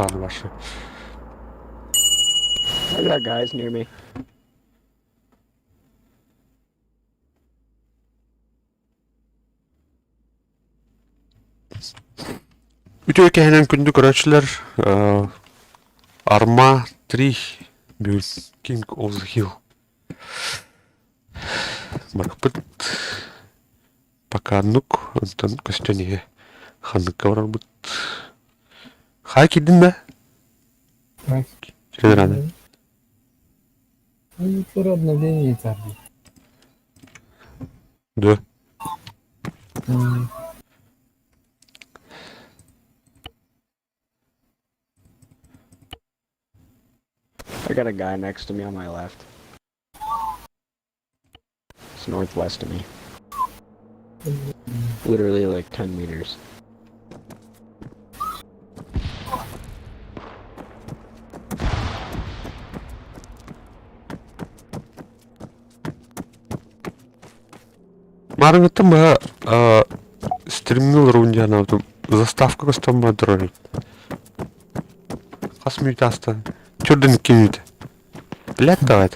даҕаны ваши. I got guys near me. Үтүө кэһинэн күндү көрөөччүлэр, Арма 3 бүгүн King of the Hill барыппыт. Пока оннук, онтон көстөн иһэ ханныкка барарбыт. Хай киирдин да? Кирен рада. Обновление тарди. Да. I got a guy next to me on my left. It's northwest of me. Literally like 10 meters. Маарыҥҥыттан быһа стримҥэ олоробун диэн анаабытым заставка көстөн бардар Хас мүнүүтэ ааста? Төрдүн икки мүнүүтэ. Блядь давай.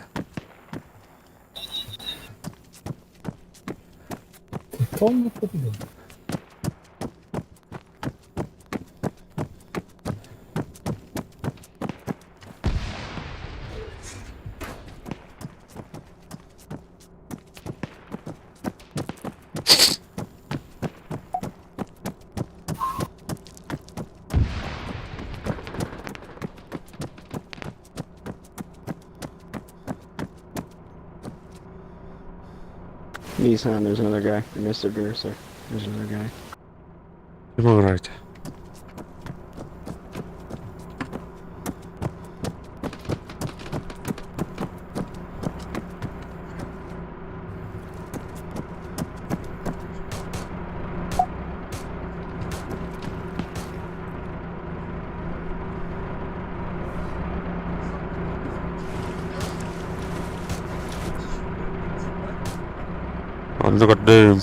Nissan, there's another guy. Mr. Gerser. There's another guy. Ким играете? Онно көрдүм.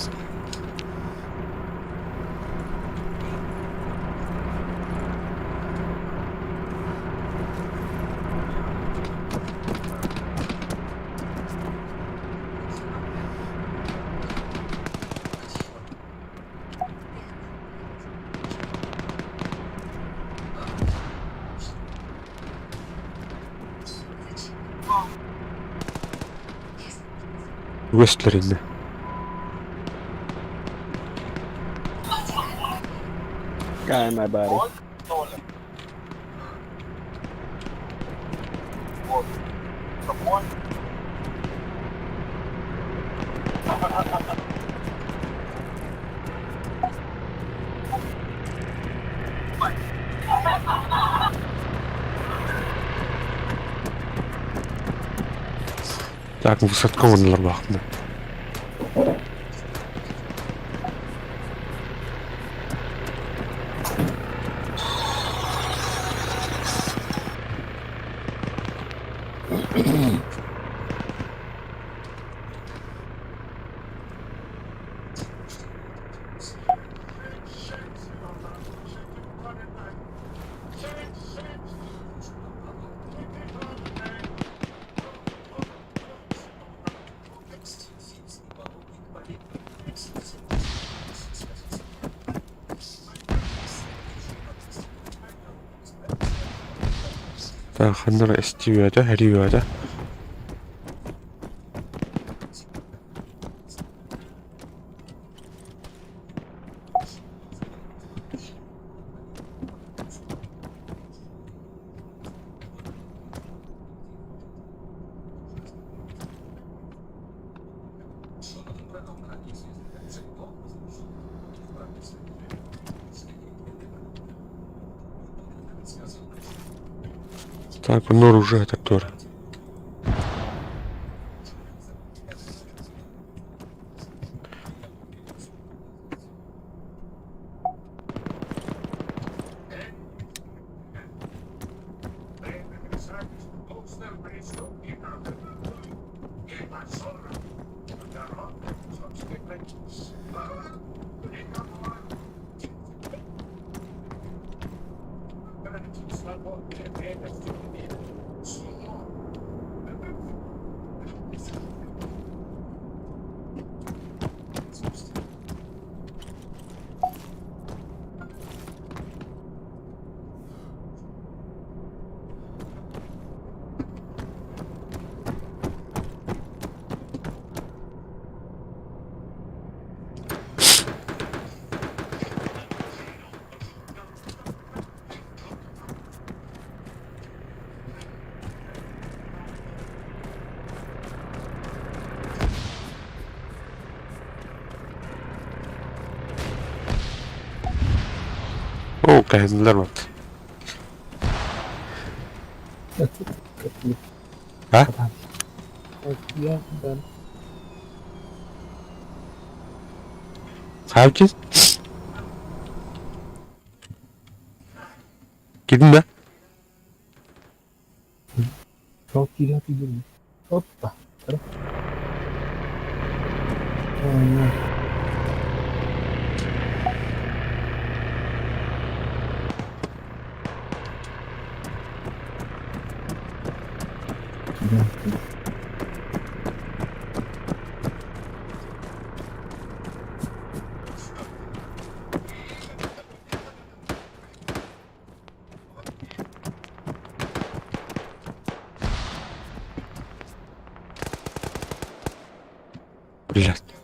Үгэстэр иннэ. Guy in my body. Так, высадка оннулар баахтына. Так, ханна эрэ эстиибэтэ, эрийбэтэ. Так, онно оружие тактор. Оо, кэһиннилэр вот. А? Хавчис? Кирдиҥ да? Çok güzel gidiyor. Hoppa. Aynen. Блядь.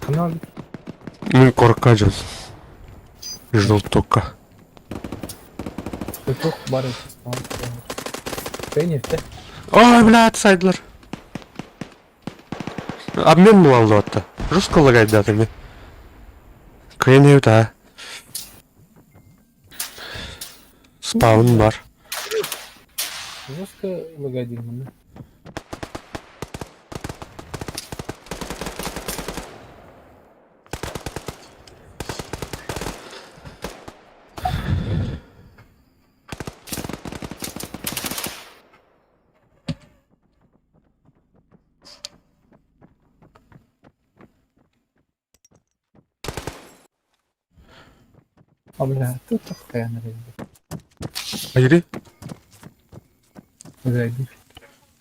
Канал Мин куоракка дьон. Желтокка. Çok бар Пенни, Ой, блядь, сайдлар. Обмен буолла Жестко лагает датами. Кыйын да. Спаун бар. Жестко лагает да? А, бля, тут такая, наверное. Айри? Зайди.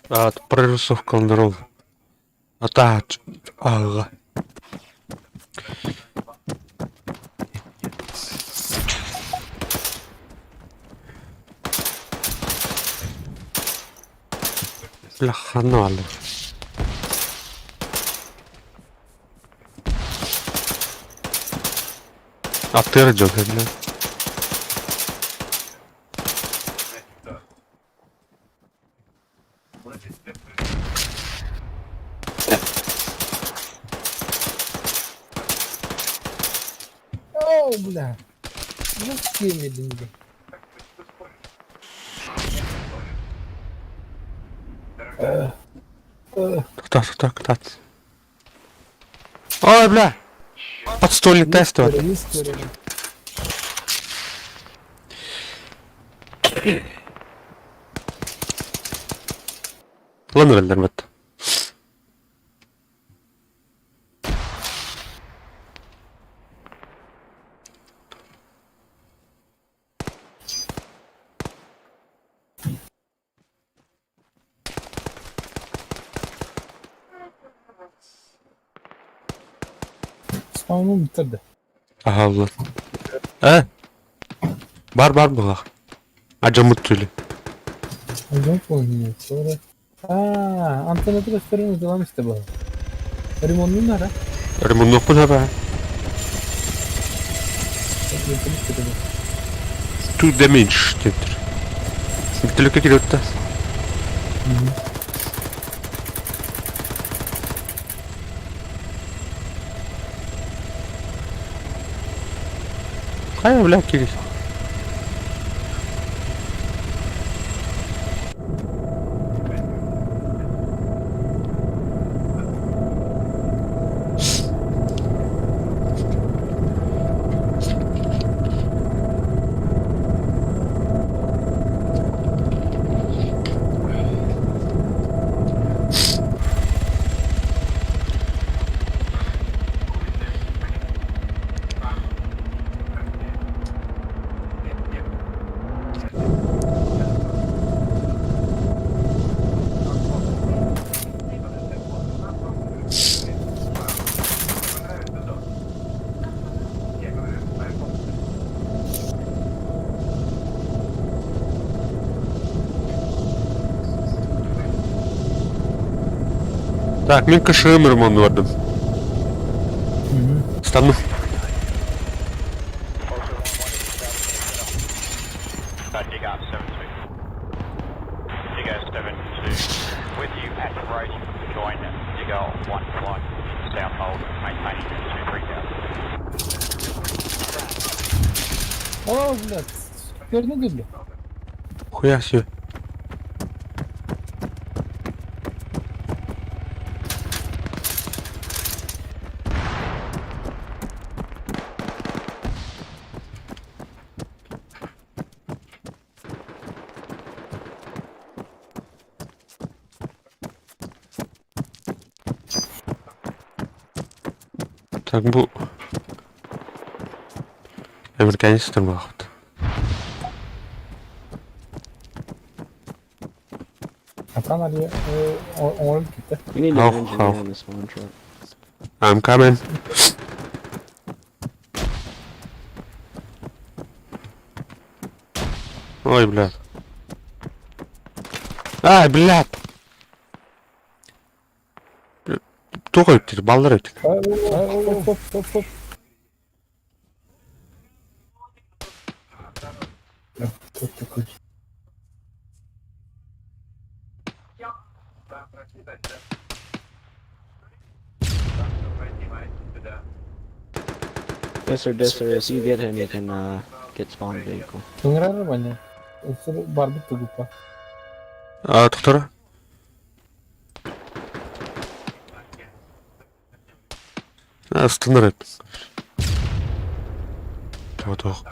А, прорисовка нрол. А та, ага. Бля, ханали. А ты родил, бля. О, бля. Жесткие медленнее. Так, так, так. Ой, бля! Подстольный тест вот. Ладно, вот. Spawn'um bitirdi. Aha Allah. Э? Бар бар буга. Ажамыт түлі. Acayip oynuyor. Sonra... Aa, Antanatı gösterimiz devam işte bu. Limonlu nere? Ремонт ба. Two damage диттер. Бүттүлүккэ кириотта. Хайа бля кири. Так, мин КШМ ремонтуурдум. Стану. О, блядь, пернул. Хуя себе. Так бу Американецтер маахпыт. Hakan Ali oğlum gitti. We need an How- engineer how? on the spawn truck. I'm coming. Ой, блядь. Ай, блядь. Тоҕо өттүр, баллар өттүр. Стоп, стоп, стоп, стоп. Кто такой? Yes sir, yes sir. If you get him, you can get spawn vehicle. Тунграр баня. Барбит тугупа. А, доктора? А, стандар эт. Тоох.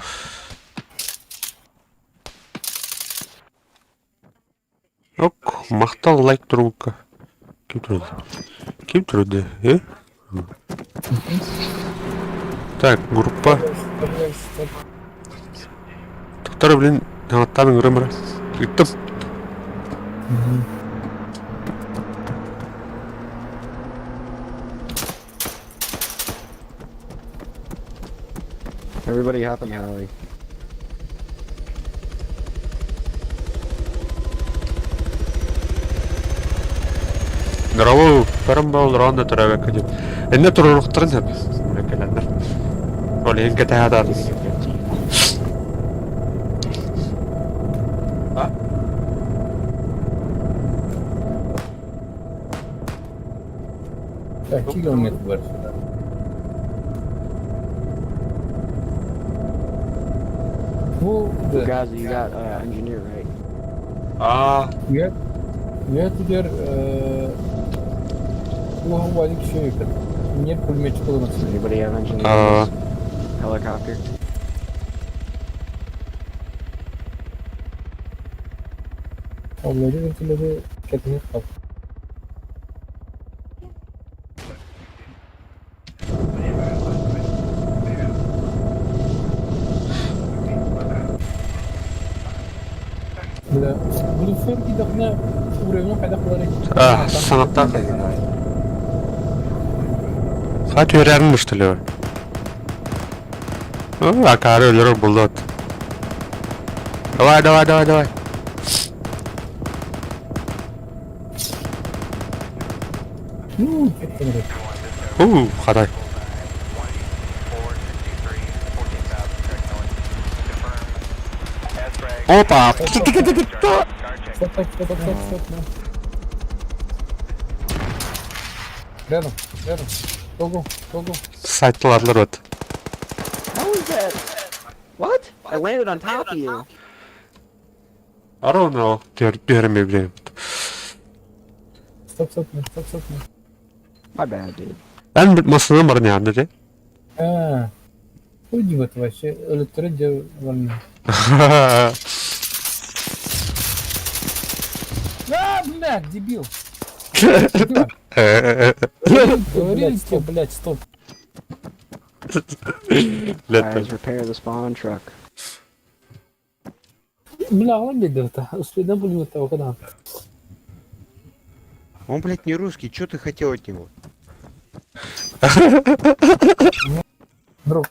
Ок, махтал лайк турбукка. Ким турду? Ким турду? Э? Так, группа. Доктор, блин, тааттан ыҥырым Ыттым. Everybody hop in the alley. Здорово, парамбал ронда төрөбөккө диэн. Энне туруруктарын сөп. Кэлэннэр. Ол иһин кэтэһэ Give me 15. Так, километр бар сюда. Bu да. Gaza, you got engineer, right? Аа, Я теперь bu şey yok. Niye пулеметчик Does olmasın? anybody have engineer? Uh, on this helicopter. Onları ventilatör ketini kap. Бля, буду форки дахна уровень хайда кылары. аа, санаттан. Хат өрәрін что ли? О, акары өлөрөр булду. Давай, давай, давай, давай. Ну, кеткен. У, хадай. Опа! Стоп, стоп, стоп, стоп, стоп, да. Рядом, рядом. Go, go, go, go. Сайтыларлар вот. How is that? What? I landed on top of you. I don't know. Түһәрім билем. Стоп, стоп, стоп, стоп. My bad, dude. Эн масынан бар не анды. А, уйди вот вообще, өлөттөрө же бар. А, блядь, дебил. Говорили тебе, блядь, стоп. Guys, repair the spawn truck. Бля, он бедер-то. Успеем пулемет того, когда. Он, блядь, не русский, что ты хотел от него? Друг,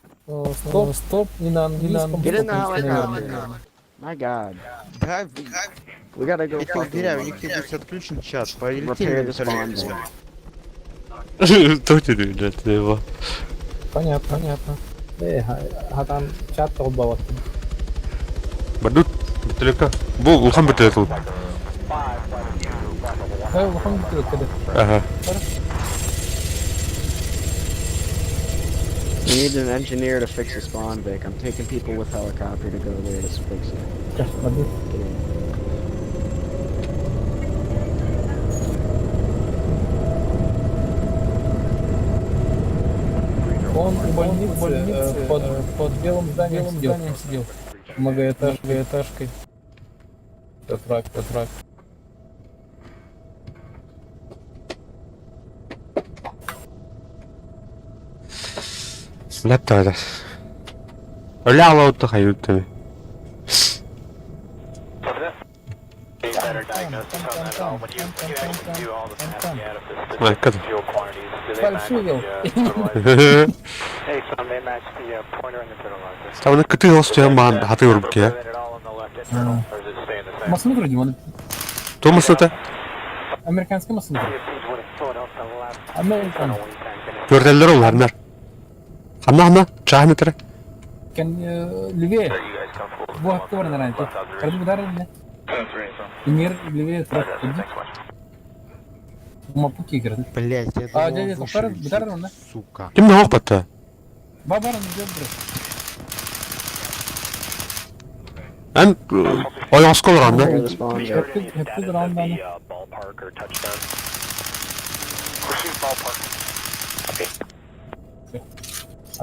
стоп, стоп, не на английском. Get in the стоп, helicopter. наверное. My god. Да, We gotta go я тебя fucking уверяю, у них здесь отключен чат. Полетели repair на the spawn вертолете. bay. Точно, блядь, его. Понятно, понятно. Э, хатан чат толбаваттым. Бардут, бөтөлөккө. Бу улахан бөтөлөк ол. Э, улахан бөтөлөк кеде. Ага. We need an engineer to fix the spawn, Vic. I'm taking people with helicopter to go there to fix it. Бардут. Get in. Он у больницы, под белым зданием сидел. Сидел. Многоэтажкой. Это рак, это рак. Блядь, тогда. Ля лаутта хайуттами. Ай, када. Фальшивил. Тавны кыты хостуя ман хаты урбке. Массыны вроде, Томас это? Американский массыны. Американ. Көрделер ол харнар. Ханна ханна, чахны тире. Кен левее. Вот, кто наверное, тут. Карду удар не. Инер левее трак. Мапуки играет. Блять, я А, думал, дядя, выше Тохтар, летит, удар, да? сука. Ким не хопатта? Бабар не идет. Эн ойоскол ранда. Repair the spawn, Vic. Hepsi round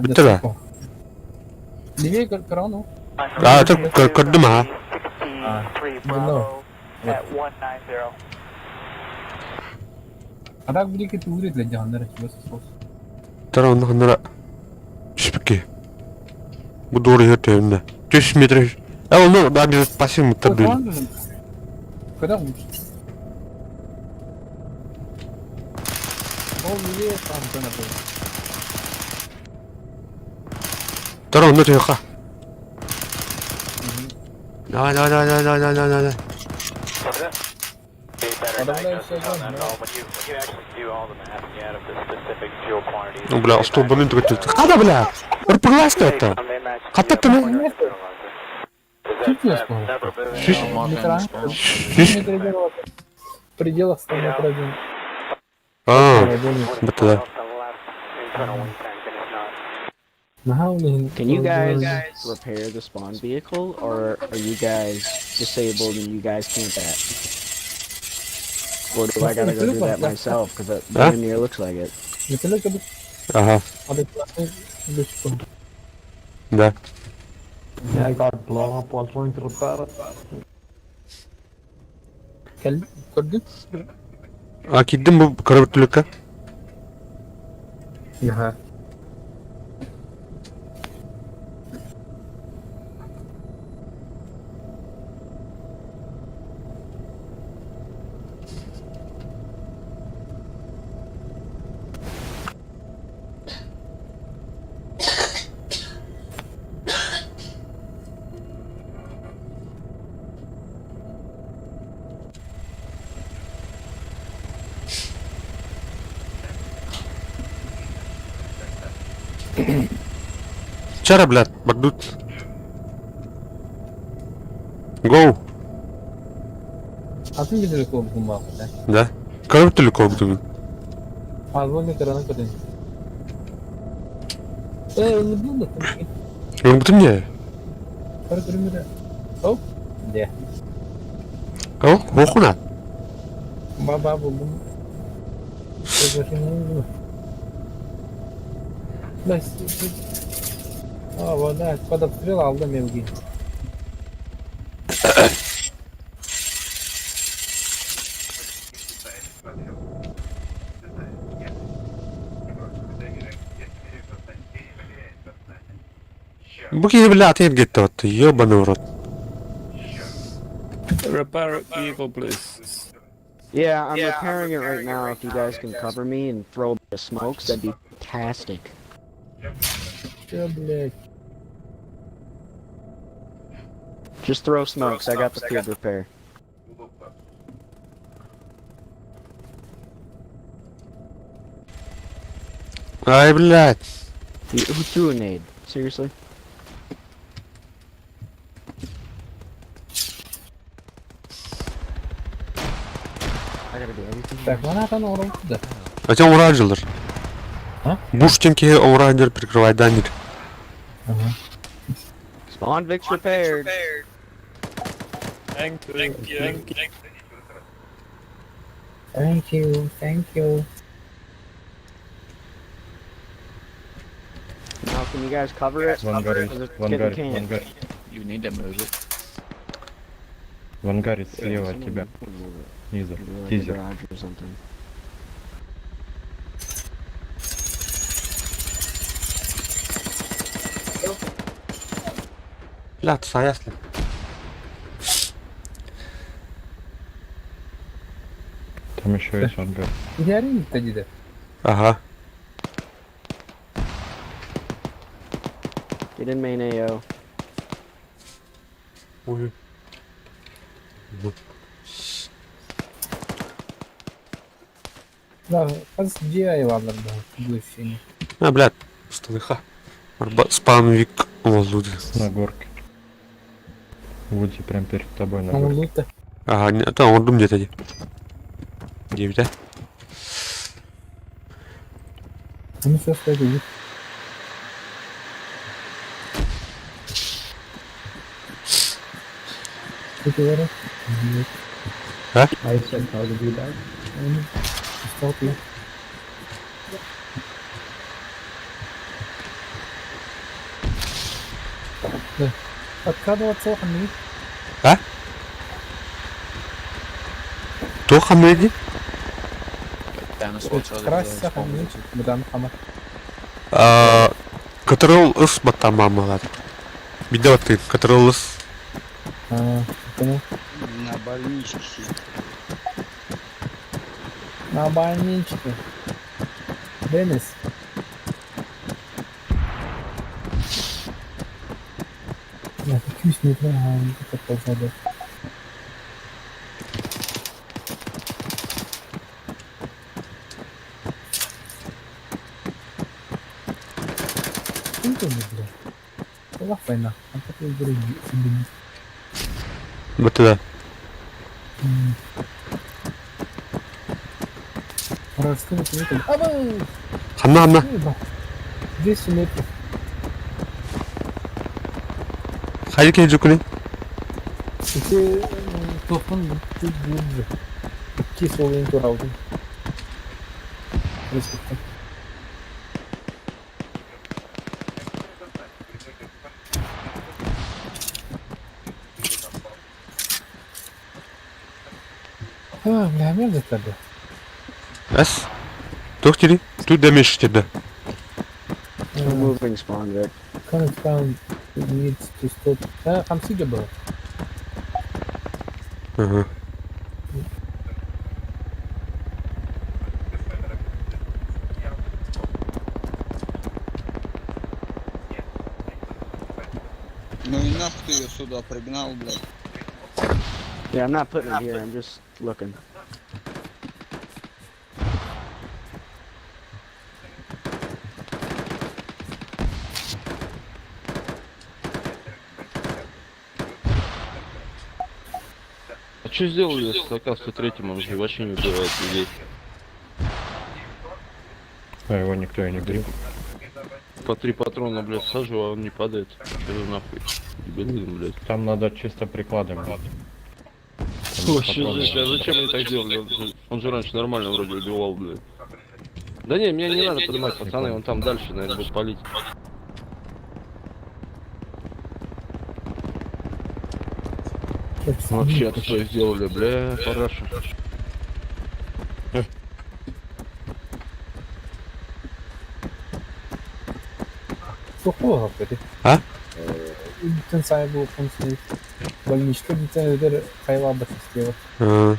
Bitti be. Левее корону. А, это көрдүм ha. No. А так блики ты урит для дяндера чего сос. Тара онна ханнара. Түспүкке. Бу doğru хөртөйүннэ. 100 метр. Э, оны да bir пассив муттар дүйн. Когда лучше? Ол левее там цена был. Тара онна түйөкка. Давай, давай, давай, давай, давай, давай, давай. Подавляющий огонь, да. Ну, бля, столбаны түгөттү. Када, бля? Ырпыгласты это. Каттаттым. Чуть не успел. Шиш. Метра. Шиш. В пределах 100 метров один. А, бітті да. Can you guys repair the spawn vehicle, or are you guys disabled and you guys can't that? Or do I gotta go do that myself? Because that Huh? damn near looks like it. Вертолет Ага, адекватный дочку. да. Yeah, I got blown up while trying to repair it. Көрдүн? А, киддим бу кыра бөтүлүккэ. Ага. Чара, блядь, бардут. Гоу. Атын бөтүлүк болбун баа, да? Да. Кыра бөтүлүк болбутун. Азвольный караны көрдүн. Э, улыбнула там. Өлбүтүм не? Көр көрүмүрэ. Оп. Де. О, охуна. Баба булдум. Да, А, вот, да, под обстрел алды мелкий. Бу киһи бля атын кетти батты. Ёбаный в рот. Repair vehicle, please. Yeah, I'm repairing it right now. If you guys can cover me and throw a bit of smokes, that'd be fantastic. Че, блядь? Just throw smokes. I got the field repair. Ай, блядь. Who threw a nade? Seriously? I gotta do everything. Так, вона там оҥорбут да. Хотя уранжелер. А? Буштинки оранжер прикрывай данир. Ага. Spawn Vic's repaired. Thank you. Thank you. Thank you. Thank you, thank you. Now can you guys cover it? В ангаре, Because it's в ангаре, getting в canned. ангаре. You need a music. В ангаре слева Yeah, от тебя. someone move it. Снизу. Maybe like a Тизер. garage or something. Блядь, саясли. Там еще есть ангар. Идеально диде. Ага. Get in main AO. Ой. Да, хас дьиэ бааллар да, бывший. А, блядь, станыха. Спанвик волуды. На горке. Вуди прям перед тобой на горке. Оҥорбут да. Ага, не, там он где-то. Девять, да? Ну все, стоит, иди. Что ты говоришь? А? I said how to do that. Стал ты. Да. Откладываться они. То хамеди? Красься они. Бдан хама. А, Которол ыс батамамалар. Видела ты, которол ыс. А, понял. На больничке сидит. На больничке. Денис. Я кюсь не трогаю, это ползаду. Бля. Была война, а потом другие. Вот туда. Вражеского человека. Абы! Ханна, ханна. 200 метров. Хайки джукули. Ити тохун чуть глубже. Кислый туралдын. Респект. А, бля, мерзость тогда. Эс. Тохтери. Тут дэмэдж тебя. We're moving Spawn Vic. Current round needs to stop. А, хамсига было. Ага. Ну и нахуй ты ее сюда пригнал, блядь. Yeah, I'm not putting it here. I'm just looking. А что сделали с АК-103? Он же вообще не убивает людей. А его никто и не бил. По три патрона, блядь, сажу, а он не падает. Что за нахуй? Дебилизм, блядь. Там надо чисто прикладом бить. Там Вообще патроны жесть, а надо. зачем они так делали? Он же раньше нормально вроде убивал, блядь. Да не, меня не надо поднимать, пацаны, он там дальше, наверное, будет палить. Вообще отстой сделали, бля, параша. Сухого говорит. А? Тенсай был функционер. Больничка, дитя, хайла бахистела. А,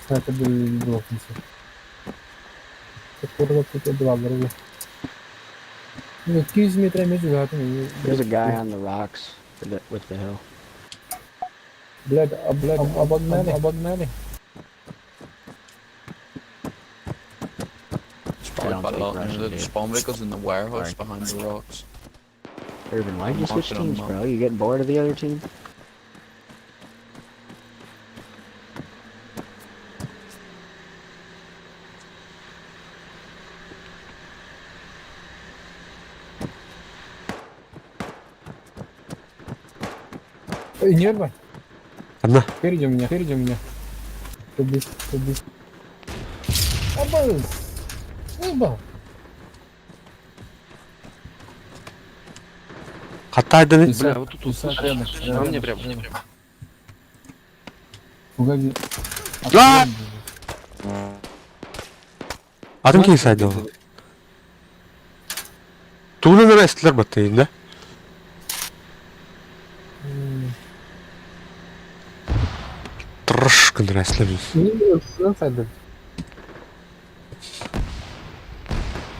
Это было функция. 200 метра между There's a guy on the rocks with the hill. Блядь, а, блядь, обогнали, обогнали. I don't Sounds Quite a like lot. Russian, The dude. spawn vehicles in the warehouse Sorry. behind the rocks. Irvin, why'd you I'm switch marking on the teams, map. bro? You getting bored of the other team? Эй, Нерва, Одна. впереди у меня, впереди у меня. Тубис, тубис. Оба! Оба! Хаттайданы. Бля, вот тут, Тусак слышишь, рядом, слышишь, рядом, на мне прям. рядом. Погоди. А! Атын киһи сайдал. Тугунан эрэ эстилэр баттайын да? Тырыш гыннар эстилэр. Не, сайдал.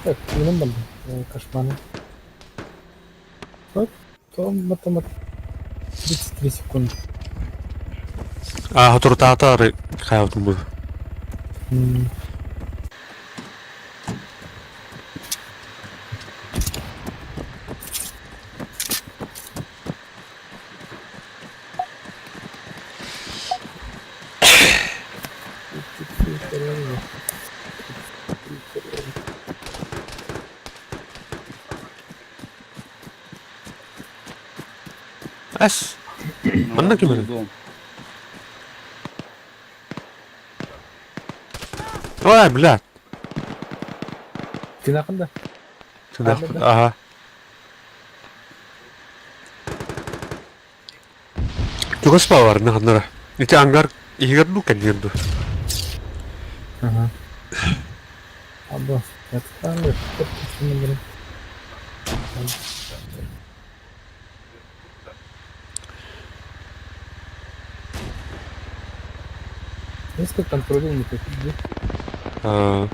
Так, минем бар. Кошмары. Вот, то математ. 33 секунды. А, хотурутаатаары хайабытын бу. М. Эс. Манна ким эрэ? Дом. Ой, блядь. Ты нахында? Ага. Чугас баар наханнара. Ити ангар иһигэр ду кэннигэр ду. Ага. Або, отстали, блин. Несколько контролей никаких, да? А,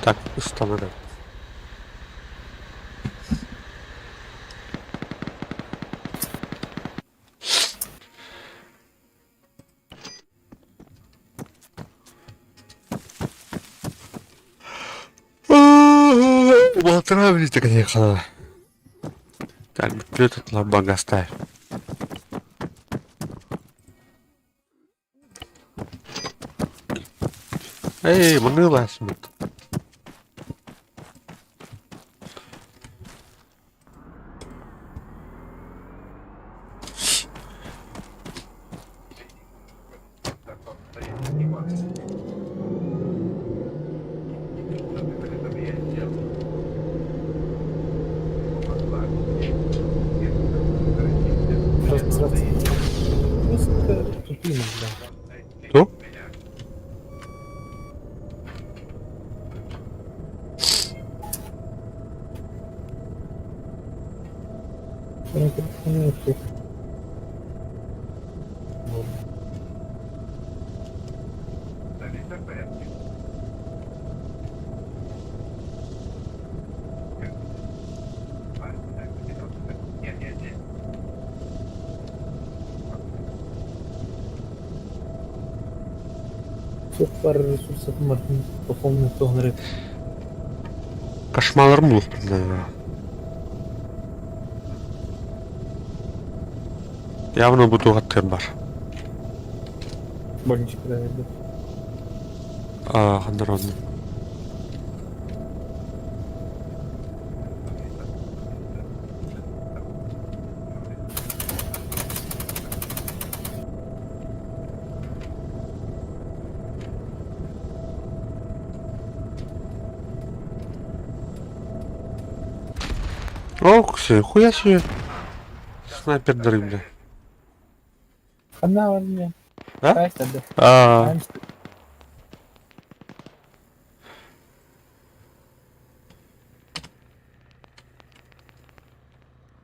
Так, устанавливаем. Улатыра конечно. Так, тут ламбага ставь. Эй, мынылась. Просто, просто тупина, бля. Кто? Всех пар ресурсов можно пополнить то, Кошмалар мух. Явно буду аттыр бар. Больничка, да, да. А, хандарон. Ох, се, хуя себе. Снайпер дыры, бля. Она мне. А? А.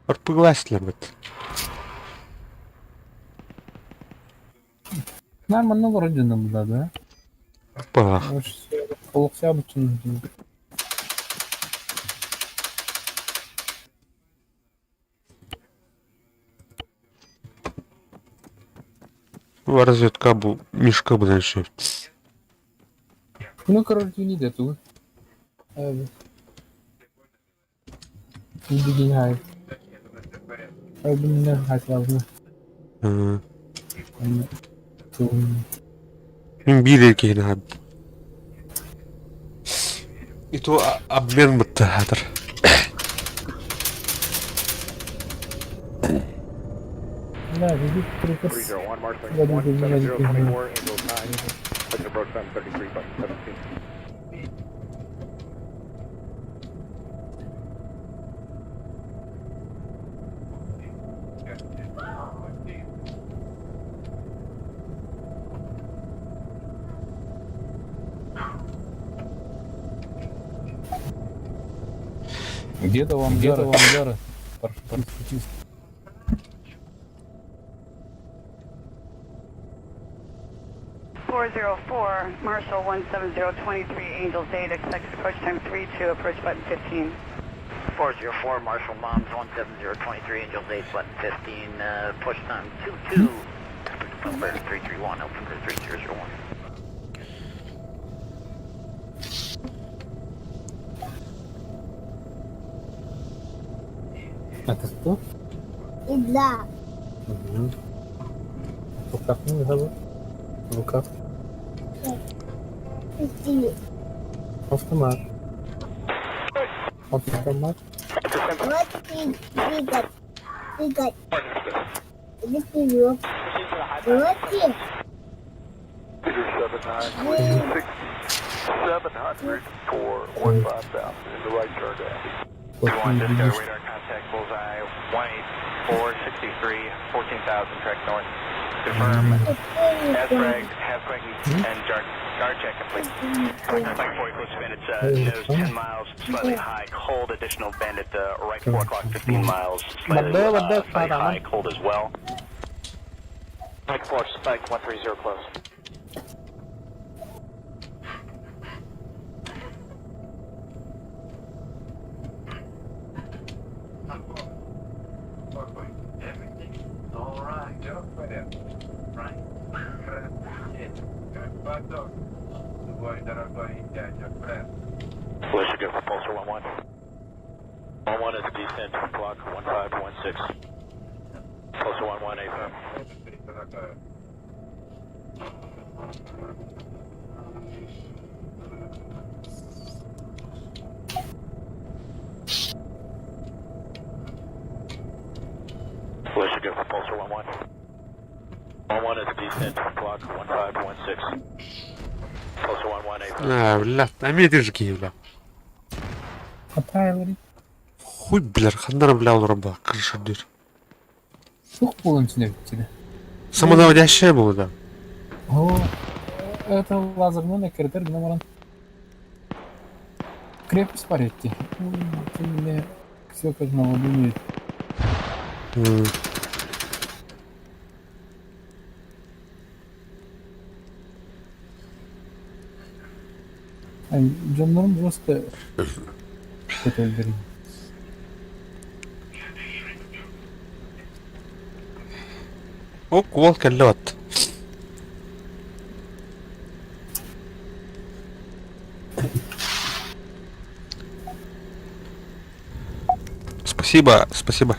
Арпыгласилер бит. Нормально вроде нам, да, да? Пах. Полуксябычын. Разведка бу Мишка бынан сөп. Ну, короче, не дэту. Мин биир киһини хаан. И то обмен бытта хатыр. Где-то вам где-то вам Яра. Парашютист. 404, Marshall 17023, Angels 8, expect approach time 32, approach button 15. 404, Marshall Moms 17023, Angels 8, button 15, push time 22, 331, open for 3001. Это кто? Да. Угу. В руках не зовут. В руках. Иди. Автомат. Автомат. Вот ты двигать. Двигать. Иди вперед. Вот ты. Вот ты видишь. А, бля, эмиэ киһи бля. Хатайлары. Хуй, бля, ханнара бля олорор ба, крыша дыр. Сух полон тебе. Самонаводящая была, да. О, это лазерный накрытер гномаран. Крепость паретти. Ты мне все как на воду. Дьоннорум просто көтөллөр. О, куол кэллэ бат. Спасибо, спасибо.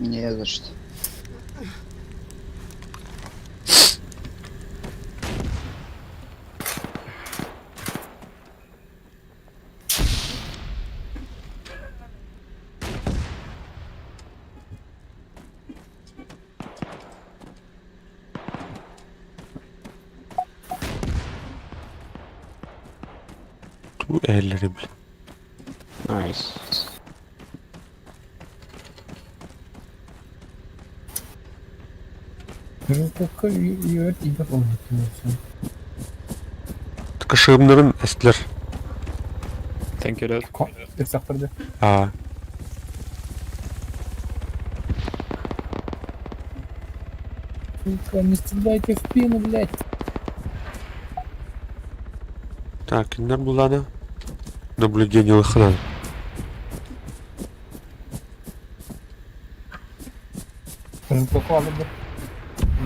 Не за что. Ту эллери, бля. Nice. Кышыгымнарын эстлер. Thank you, dude. А. Сука, не стреляйте в спину, блядь. Так, кинилэр буллаана. Наблюдение лыхынан.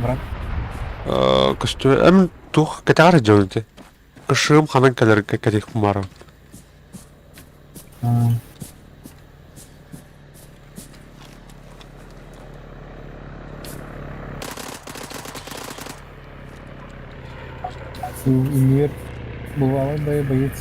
Брат. Көстүү эм туох кэтэҕэр дьон ити. Кышыым ханан кэлэр кэтих кумаарым. Универ бывало да и боец.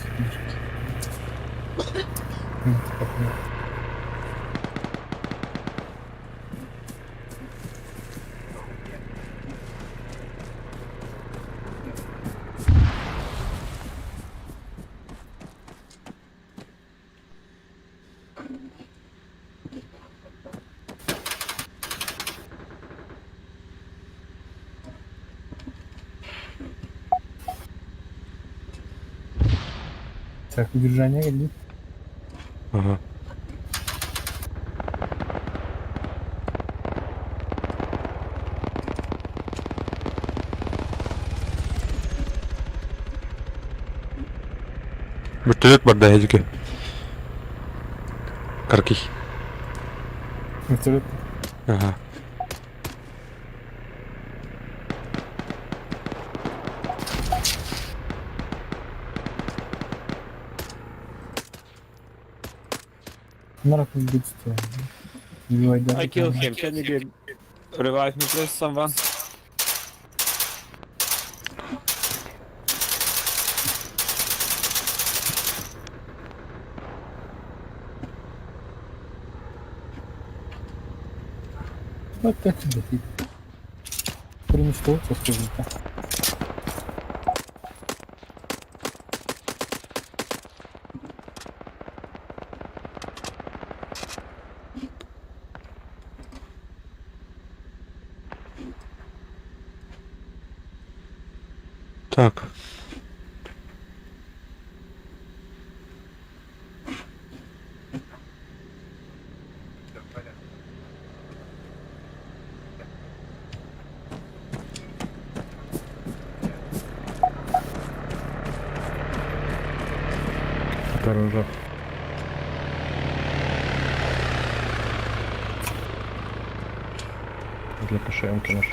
Так, удержание или? Ага. Вертолет барда эһиги. Каркий. Вертолет. Ага. Народ не будет I kill him. Can you give revive me please someone? Вот так тебе. Принесло, скажи. Так. Дороже. Для ПШМки наш.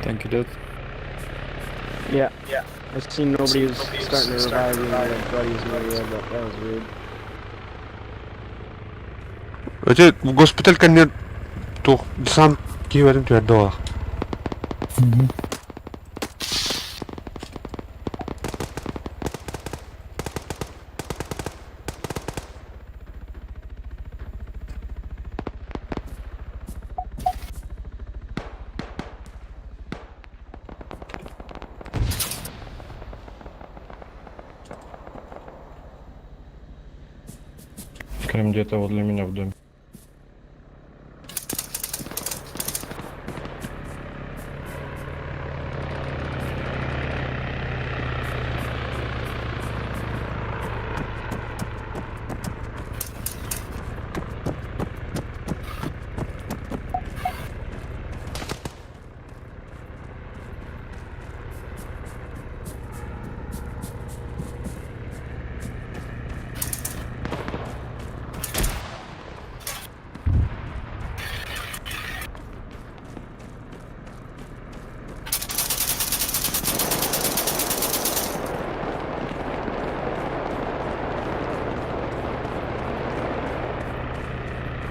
Thank you, dude. Yeah. Yeah. I seen nobody was starting to revive you and your buddies in the area, but that was weird. Эти госпиталь кэннэ туох десант киһибэрин түһэрдэ буолар. Крем где-то возле меня в доме.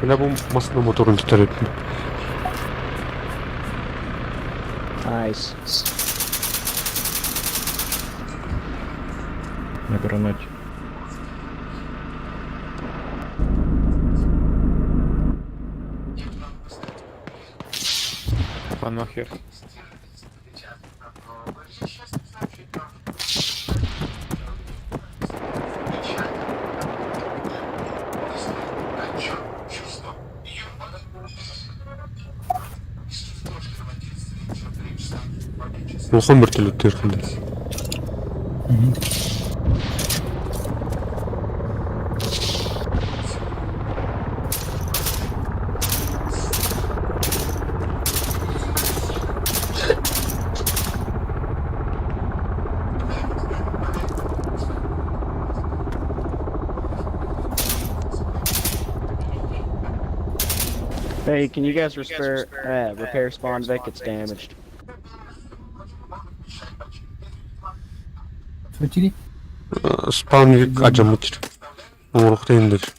Бля бу массыына моторун түтэр эбиппин. Nice. На гранате. One more here. Улахан вертолет түһэр. Hey, can you guys repair repair spawn Vic? It's damaged. Включили? Spawn алдьаммыт. Оҥоруохтайын диир.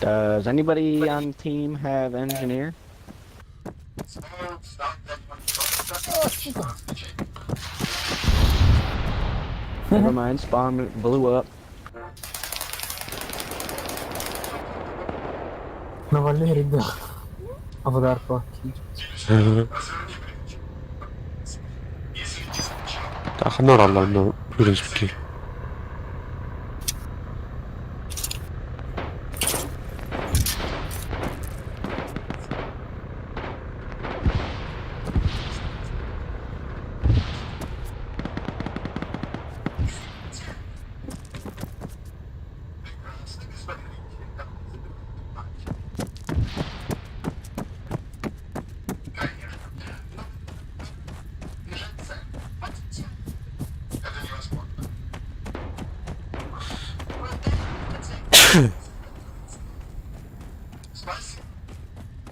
Does anybody on the team have engineer? Never mind, spawn blew up. На Валере был. Аватар Ханна бараллар онно в принципе.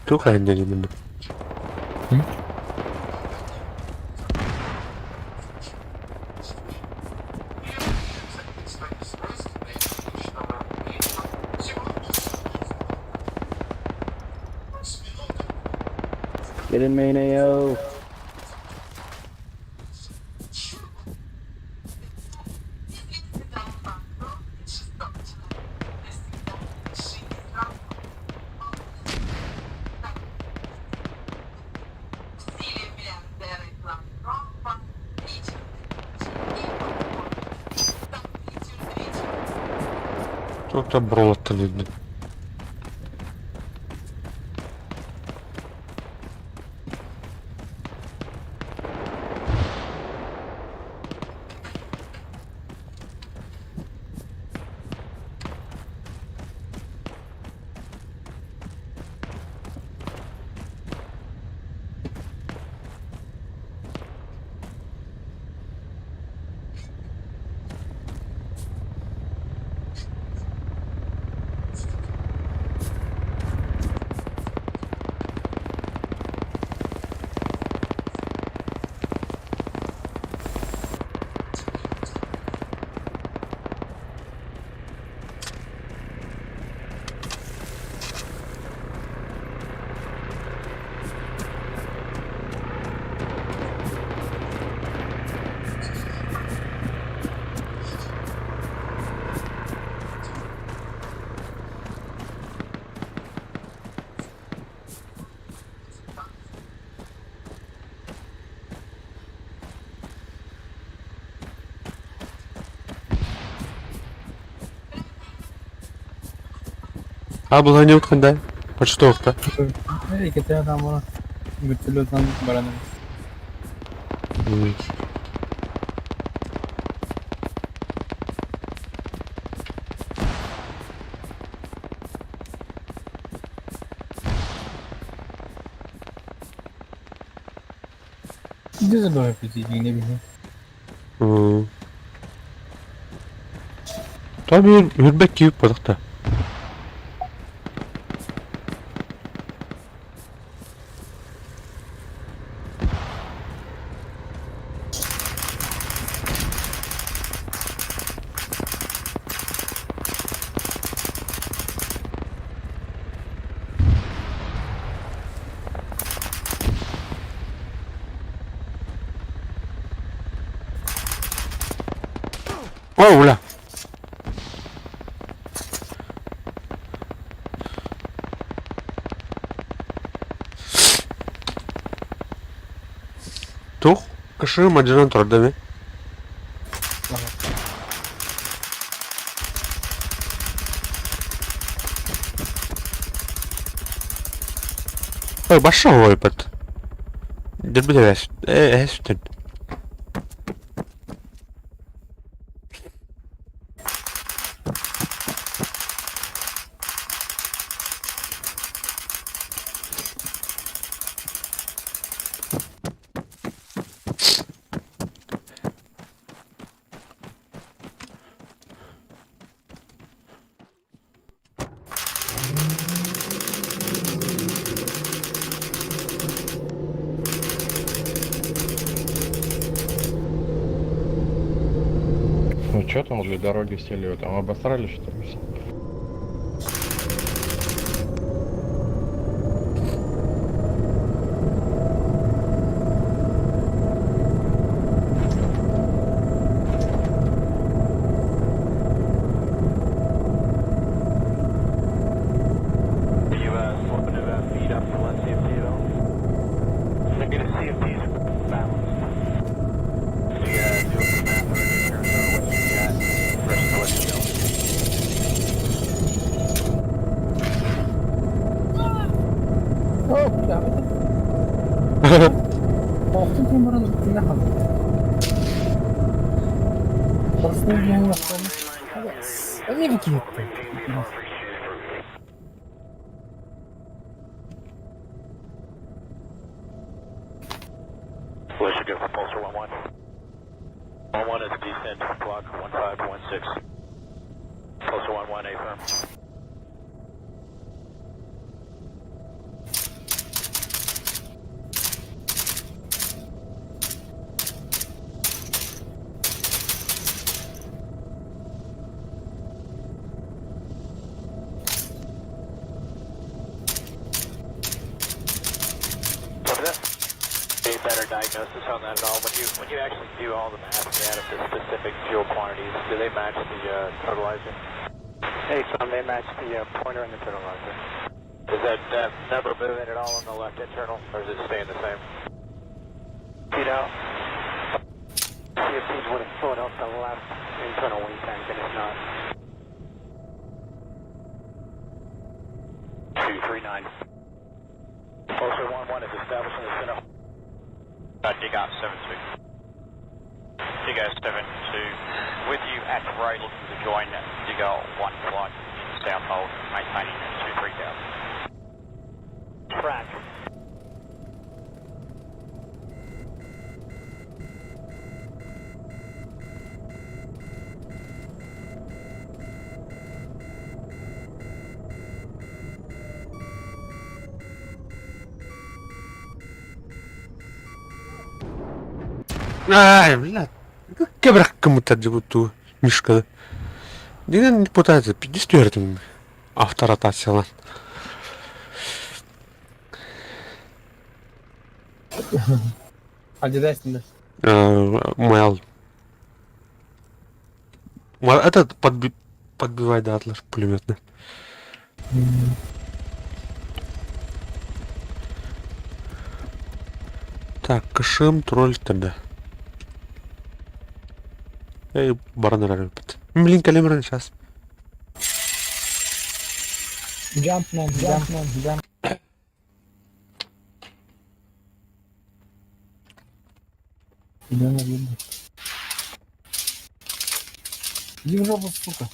Туох айанныай манна? Get in main AO. Туох да буруолаттан иннин. А буланньабыт ханна? Почтовка. Иккитэ там вертолетынан баран. Иди забирай не беги. Там үрбэк киһи буолбатах. О, бля! Туох кышыы мадьынан турда эбит. Ой, башша уойбат. Дэрбит эһэс сүтэн. Че там возле дороги сели? Вы там обосрали, что ли? все? You slipping to feed up for less CFT at all? Negative CFT's balanced. Do you do a math already in terms of what you got versus what you don't? О, бля, Let's go for Pulsar 11. 11 is descent, block 1516. Pulsar 11, A firm. Copy that. A better diagnosis on that at all? When you actually do all the math and you add up the specific fuel quantities, do they match the totalizer? Hey, son, they match the pointer and the totalizer. Is that number moving at all on the left internal, or is it staying the same? You know, CFTs would have filled up the left internal wing tank, and it's not. 239. Pulsar 11 is establishing the center. Dig up 7-2. Digger 7-2, with you at Ray looking to join Digger 1 flight in South Hold, maintaining 23,000. Track. Ай, бля. Кебрак кому-то ту Мишка. Не пытается, 54 авторотация. А где дайсен, Мэл. Этот подбивай, да, атлас пулеметный. Так, кашим, тролль тогда. Эй, баран Блин, калимран сейчас. Jump, man, jump, man, jump. Иди на видно. Иди в жопу, сука.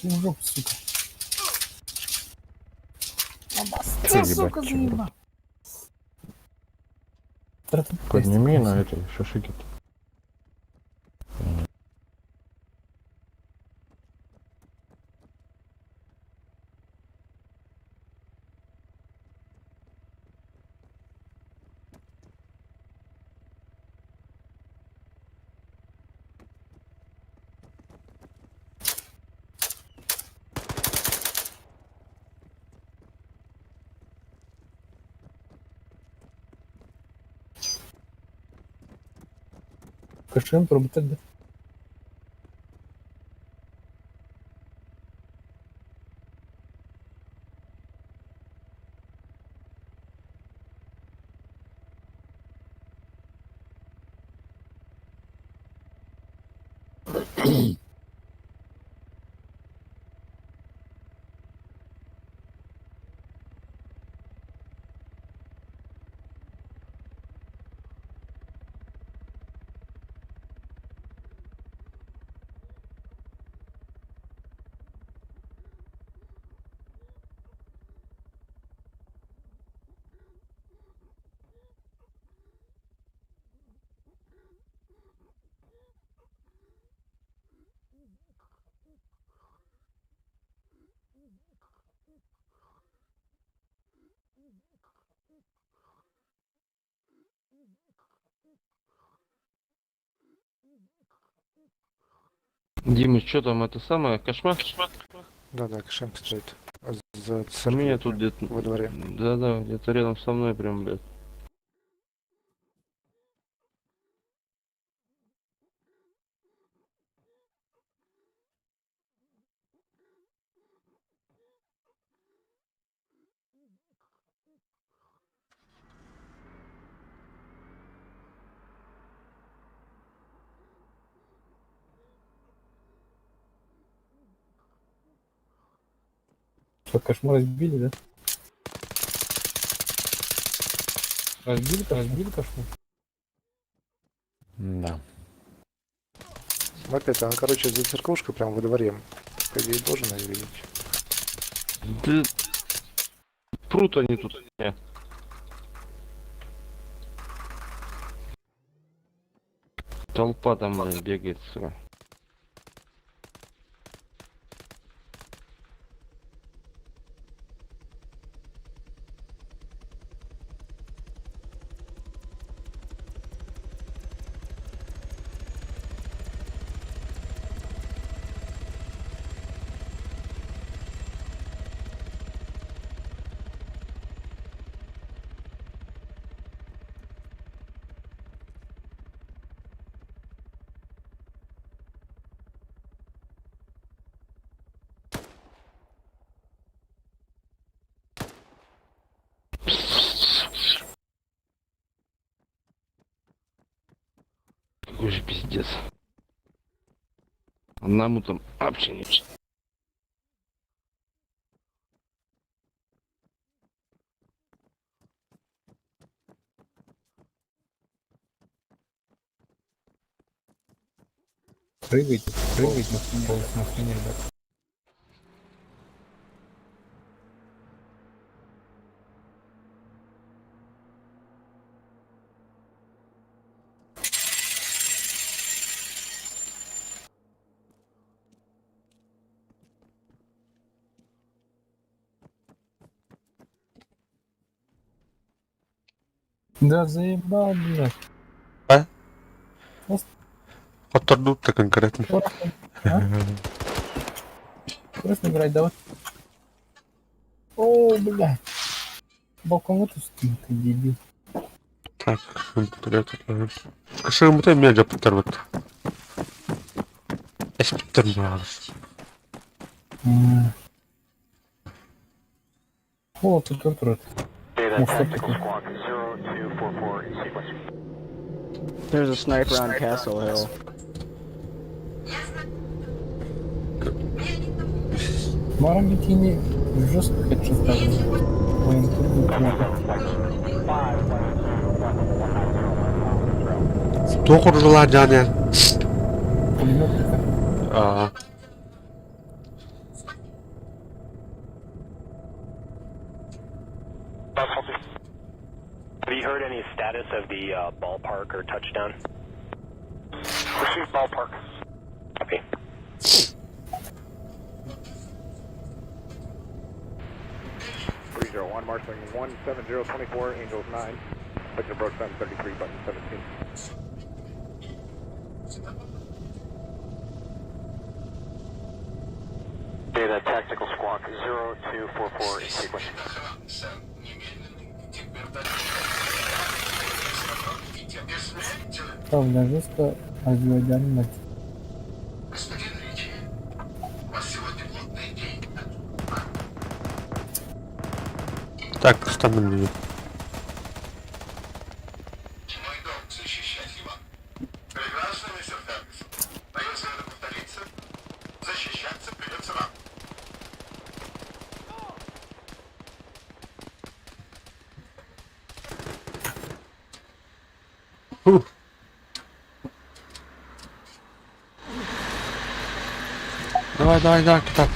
Иди в жопу, сука. Ты, сука, ебать, чё, заебал. Подними на этой шашике. Кашем пробовать. Дима, что там, это самое, кошмар? Да-да, кошемка стоит. За У меня тут где-то... Во дворе. Да-да, где-то рядом со мной прям, блядь. Что, кошмар разбили, да? Разбили, разбили кошмар? Да. Опять, она, короче, за церквушкой прям во дворе. По идее, должен ее видеть. Да... Прут они тут. Не. Толпа там, блядь, бегает, сука. Какой же пиздец. Одному там вообще не... Прыгайте, прыгайте, на спине, ребят. Да заебал, блядь. А? Отторгнут-то конкретно. А? Просто играть, давай. О, блядь. Балкон вот ты, дебил. Так, Кашырмыта меня жаптар вот. Эспиттер мағыз. О, тут тут. There's a sniper on Castle Hill. Баран бикини жестко хедшот Тоқыржыла жане. Пулемет. А. Have you heard any status of the ballpark or touchdown? Received ballpark. Copy. 301, marshalling 17024, Angels 9. Click approach time 33, button 17. Data tactical squawk 0244 in sequence. Правда, жестко разбивать. Так, стану мне. Фух. Давай, давай, давай, так.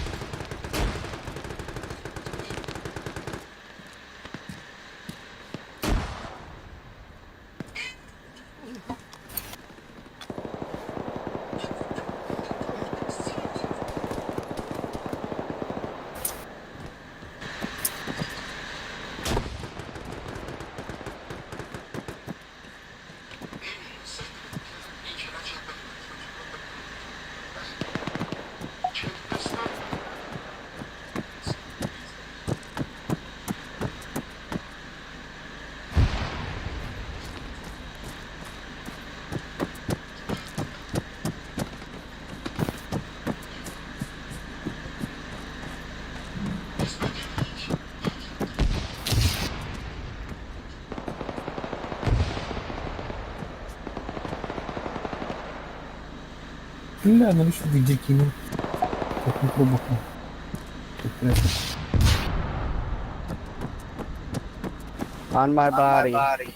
Бля, ну еще где кинул. Как не пробухнул. Тут прячется. On my body.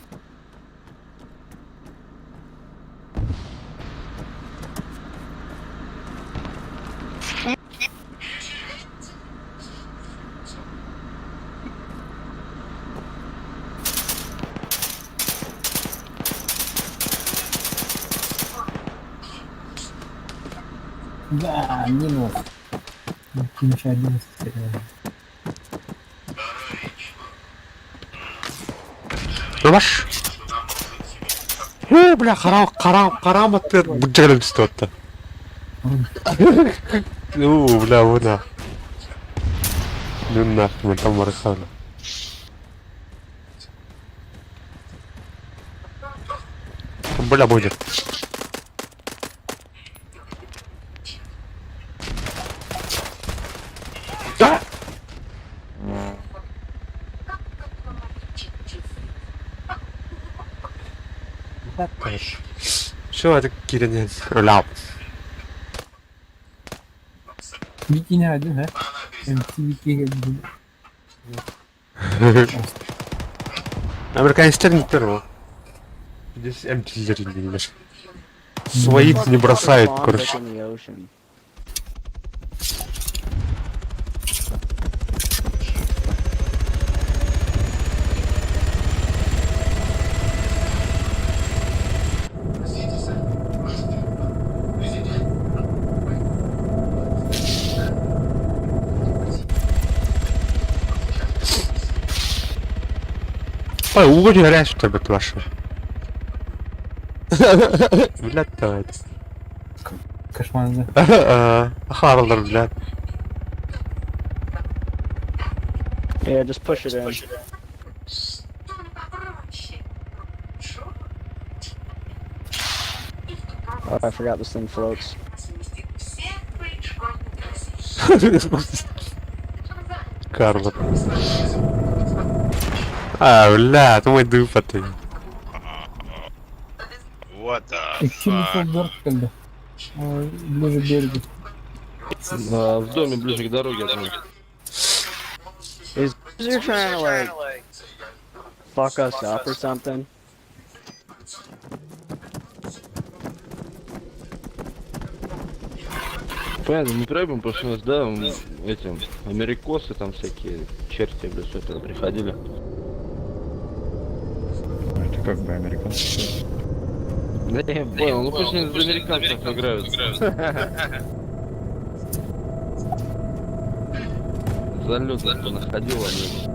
Да, минус. Ну, Кинча 11 реально. Ваш. О, бля, харам, харам, харам аттыр. Быджагрым түсті отты. Ну, бля, вона. Ну нахуй, мы там мархана. Бля, будет. Да! Все, это Кирин. Ля. Бикини один, а? МТВ один. Американецтер не первого. Здесь МТЛер не Своих не бросают, Bombs короче. like in the ocean. Ой, угодь горят, что ли, ваши. Блядь, давай. Кошмар, да? Харлер, блядь. Yeah, just push it in. Oh, I forgot this thing floats. Карло. А, бля, это мой дупа ты. What the Экстрим fuck? когда? Ближе к берегу. А, в доме ближе к дороге от них. Is you're trying to like fuck us up or something? Понятно, мы проебем, потому что у нас, да, этим, америкосы там всякие, черти, блядь, все это приходили. Ну, это как бы американцы. Да я понял, ну пусть они за американцев играют. Залетных понаходил они.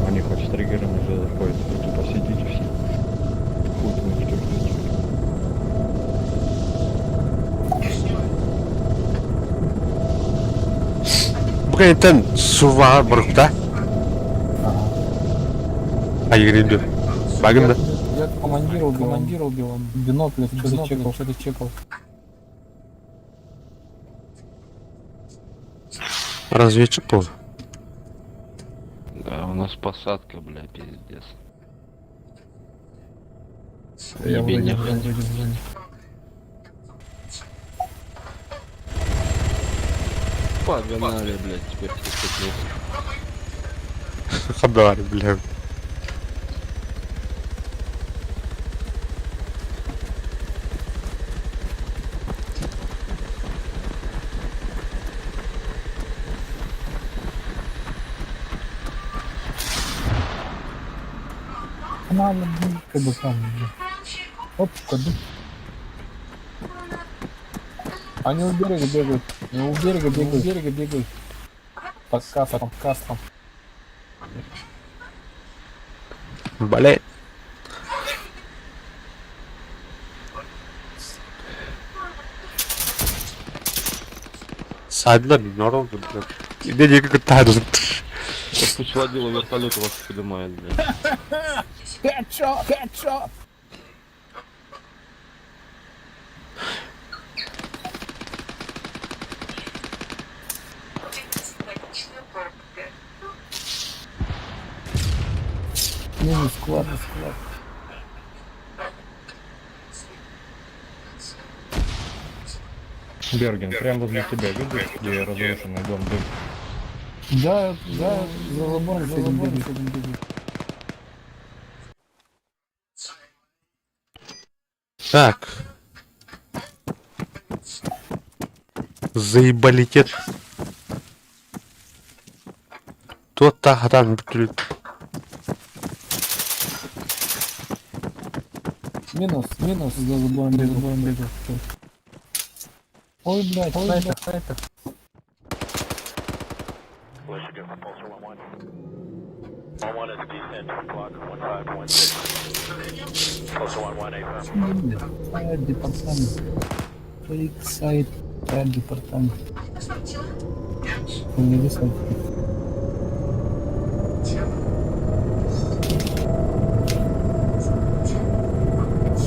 Они хоть с триггерами уже заходят, вы тупо сидите все. Хуй вы что ждете. Бүгін сува бұрықта. А егерінде. Багында. Я командира убил, командира убил, он в бинокль что-то чекал, что-то чекал. Разведчик был. Да, у нас посадка, бля, пиздец. Я вроде, Ебень, я вроде в зоне. Погнали, блядь, теперь пустоту. Хадар, бля. Нормально, блин, как бы там, блин. Оп, каду. Они у берега бегают. Они у берега бегают. У берега бегают. Под кастром, кастром. Блять. Сайдлар, не oldu, бля. Не, не, как это Пусть водила вертолет вас поднимает, блядь. Headshot! Headshot! Минус склад, склад. Берген, прямо возле тебя, видишь, где разрушенный дом дым? Да, да, за забором, за забором бегает. Так. Заебалитет. Тот тахатан бүтүрүт. Минус, минус, за забором бегал, забором бегал. Ой, блядь, ой, блядь, снайпер. What's your for Pulsar 11? 11 is descent, block 1516. Pulsar 11, affirm. Fire department. Fake site fire department. Не висит.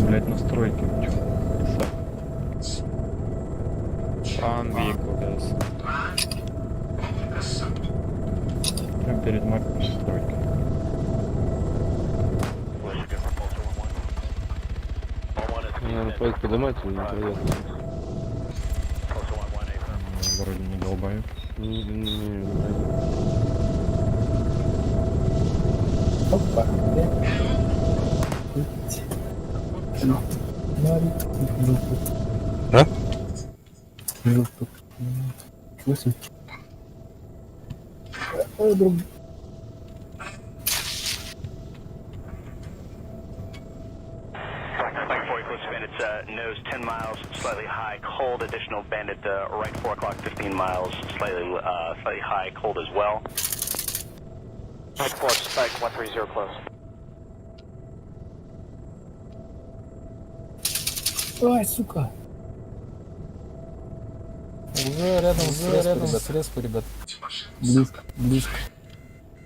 Блять, на стройке. Чё? Исаак. On vehicle, guys. Прям перед марком стройки. What's your for Pulsar 11? 11 is Наверное, descent, пойдет поднимать или не пойдет? Pulsar 11, affirm. Ну, Вроде не долбоёб. Не, не, не, не пойдет. Опа. А? Восемь. Ой, друг. Mike 4 close to bandits, nose 10 miles, slightly high, cold. Additional bandit, right 4 o'clock, 15 miles, slightly high, cold as well. Mike 4, spike 130 close. Ай, сука. Уже рядом, уже рядом с респой, ребят. Близко, близко.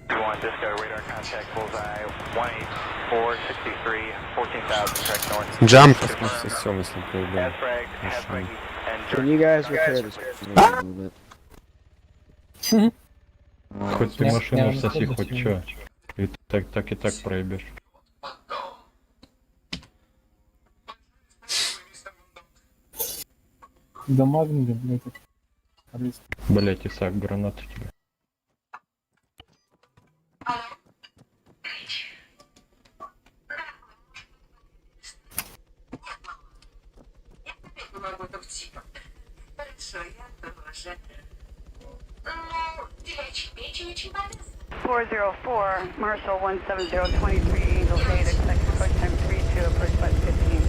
1 Disco, radar contact, bullseye, 18463, 14,000, track north. Jump. Сосем, если проебем. Frag, half frag, and Can you guys repair this a little bit? Хоть ты Не, машину не, соси, ну, хоть чё. И так, так и так проебешь. Дамагнули, блядь. Близко. Блять, Исаак, граната тебе. 404, Marshall 17023, Angels 8, expect approach time 32, approach button 15.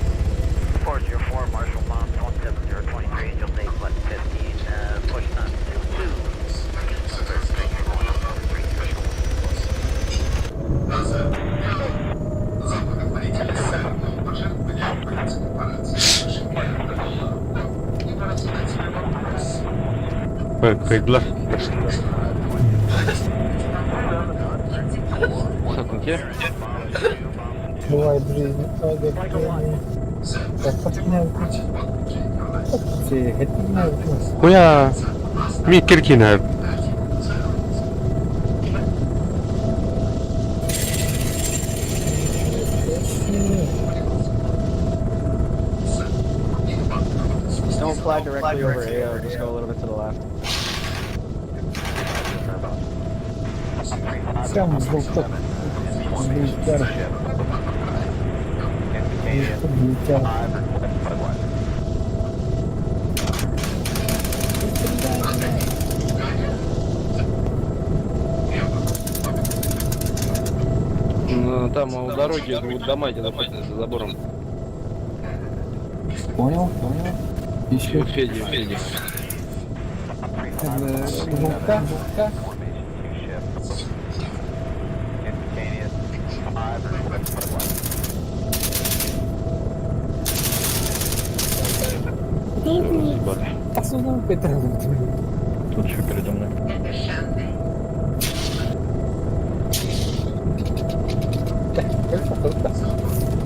404, Marshall Bombs 17023, Angels 8, button 15, push on 22. Ой, кайдылар. Исаак, он где? Бывает в жизни. Так, подменяю ключ. Хуя. Ми киркина. Don't fly directly over AO, just go a little bit to the left. Сам сдох. Взлетел. Взлетел. Ну, там у дороги, у дома эти находятся за забором. Понял, понял. Еще. У Феди, у Феди. Желтка, желтка. Ебали. Тут еще передо мной.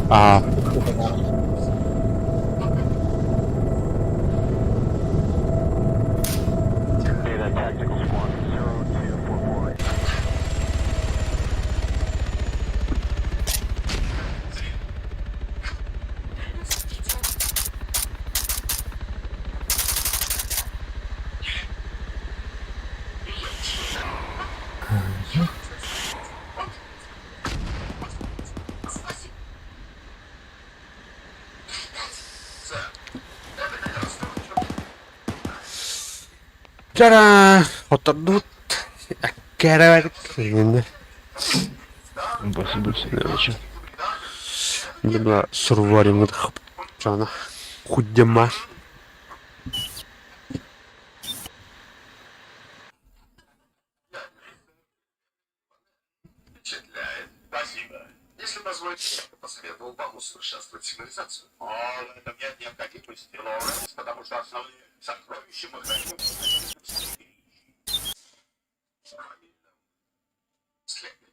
А, Data tactical squad 0244. Чара отордут кэрэ Спасибо, всегда. Либо сурварим чана худдема. Впечатляет. Спасибо. Если позволите, я бы посоветовал вам усовершенствовать сигнализацию. О, в этом нет необходимости, Лоуренс, потому что основные сокровища мы храним в фамильном склепе.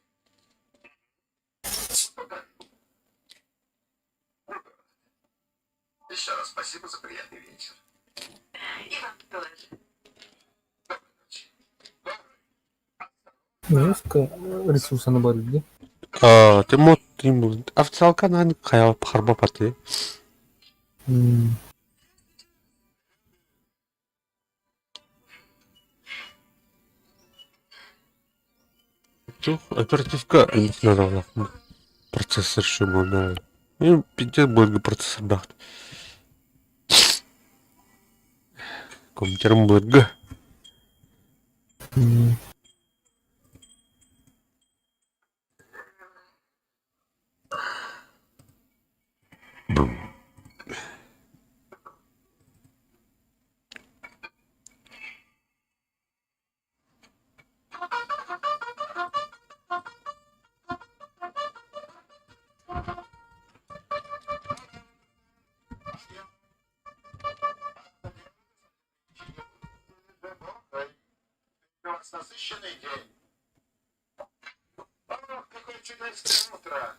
Покажу. Еще раз спасибо за приятный вечер. И вам тоже. Доброй ночи. Доброй. Жестко ресурсы набрали, да? А, ты мод им официалка на хайал харба пати. М. Чух, оперативка надо процессор шумно. Ну, пиздец будет процессор бахт. Компьютером будет. М. У вас насыщенный день. Ох, какое чудесное утро.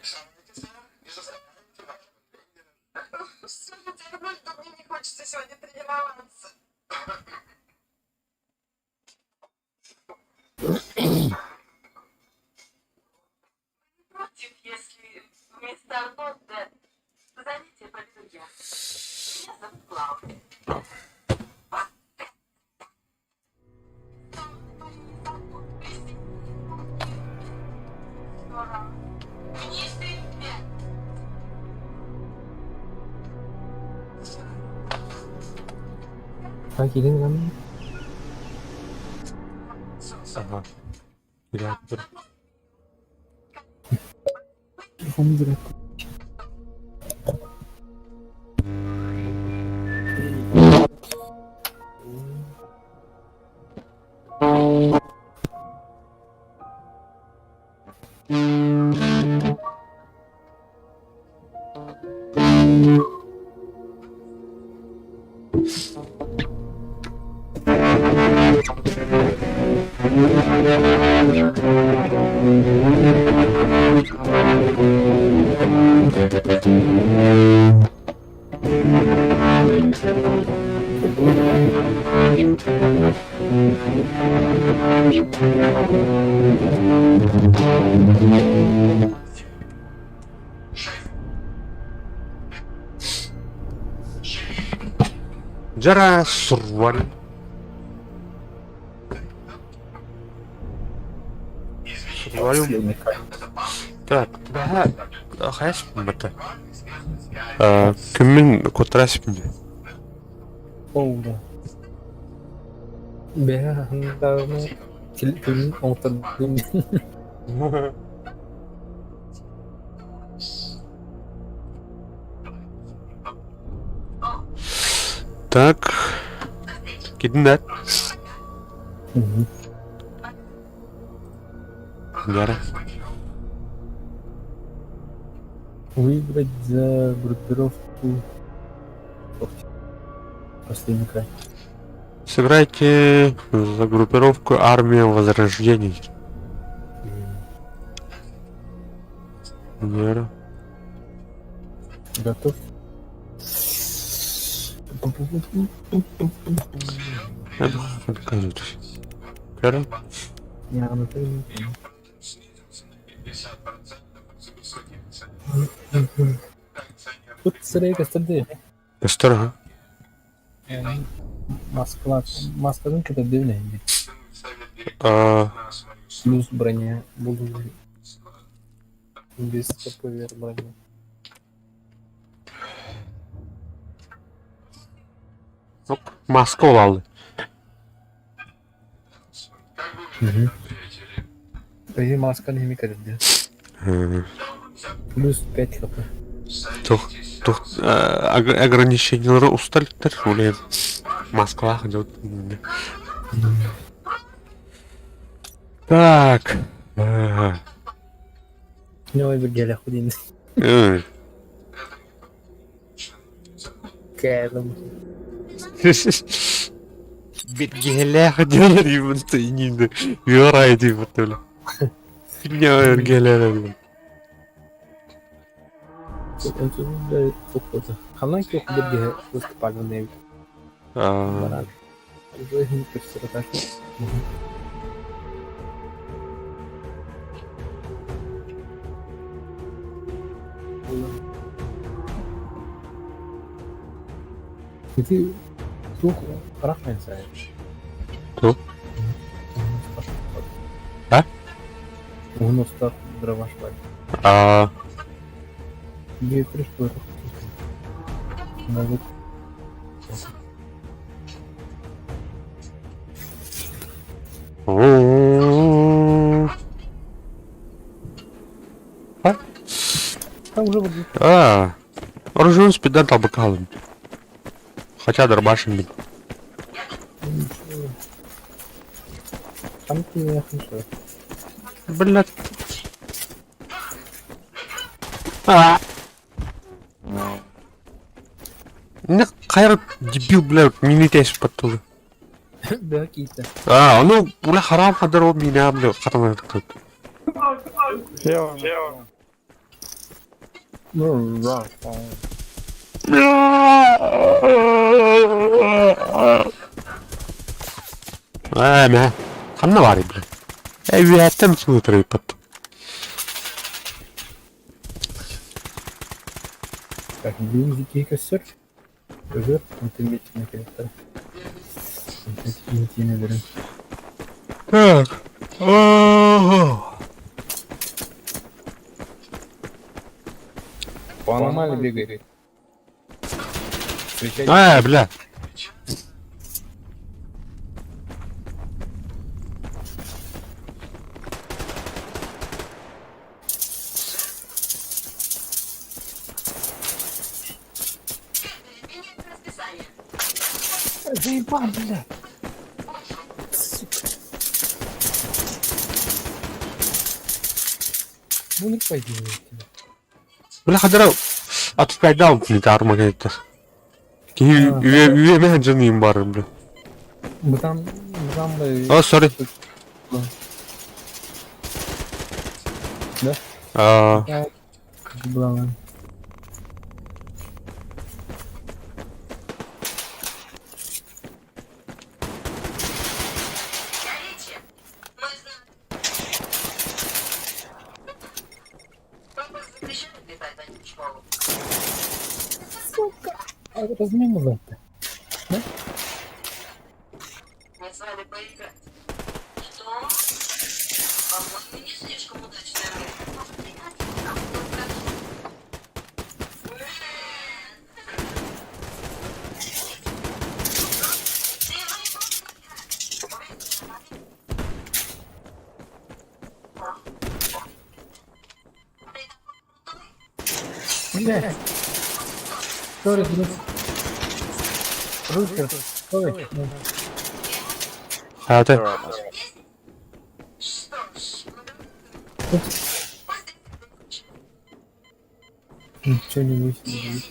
Вставайте, сэр, и заставляйте вашего тренера. Слушайте, Арнольд, мне не хочется сегодня тренироваться. Против, если вместо Арнольда занятия проведу я. Меня зовут Клаудия. Мне 75. Так, Елена Ивановна. Ага. Реактор. Телефон забирать. Жара сурваль. Сурвалю. Так, да, хайс бата. Күммүн куттарасыппын. Ол да. Бэһэ хандаҕына күн оҥтордум. Так, киднат. Гара. Выбрать за группировку последний край. Сыграйте за группировку Армия Возрождения. Гара. Готов? Гара. Не, ну ты- Тут сырые кастады. Кастар, Москва. Москва, ну что-то дивное. А, Плюс броня. Буду без КПВР броня. Ок, маска олалы. Эйи масканы хими кэрдэ. Плюс 5 хп. Тух, тух, ограничениелары усталиктар, уле Москвах идет. Так. Ньой биргеле худин. Кэлым. Биргеле худин ибн Юрай дип бутылы. Биргеле. Ханан көх бирге выступали на Ити туох харах сайын. Туох? А? Уһун устар дробаш бар. А. Биир Могут. А? Там уже вот. А. Оружие спидан табакалым. Хотя дробашим бит. Там ты не хорошо. Блядь. А. Не хайр дебил, блядь, не летясь под Да, какие-то. А, ну, бля, харам хадар меня, бля, хатан этот. Ну, да. А, мә. Ханна бар, бля. Эй, вәттем смотри, под. Так, блин, дикий костер. Вверх, антиметрный коллектор. Так. По аномалии бегает. А, бля. Заебал, бля. Сука. Ну не пойди тебя. Бля, хадара. Отвкайдал, не тарма это. Үе жаным бар, бля. Бытан, бытан О, сори. Да? А. Бла. Сука! А размин назад-то. Да? Мы с вами поиграть. Что? По-моему, не слишком удачная мысль. Бля. Сори, друг. Русер, стой. Хайата. Ничего не высидит.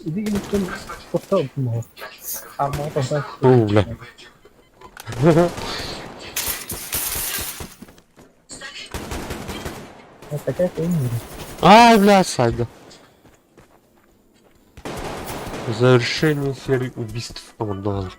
Иди никто не поставил. А можно О, бля. Вот такая хуйня. Ай, бля, сайда. Завершение серии убийств Амандала.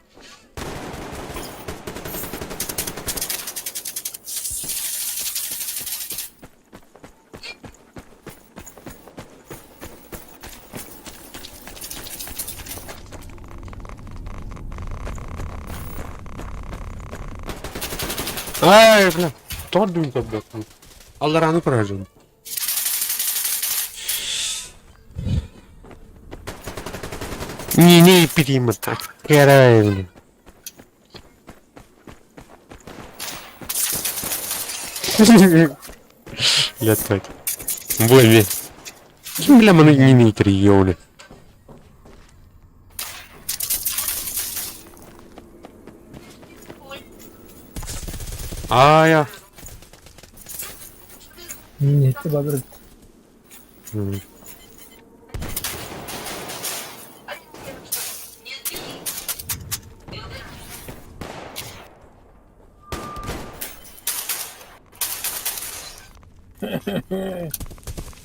Ай, бля, тоҕо дүҥ көрбөппүн. Алларааны көрөр дьон. Не, периметр. Керай, блин. Летать. Бля, бля, мы не метр ёли. А, я. Нет, бабр.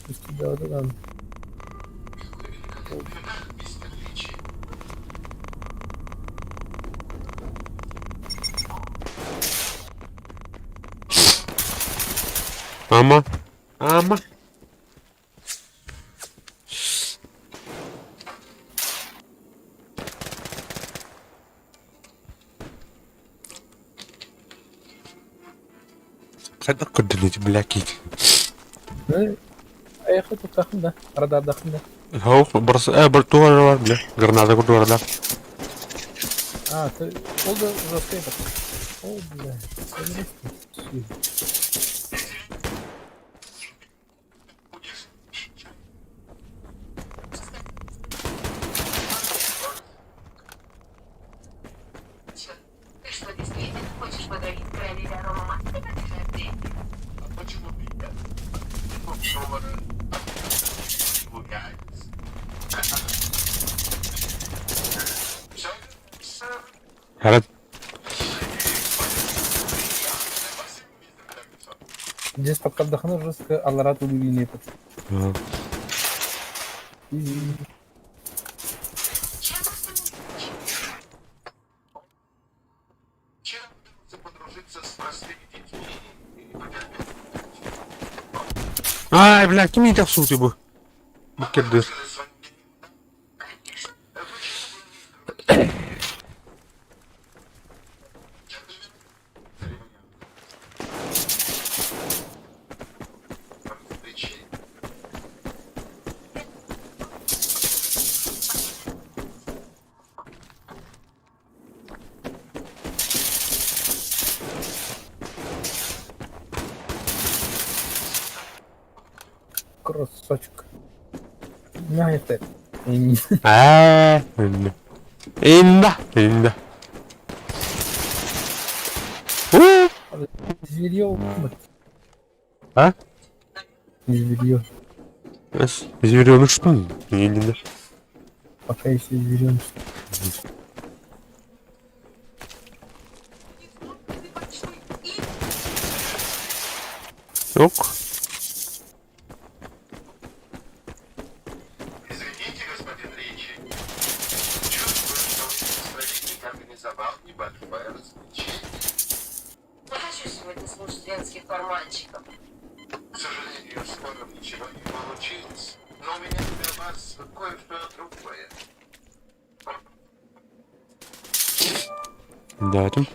Үстү Ама. Ама. Хайдах көрдүнүт блякит. Айахы туттахын да, радардахын да. Хау, барс, бар тугар бар, бля. Граната курдук барда. А, ты, ол да жестко этот. О, бля. Ты что, действительно хочешь подарить королеве аромамастика Харат. Здесь пока вдохну жестко, алларат убили этот. Ай, бля, ким не сути бу? Бу кирдир. Красавчик. На это. Аа. Инда. Инда. Зверье. А? Зверье. Зверё, ну что? Не, не, не. Пока еще зверье. Ок. Извините, господин Ричи. Чувствую, что советник организовал небольшое развлечение. Не хочу сегодня слушать венских формальщиков. К сожалению, спором ничего не получилось. Но у меня для вас кое-что другое. Да, это.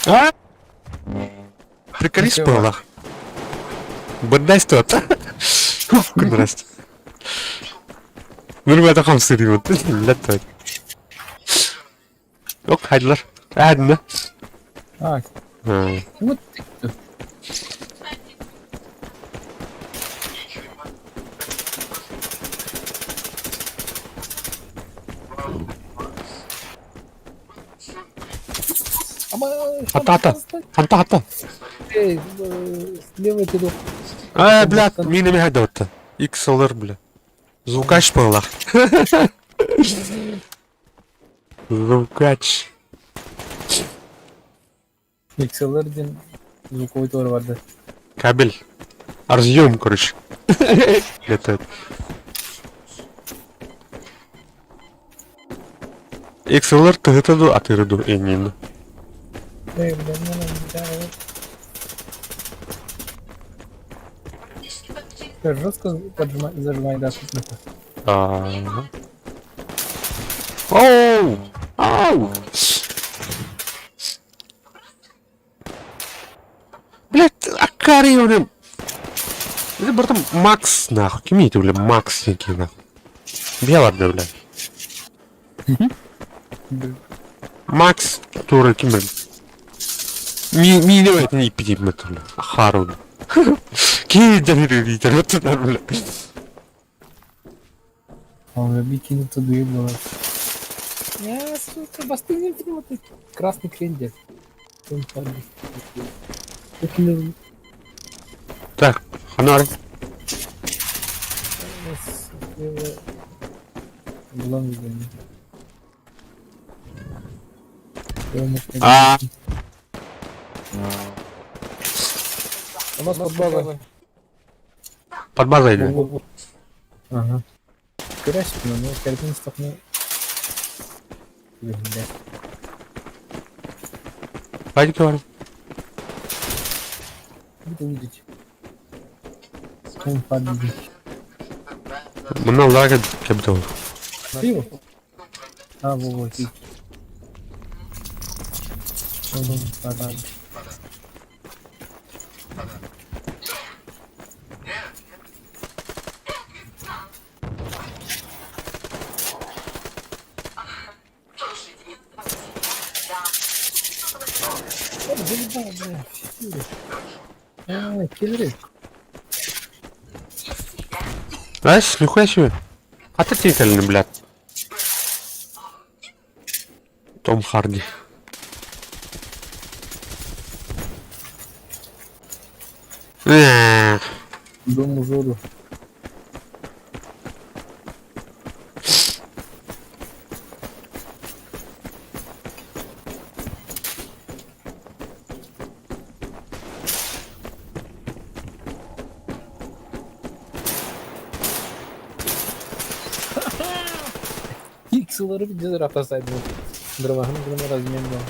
А? Приколись была. Бырдай стоит. Здрасте. Нұрбата хамсыр вот. Ләттәй. Ок, хайдылар. Әдіні. А, вот ты. Хата, хата. Хата, хата. Эй, слева кидок. А, бля, мин эме хайдаватта. XLR, бля. Звукач была. Звукач. XLR ден звуковой тор барды. Кабель. Разъем, короче. Это. XLR тыгытаду атырыду энин. Эй, бля, мне надо да, Жестко поджимай, зажимай, да, тут. Оу! Ау! Блять, акари, блин. Это, братан, Макс, нахуй. Ким это, бля, Макс некий, нахуй. Белый, бля. Макс, который ким, бля. Ми, ми не это не пить, бля. Хару. Ким это, бля. Он бикини то двигала. Я, сука, бастыни ты. Красный крендель. Так, ханар. А. У нас под базой. Под базой, да? Ага. Красиво, но картин стопну. Пойди говорю. Буду видеть. Он победит. Мына лага кэбдол. Пиво? А, во, во, ты. Он победит. А, киллеры. Знаешь, нихуя себе. А ты тительный, блядь. Том Харди. Эх. Дом ужору. Икс-лары где рафтасайд Дроваһын гына размен был.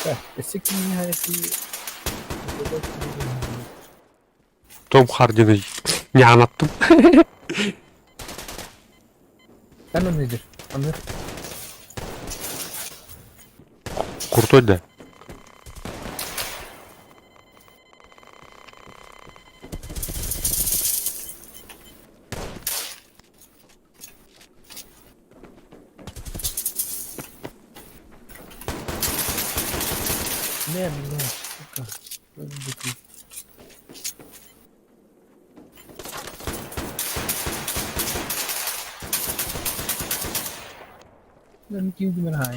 Так, өссө кимниһайсы Том Хардины не анаттым. Эн онно Аны Крутой, да? Не, блядь, сука. Быков. Den kul med här.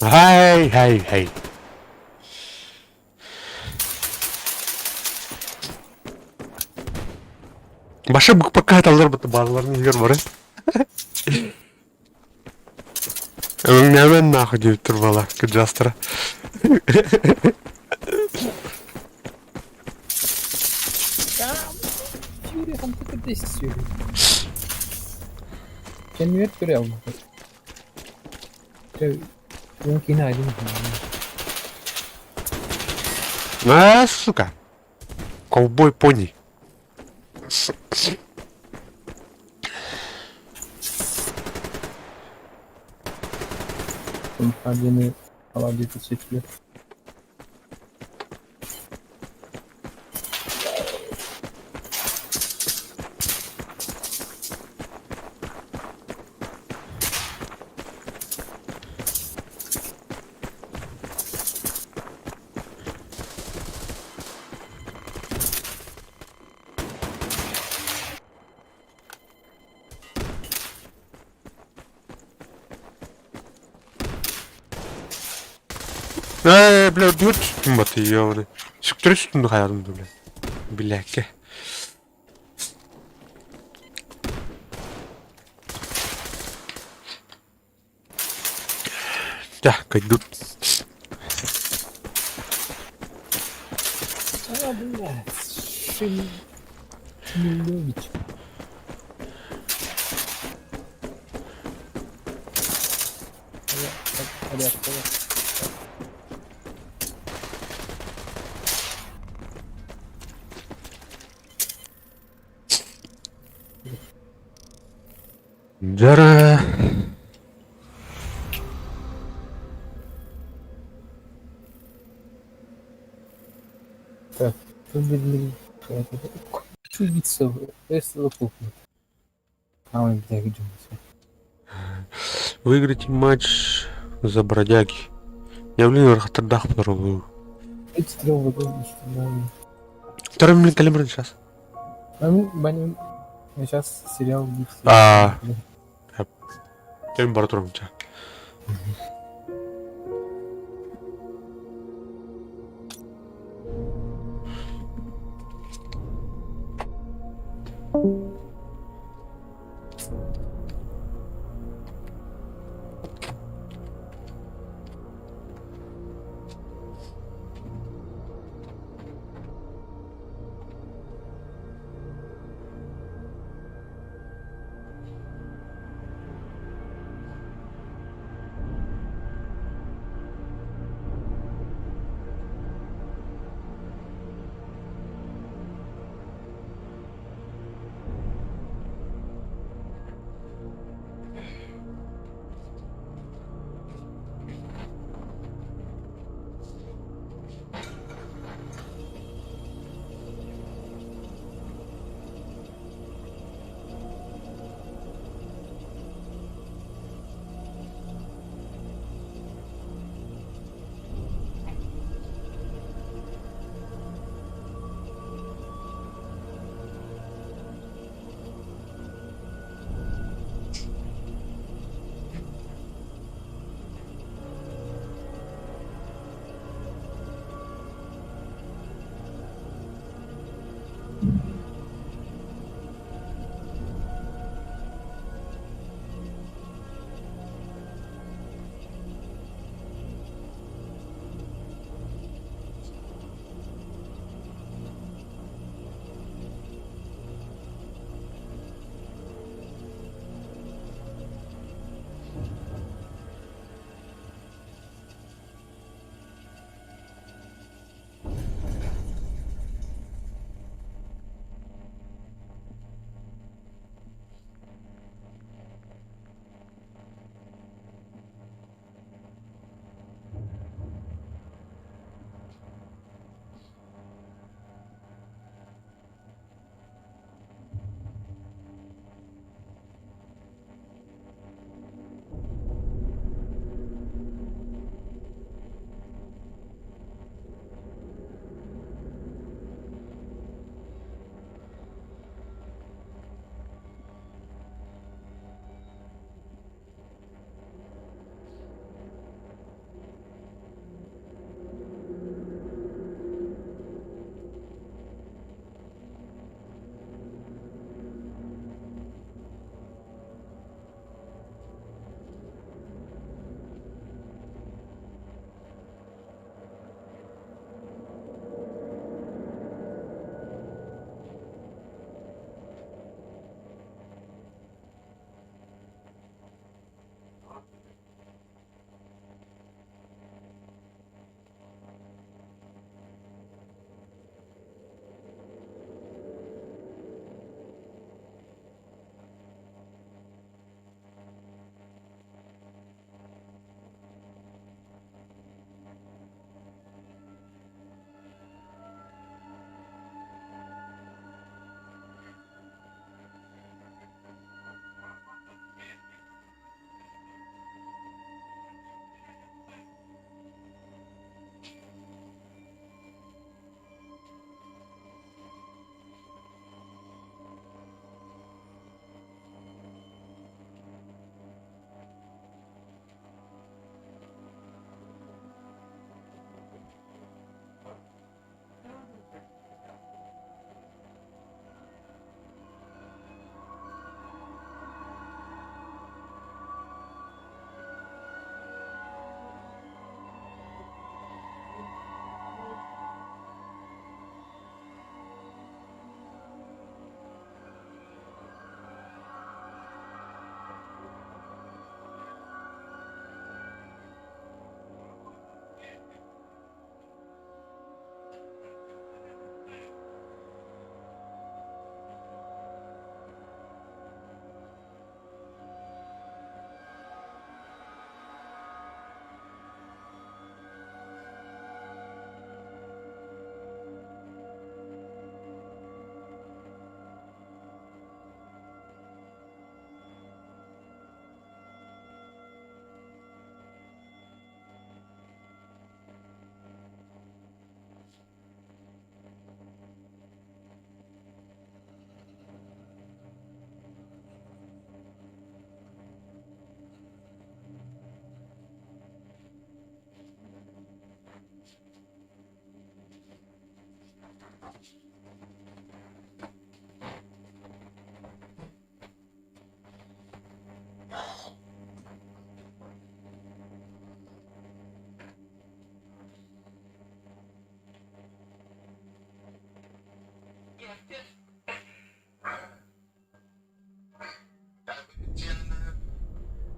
Хей, хей, хей. Баша пока талдар быты барларын егер бар. Мен нахуй деп тұр бала, жастыра. Фьюри там только 10 Фьюри. Кеннер көрө алмак. Мумкин айдын. А, сука. Ковбой пони. Один холодит светле. Э, бля, дүрт түстүм баты, ёбаный. Сүктүрө түстүм хаярым, бля. Бляке. Да, как тут. А, блядь. Шемилевич. Порядка. Дьара. Так, Выиграйте матч за бродяги. Я, блин, хатырдах попробую. Второй минут калибр сейчас. Сейчас сериал А. Кем бар турам ча.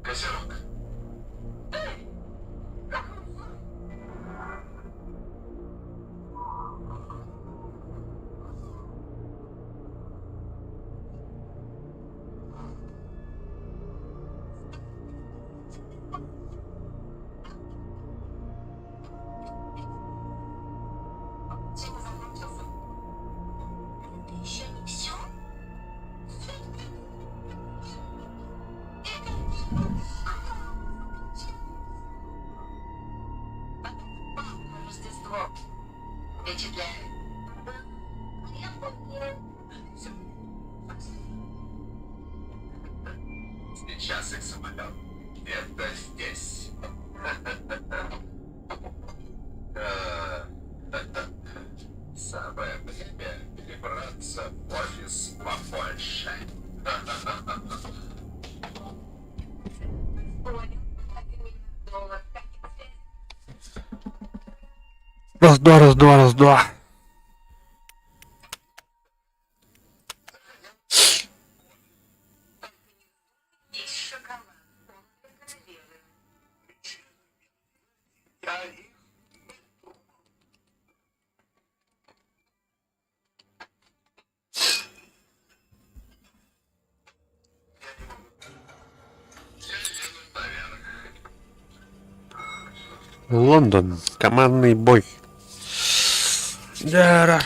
Козерог. Сейчас их самолет где-то здесь. Самое время перебраться в офис побольше. Раз, два, раз, два, раз, два. Лондон. Командный бой. Да.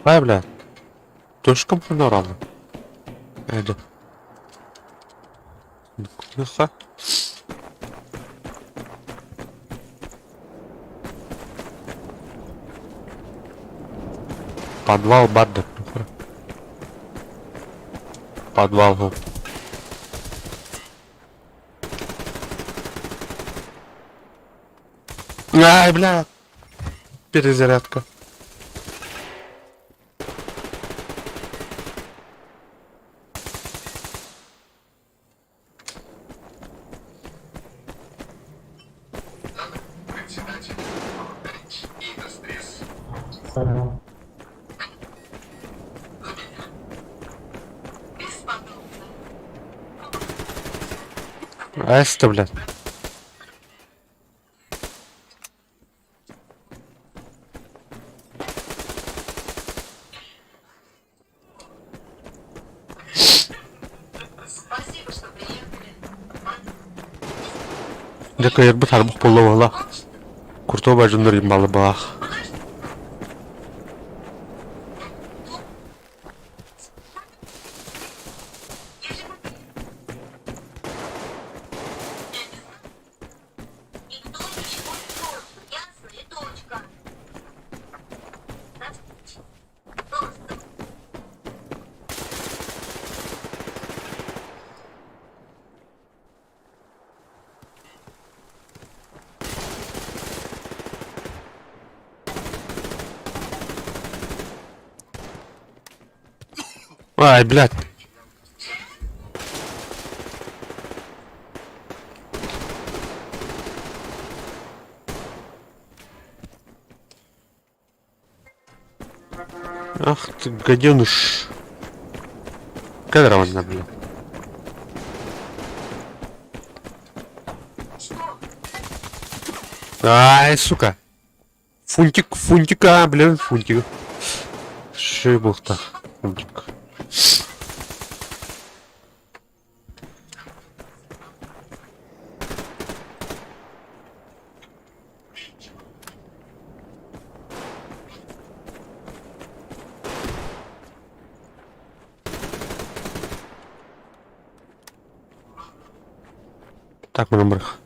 Ай, бля. Точка панорама. Эда. Ха. Подвал бардак. Подвал. Ай, бля. Перезарядка. Председатель Rich Industries. Эста, блядь. Дьэ кыайарбыт арбах буолла буолла. Куртуобай дьоннор имбалы баах. Ай, блядь. Ах ты, гаденыш. Кадрована, блядь. Ай, сука. Фунтик, фунтика, блин, фунтик. Шибухта. Фунтик. Так, манан барыах.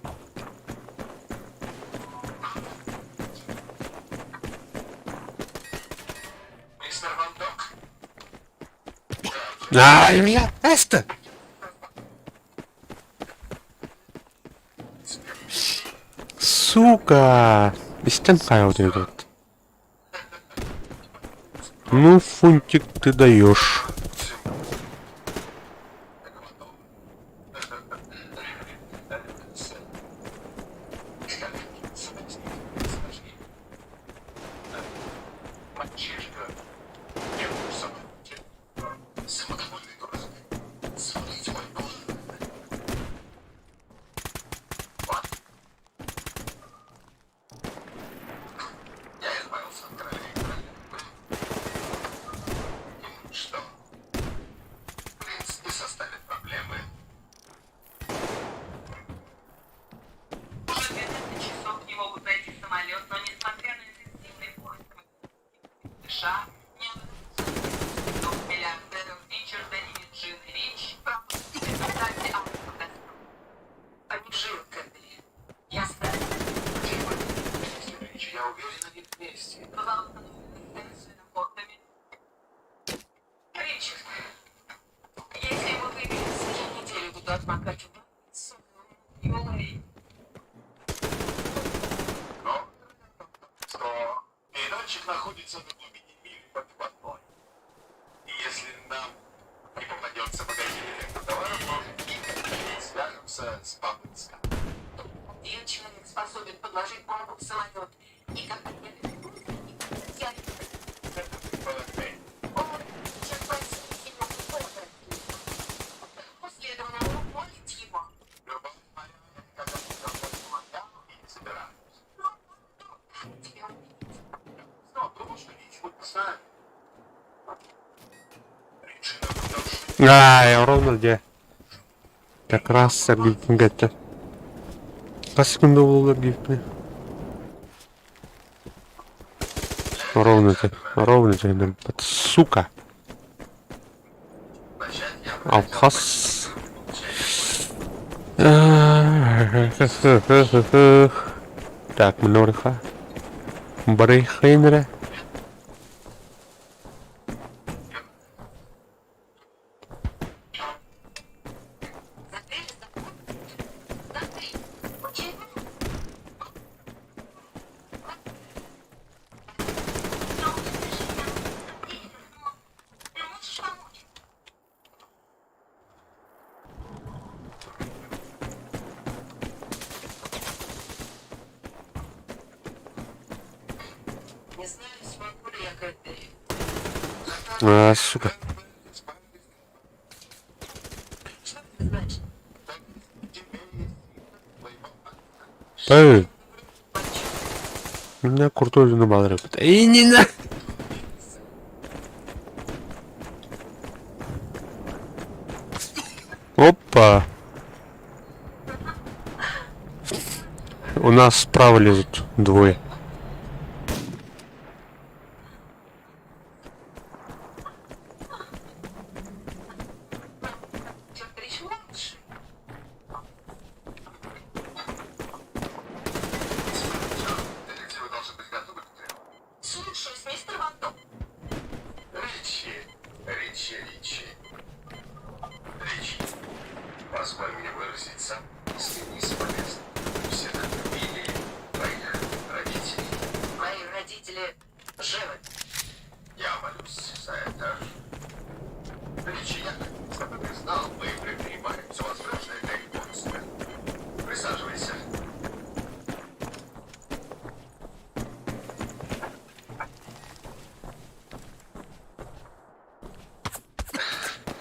Ай, бля, эстэ! Сука! Истэн хаалбыт эбит. Ну, Фунтик, ты даешь. Ай, ровно где? Как раз сэргиибиппин кэттэ. Хас секунда буолла эргиибиппин? Ровно ты, ровно ты, сука. Алхас. Так, Мнорха. Барыхайнера. А, сука. Эй! Меня крутой на Эй, не на! Опа! У нас справа лезут двое.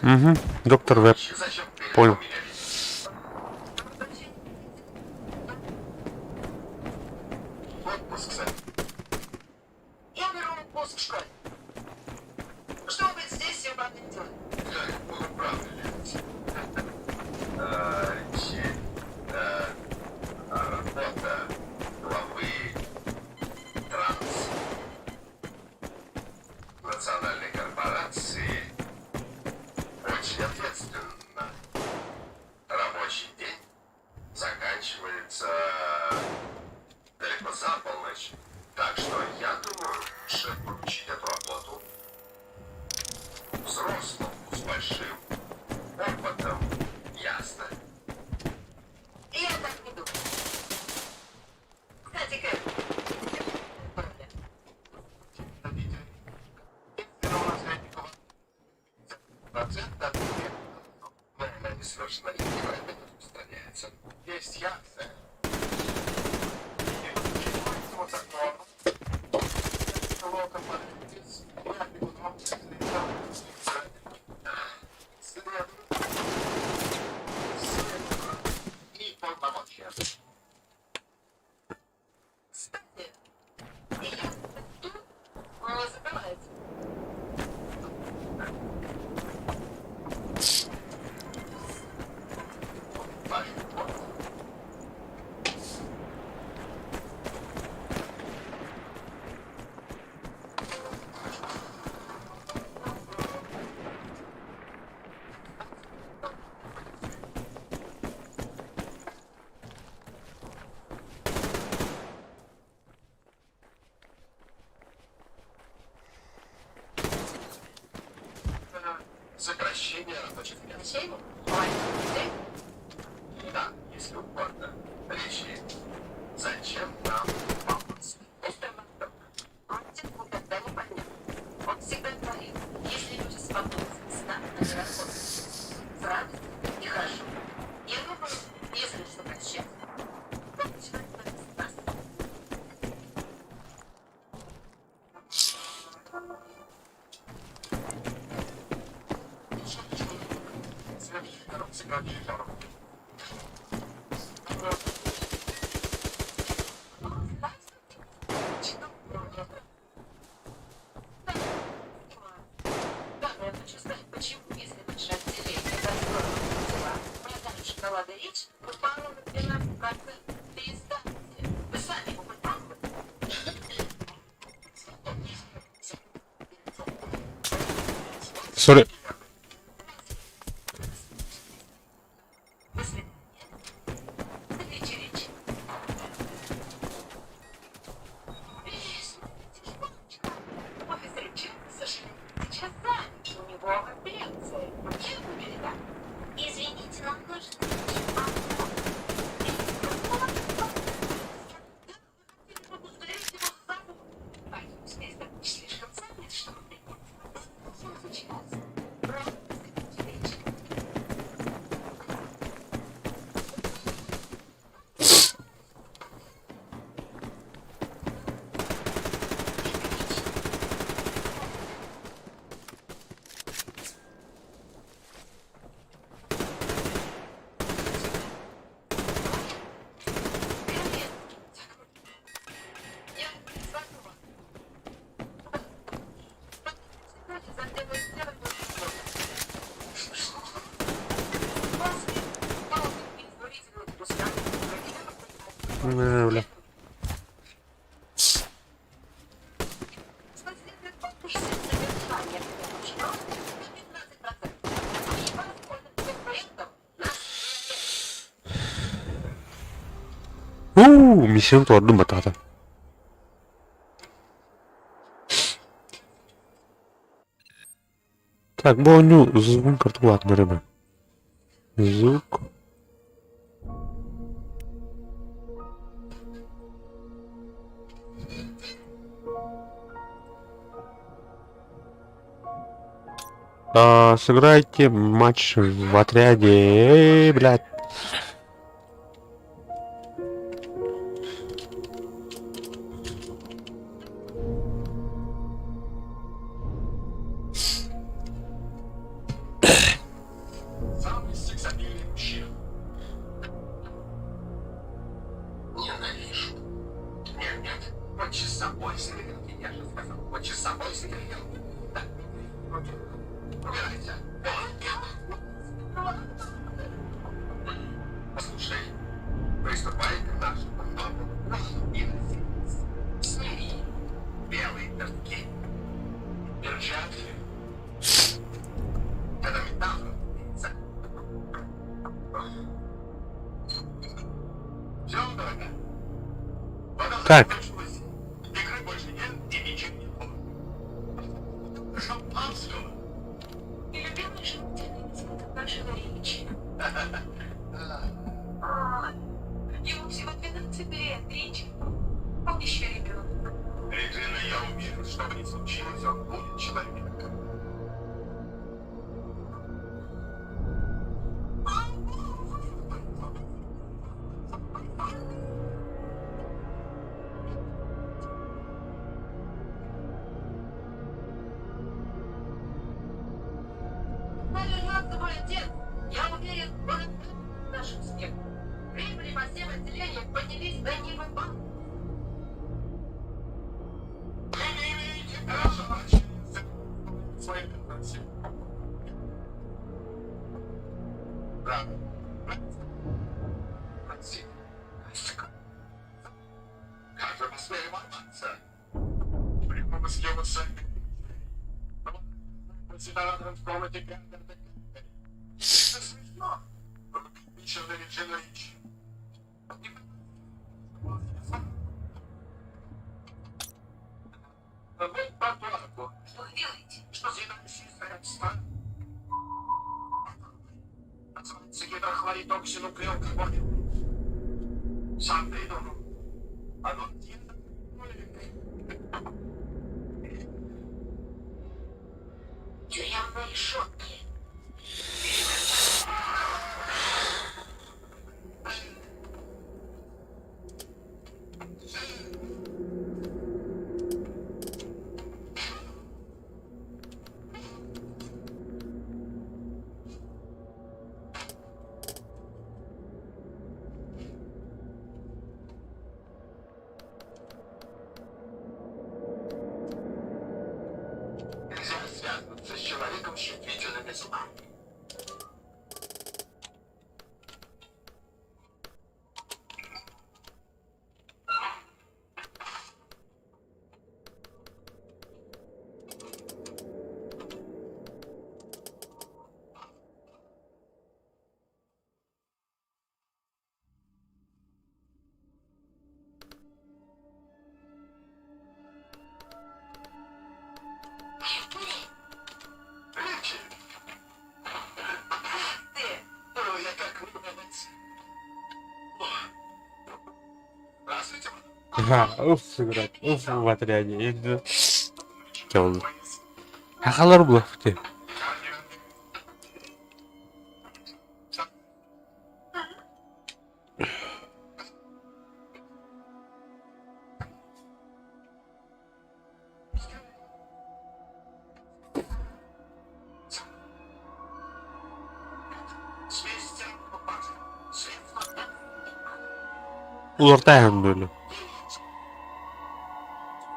Угу, доктор Веб. Понял. Лучше поручить эту работу взрослому с большим опытом. Ясно? Я так не думаю. Кстати, Кэп, Процент от Наверное, несовершеннолетнего это не распространяется. Есть я, сэр. И подчиняюсь закону. Я бегуном следую и полномочия. Кстати, я тут не забывайте. Ваш вопрос. Сокращение рабочих мест. Да, если угодно. Речи. Зачем нам баланс? Он никогда не поймет. Он всегда говорит, если люди свободны, с нами надо работать. С радостью и хорошо. Я думаю, если уж сокращать, то начинать надо с нас. Да, но я хочу знать, почему, если наше отделение достроило дела, продажа шоколада «Рич» упала на 12%. Перестаньте. Вы сами его пробовали? Sorry. До свидания. Ричи, Рич. Офис Ричи, к сожалению, сейчас занят. У него конференция. Я ему передам. Извините, нам нужен Слишком занят, чтобы принять. Сейчас. Ричи. Бля. Уу, миссияны туордум батата. Так, бу оонньуу звугун карту улаатыннар Звук. А, сыграйте матч в отряде. Эй, блядь. Самый сексапильный мужчина. Ненавижу. Нет, нет, по часовой стрелке, я же сказал, по часовой стрелке. Да. Убирайся. Послушай, приступай к нашему новому плану и сними белые портки, перчатки. Это метафора. Все, дорогая. Вода Так. закончилась. Игры больше нет и ничем не И любимый желательный инстинкт нашего Ричи. А, Ему всего 12 лет, Ричи. Он еще ребенок. Реджина, я уверен, что бы ни случилось, он будет человеком. Вернется мой отец. Я уверен, он отправит наш успех. Прибыли по всем отделениям поднялись до неба. Вы не имеете права свои гарантии. Право. Простите. Как вы посмели ворваться? Прямо съематься. В комнате Это смешно. Ричард Реджинович. Вы поплаку. Что вы делаете? Что съедающие средства? Называется гидрохлоридоксинуклеокарбонил. Сам придумал. Оно Тюремные решетки. Нельзя связываться с человеком с чувствительными зубами. Ричи! Ты! О, я так молодец. О. Здравствуйте, мадам. Ха, уф, сыграть, уф, в отряде. Чэ Сахалар булахты. Улартайын бөлө.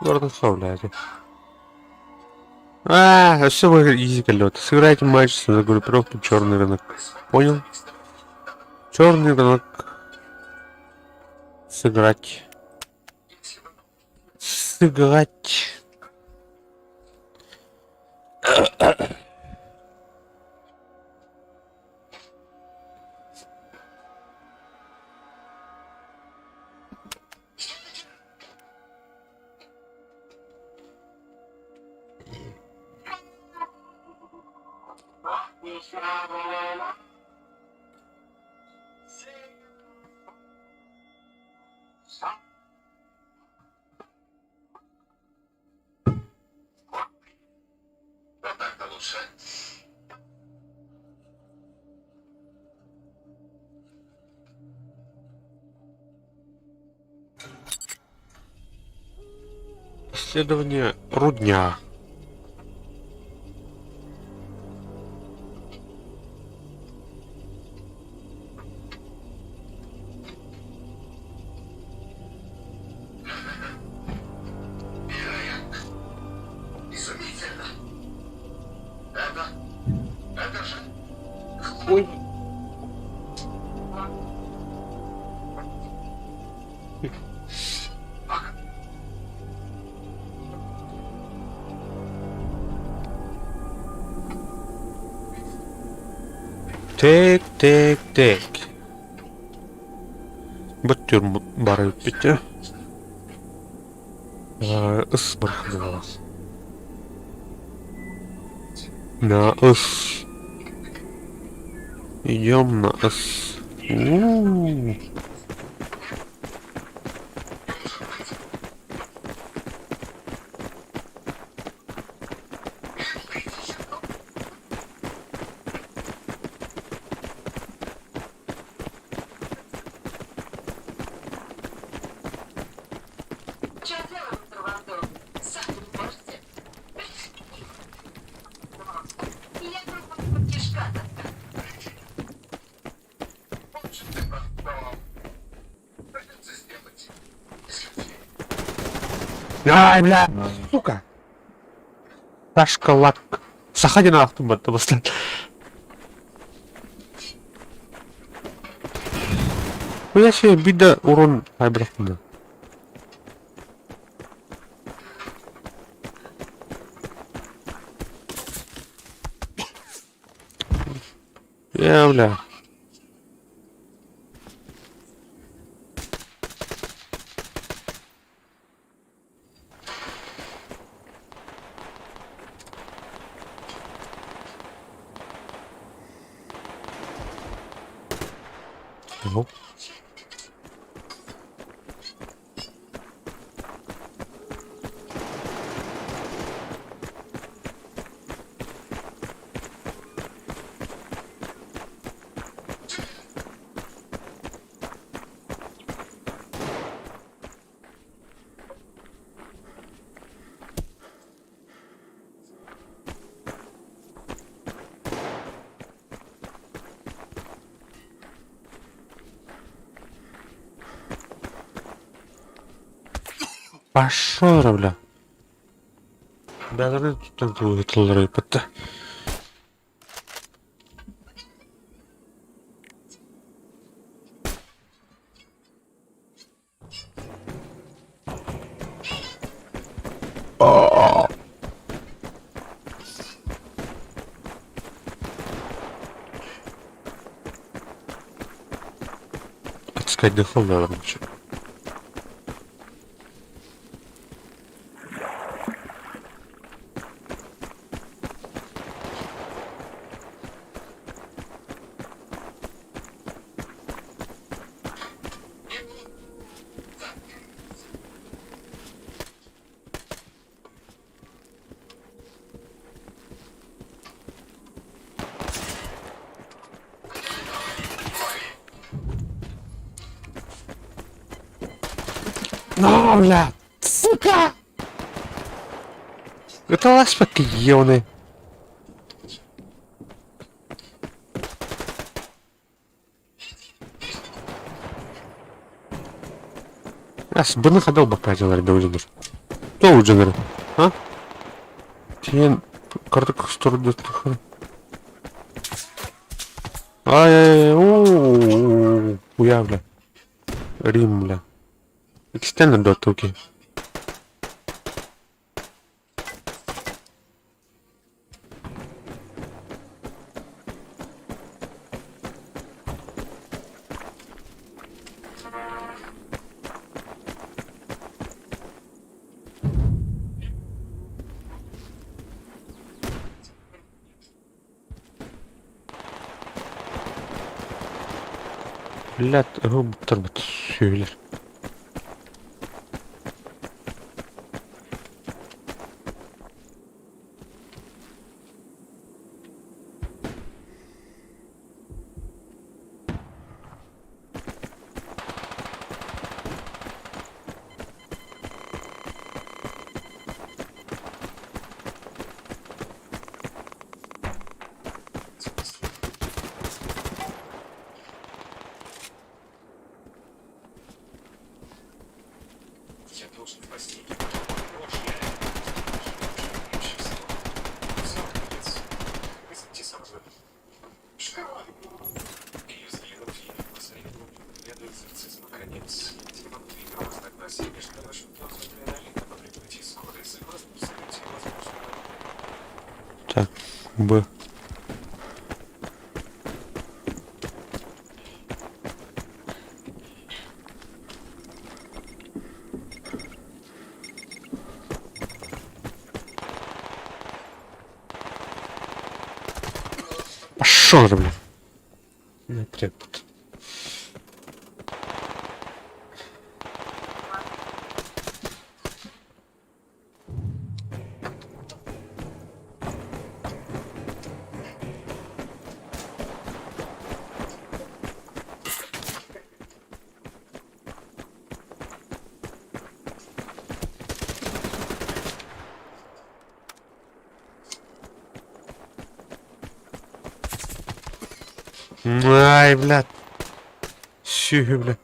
Улардан составляете. А, все вы изи колет. Сыграйте матч за группировку Черный рынок. Понял? Черный рынок. Сыграть. Сыграть. Вот так-то лучше. Исследование рудня. Невероятно. Изумительно. Это... Это же... Ой. Тек, тек, тек. Бөттүр бары бүттү. Ыс бархадылар. На С. Идем на С. У-у-у. В чем дело, мистер Ван Дорн? Сами не можете. Я думаю, кишка тонка. Придется сделать исключение. Ай, бля, сука. Сашка лак. Саха диэн аахтым батта бастаан. Я себе бида урон айбырахтым. Я, бля. Ну. Пошел, бля. Бәлерин туттан тыллары бітті. Отыскать дыхал, наверное, еще. На, бля! Сука! Это ласпак ебаный. Ас, бұны қадал баққа жалар дәулетір. Тоу жаныр. А? Тен картық сторону Ай-ай-ай, ооо, хуя, бля. Рим, бля. Extended dot окей. Блядь, губ сүйлер. Я должен спасти экипаж. Я проще всего. Все, наконец. Вызовите самолет. Ее взглянуть и посмотреть экзорцизма конец. Разногласия между нашим дозой адреналина по прибытии скорой согласно событию возможного. Так, Б. Пошел же, блядь. Не требует. Ай, блядь. Сүһү, блядь.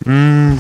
М.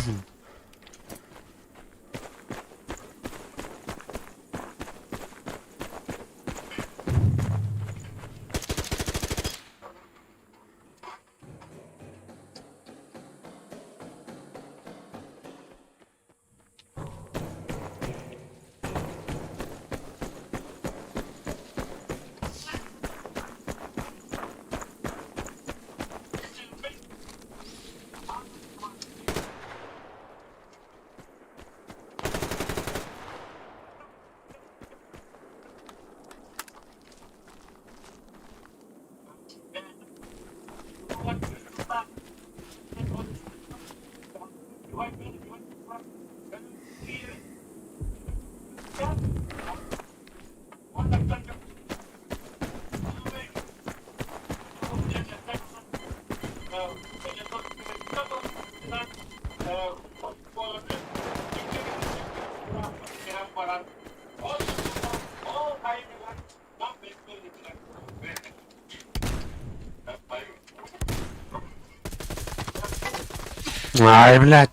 Ай, блядь.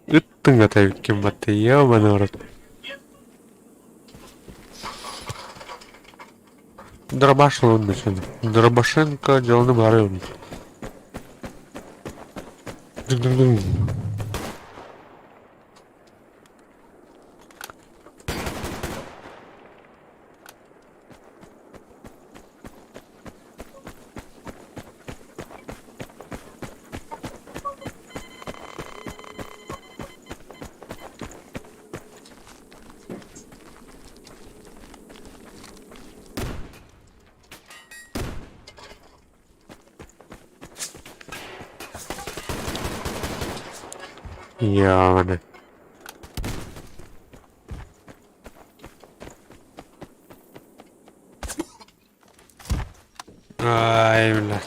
Ыттыҥ ата ким батты, ебаный в рот. Дробаш лунный. Дробашенко деланы бары. Дын-дын-дын. Ёбаный. Ай, бля.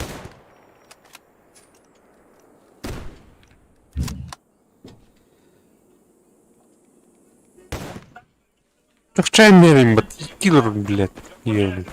Так чай мерим, бат, киллер, блядь, ебаный.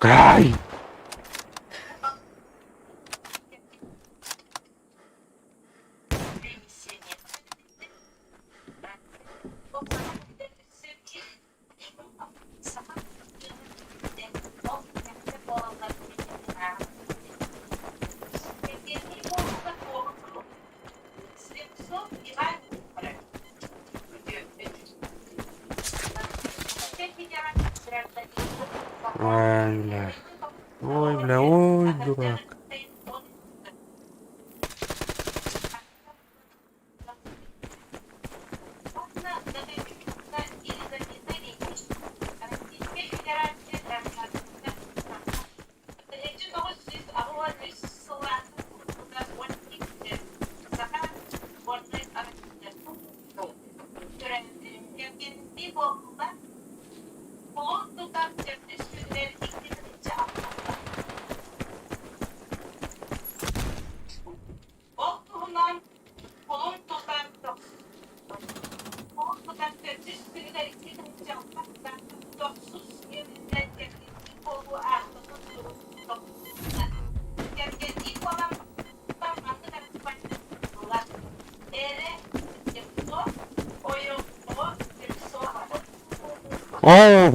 Ай! Ой, бля. Ой, бля, ой, дурак. Оо!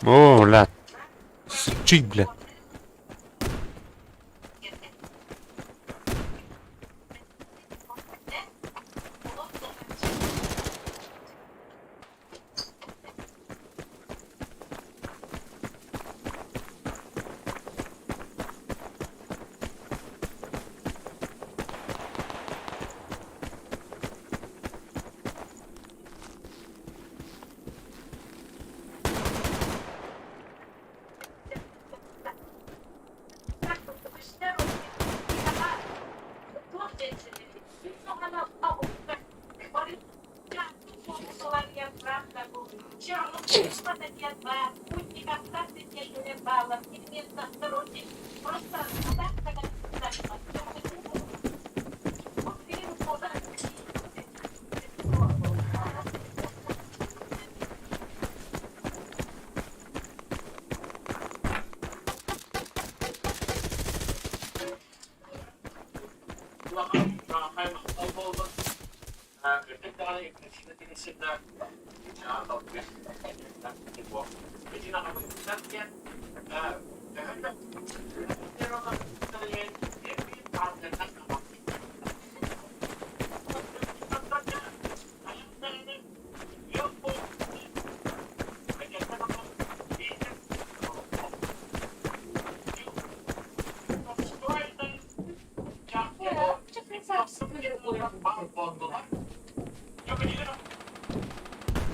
О, бля. Сычить, бля.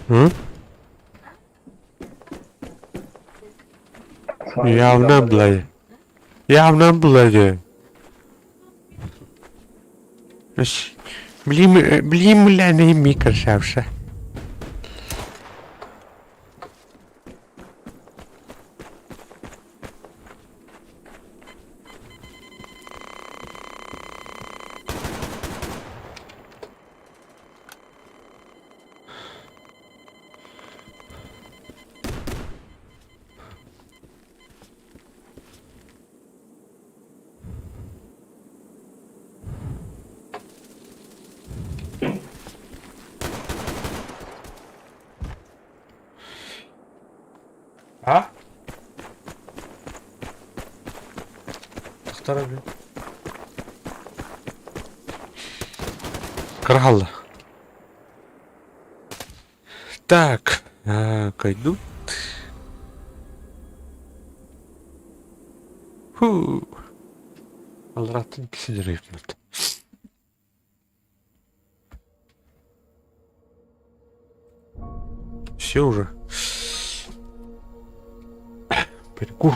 М? Явно, блядь. Явно, блядь. Блин, блин, бля, не ми красавца. А? Тахтара, блин. Крал. Так, кайдут. Фу. Алратын кисидерейпмит. Все уже. Перекур.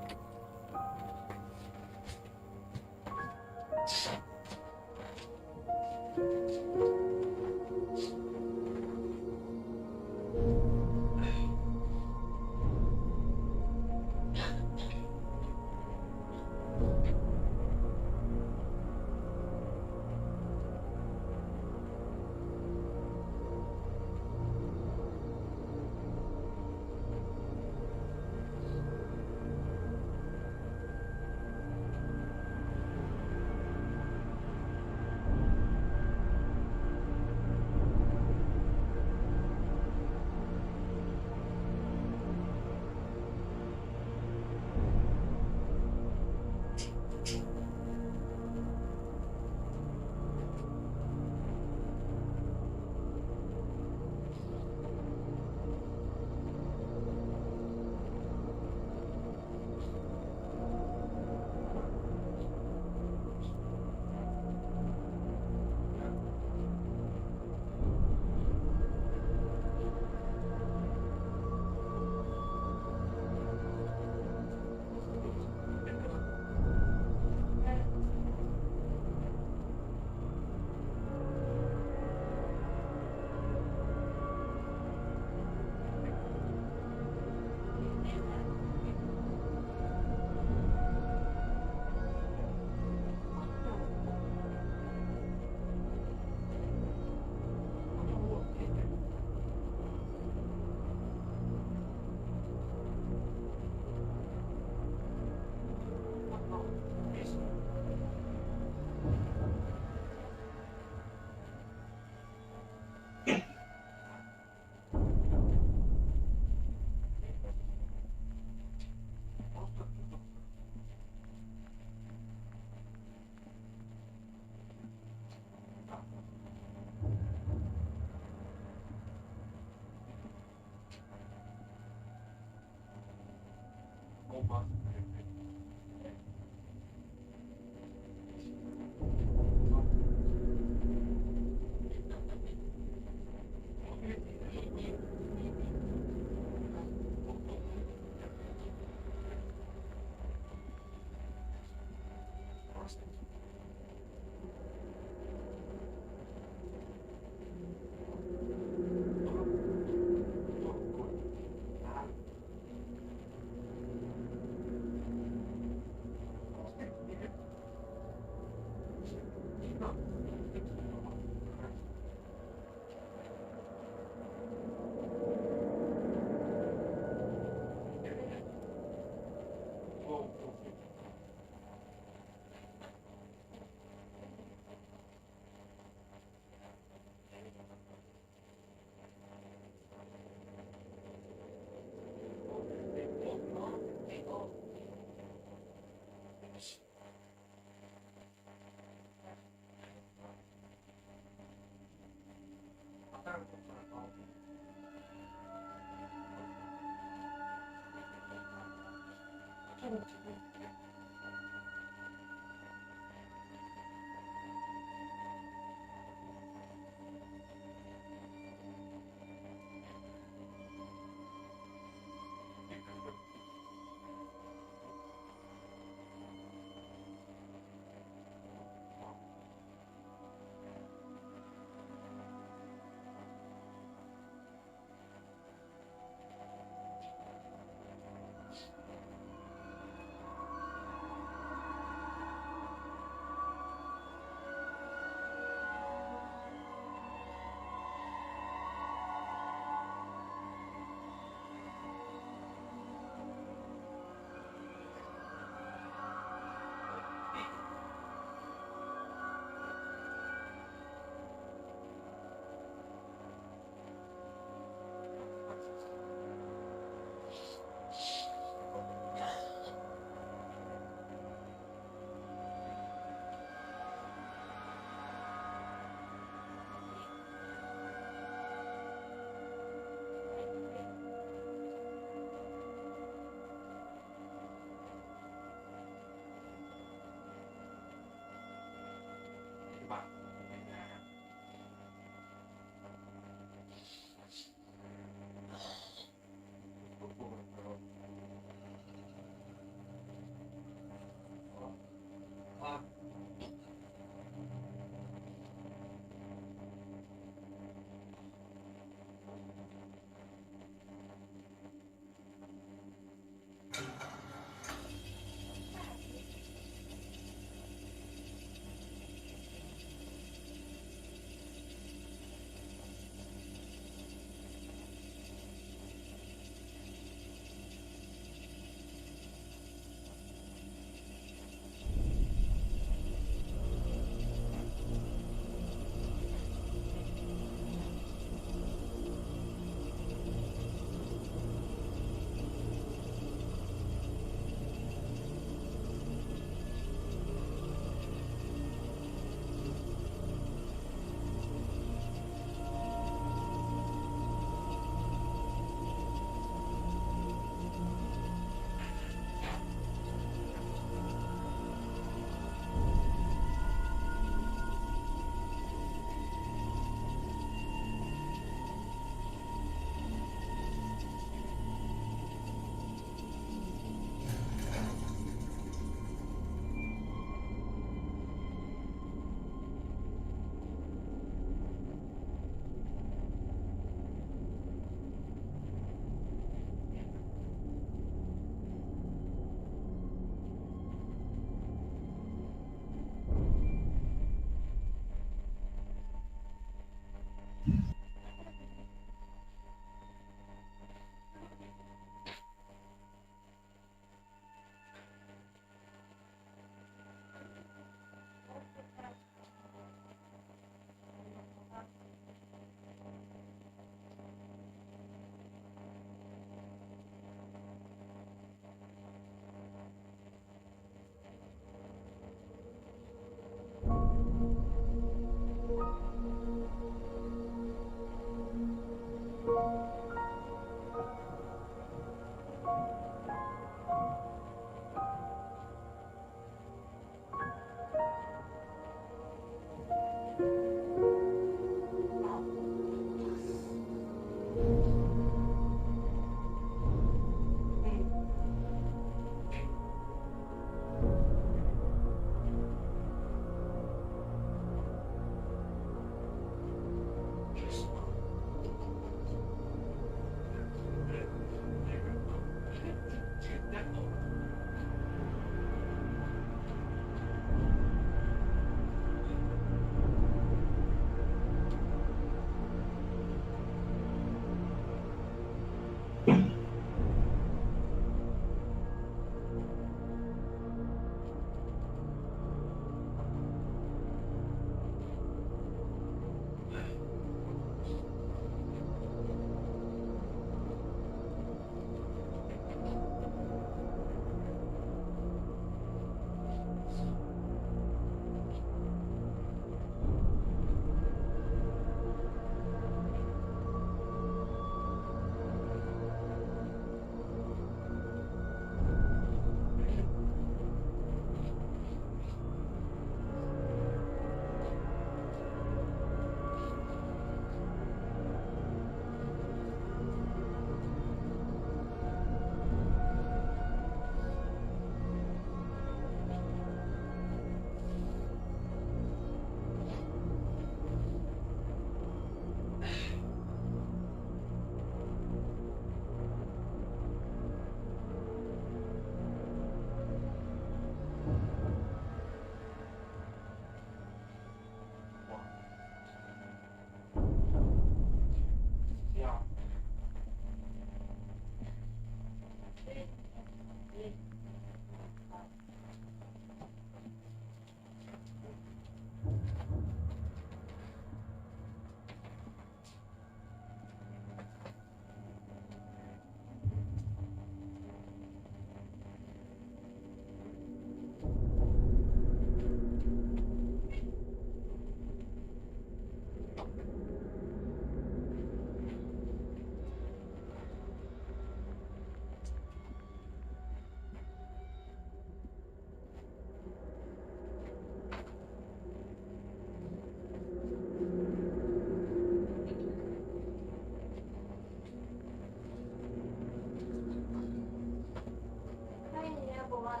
была,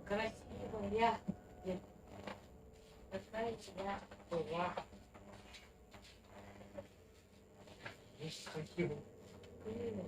такая я. Оказывается, какая я была красивая. Какая я была.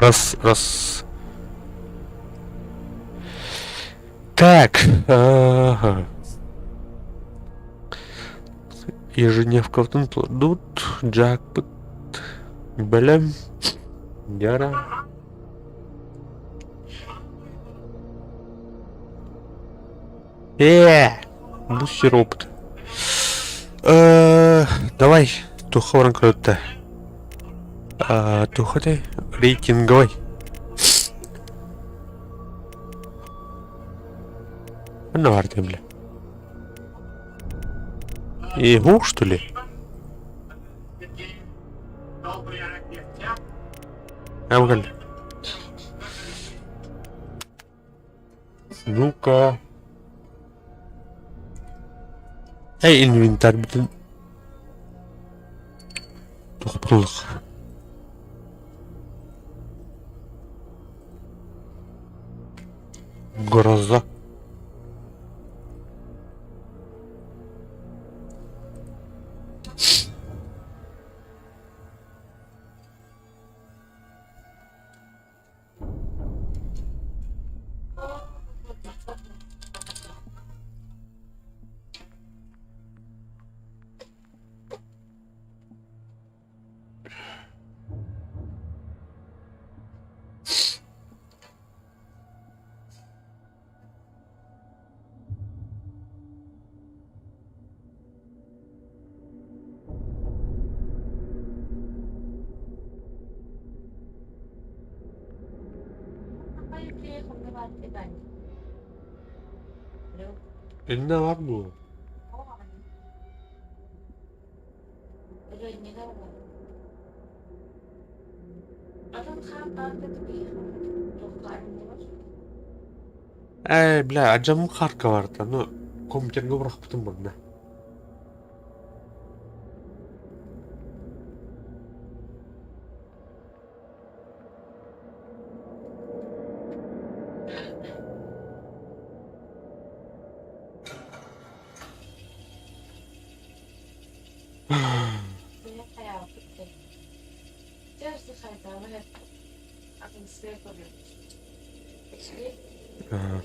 Раз, раз. Так. Ага. Ежедневкабытын тут Джакпыт бэлэм Яра. Э, бу сир опыт. Давай, туха баран көрөттө. Туха де рейтинговый. Ханна бар бля. И что ли? Әбгәл. Ну-ка. Эй, инвентарь бүтүн. Тохпулық. Гроза. Инна бар бу. Эй, бля, аджамым харка барда, ну, компьютерге бырахпытым манна. Ага.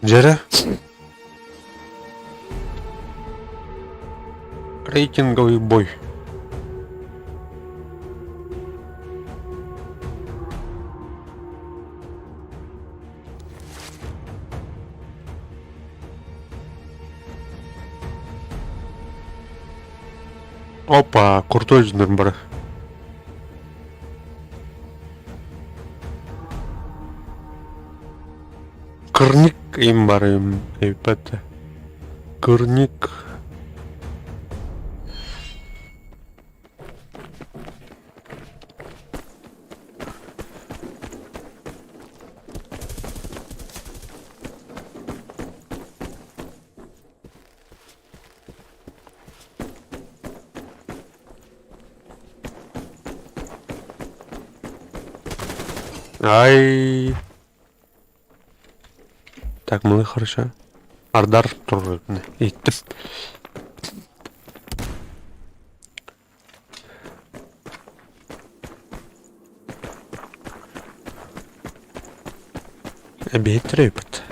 Дьэрэ Рейтинговый бой. Опа, крутой бар. Кырник им бар им эпэт. Кырник. Ай. Так, мы хорошо. Ардар турар. Иттим. Эбиэт төрөйбүт.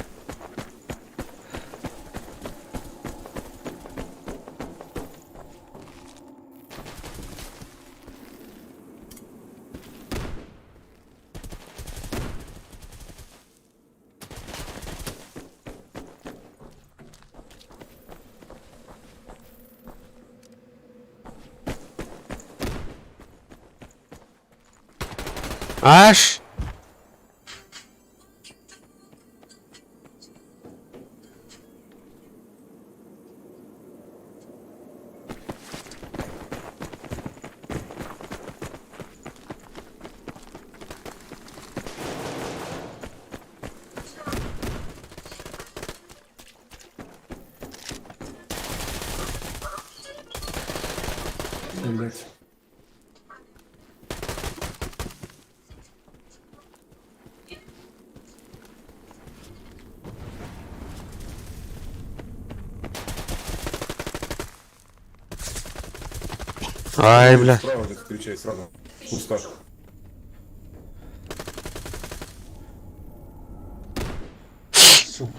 Аш! Блять. Ай, бля. Справа где-то встречай, сразу. В кустах. Сука.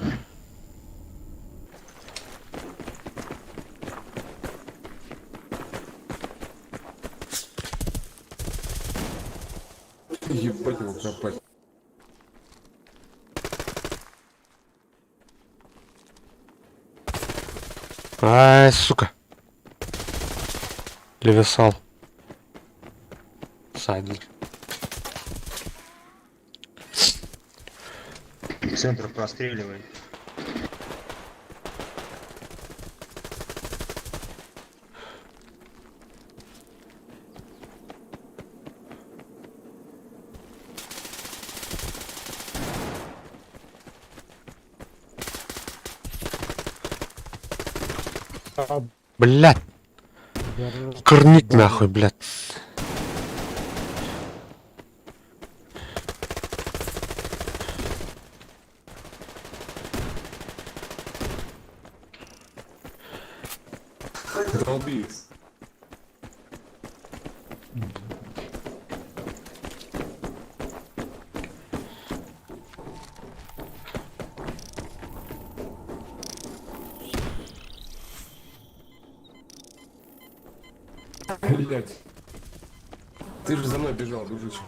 Ебать его копать. Ай, сука. Левесал. Сайдлер. Центр простреливай. Блядь. Корнить нахуй, блядь. Долби их. Блять. Ты же за мной бежал, дружище.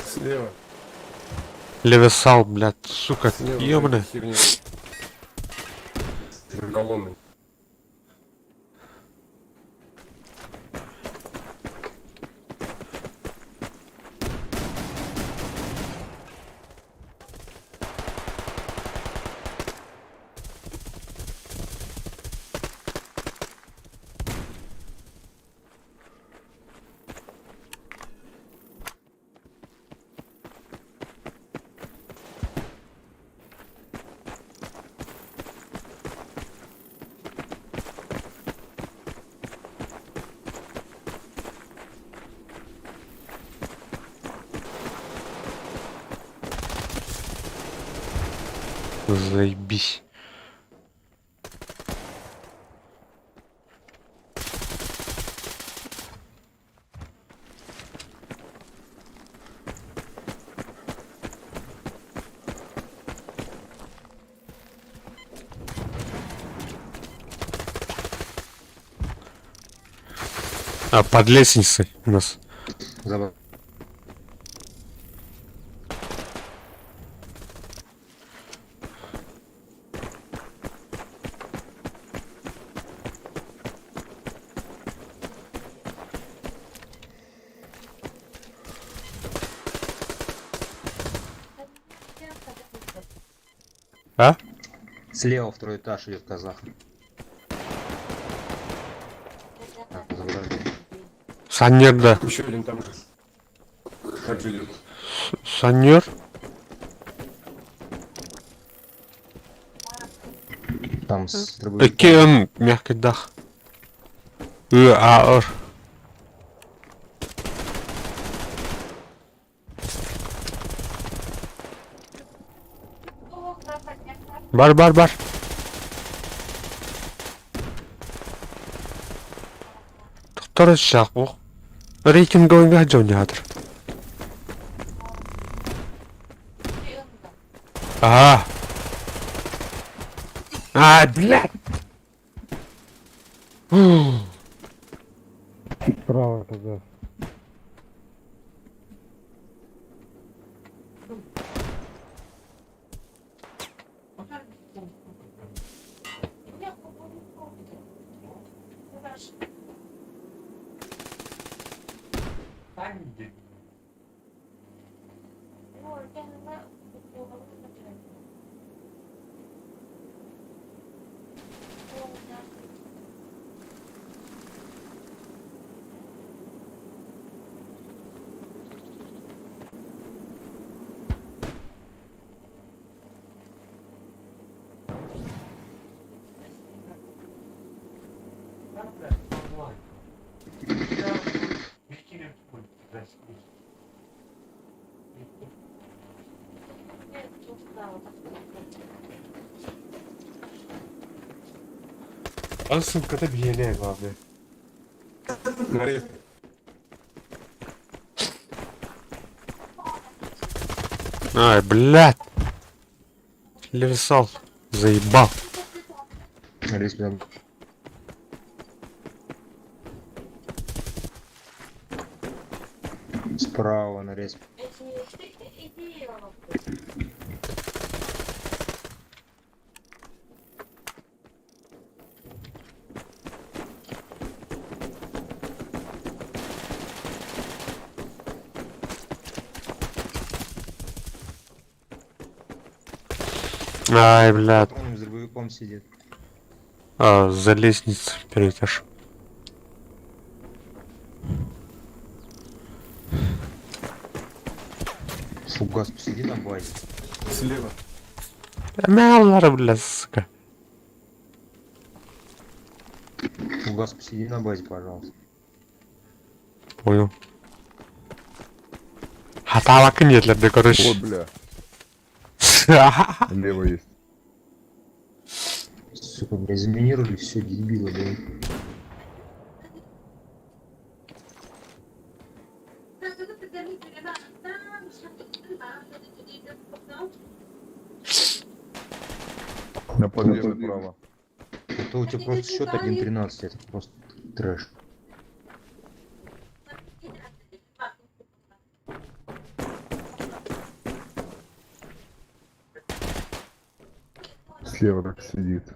Слева. Левесал, блядь, сука, Слева. ёбаный. Херня. За колонной. Заебись. А, под лестницей у нас. А? Слева второй этаж идет казах. Забрали. Санер, да. Еще один там же. Так же идет. Санер? Там с дробовиком. Икки мягкайдаах. Ы А Р. Бар бар бар. Тохтор шах. Рейтинговыйга дьонньоотор. А. А, блядь. Справа тогда. А сука, это биэлэ главное. Ай, блядь. Левисал. Заебал. Рейс, бля. Справа на рейс. Ай, блядь. Патроном с дробовиком сидит. А, за лестницей первый этаж. Фугас, посиди на базе. Слева. Мялар, бля, сука. Фугас, посиди на базе, пожалуйста. Понял. Хаталак нет, для короче. О, бля. Лево есть. Сука, бля, заминировали все, дебилы, бля. На подъезд направо. Это у тебя просто счет 1.13, это просто трэш. Слева как сидит.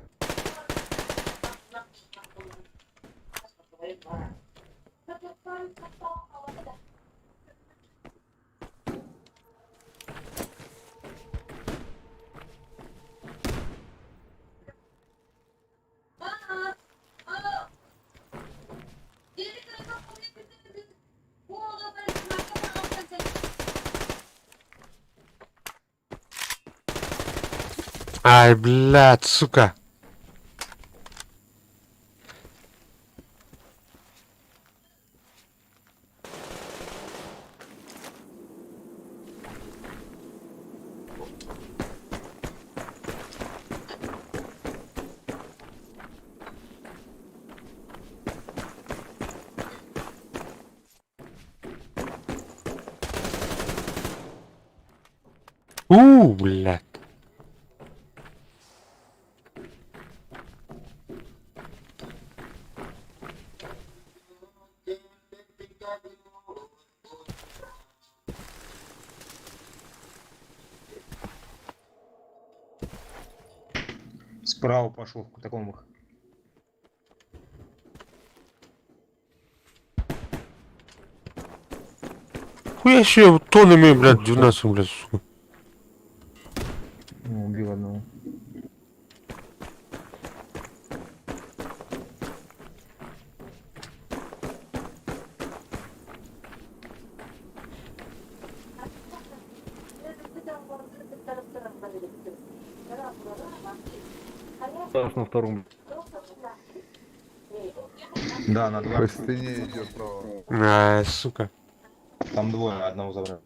Ай, блядь, сука. У, блядь. Справа пошел в катакомбах. Хуя себе тоннами, блядь, 12, блядь, сука. Ну, убил одного. Раз на втором. Да, на два. По стене идет право. А, сука. Там двое, одного забрали.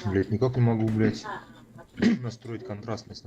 Блять, никак не могу, блять, настроить контрастность.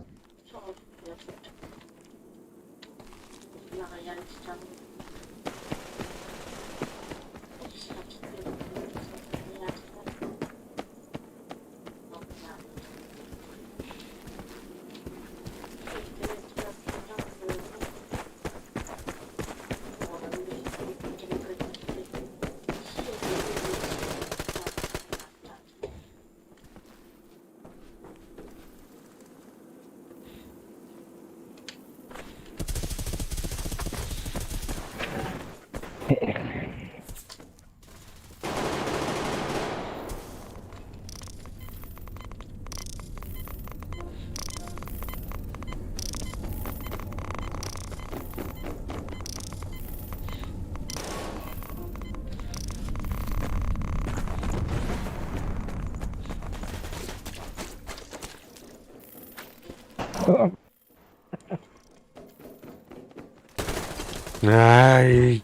Ай.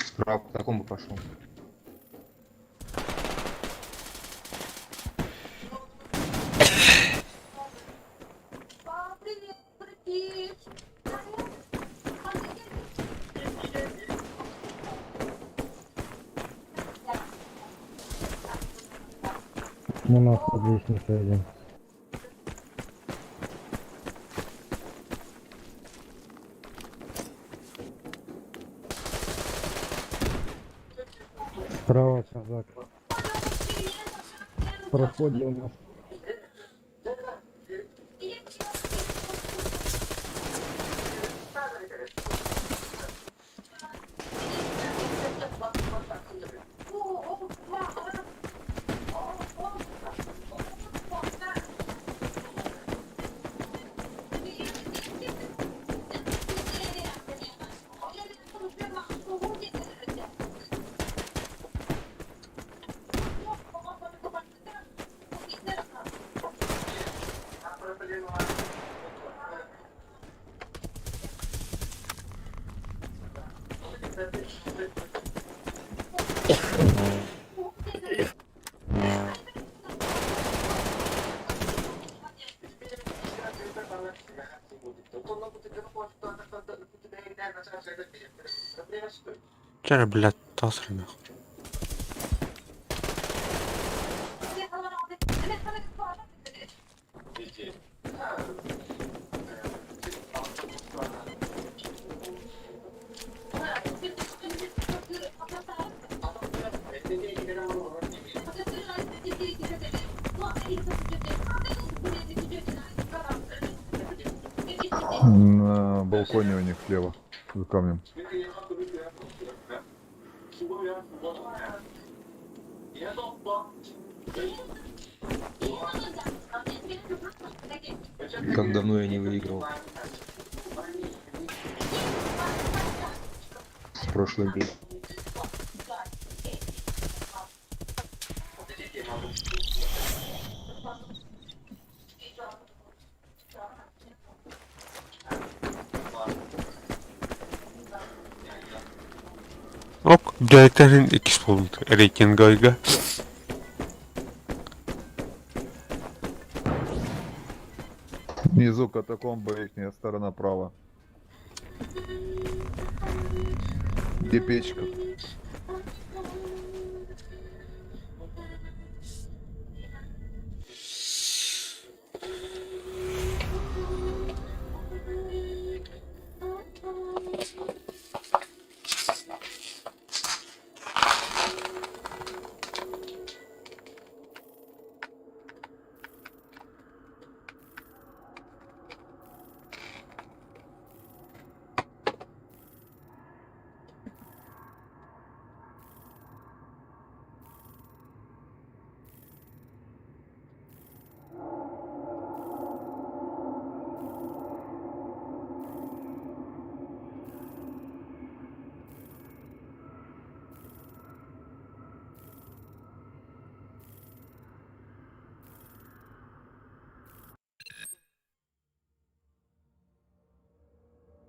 Справа по такому пошел. У нас под лестницей один. Справа казак. В проходе у нас. Чара, блядь, тасры нахуй. На балконе у них слева, за камнем. Как давно я не выиграл. С прошлой игры. Ок, дьайытарын иккис буолбут рейтинговыйга. Внизу катакомба, ихняя сторона права. Где печка?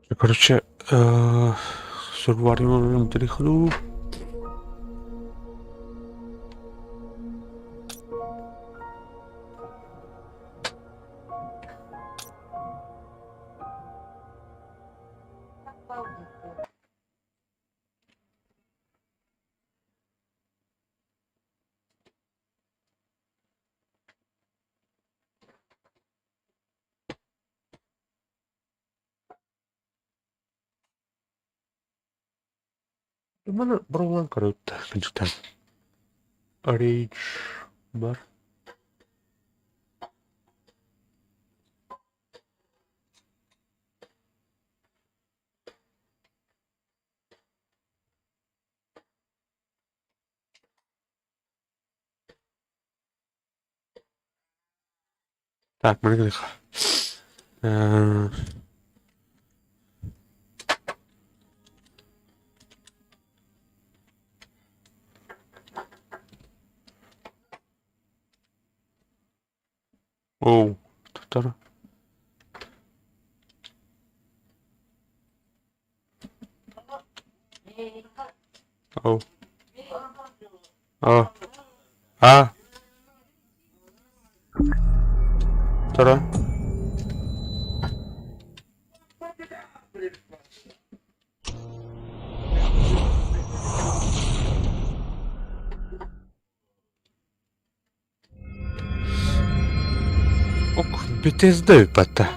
Короче, Survival переходу. Маны бұрылан көрөттө күнчүктен. Rage бар. Так, маны Оу, тутара. Оу. А. А. Тара. Ок, Bethesda ыыппата.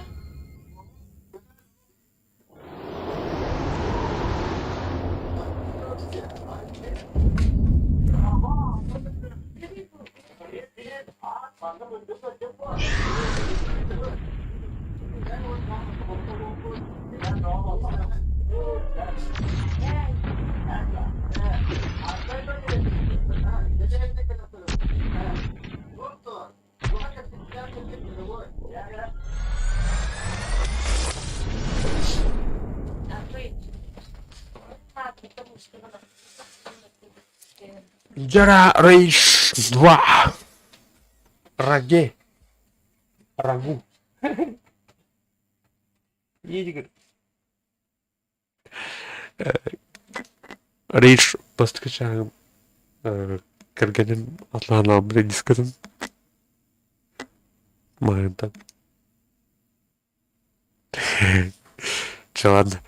Дьара Rage 2. Раге. Рагу. Rage бастакы чааһым кэргэним атлаан дискатын. Маҕантан. Чэ ладно.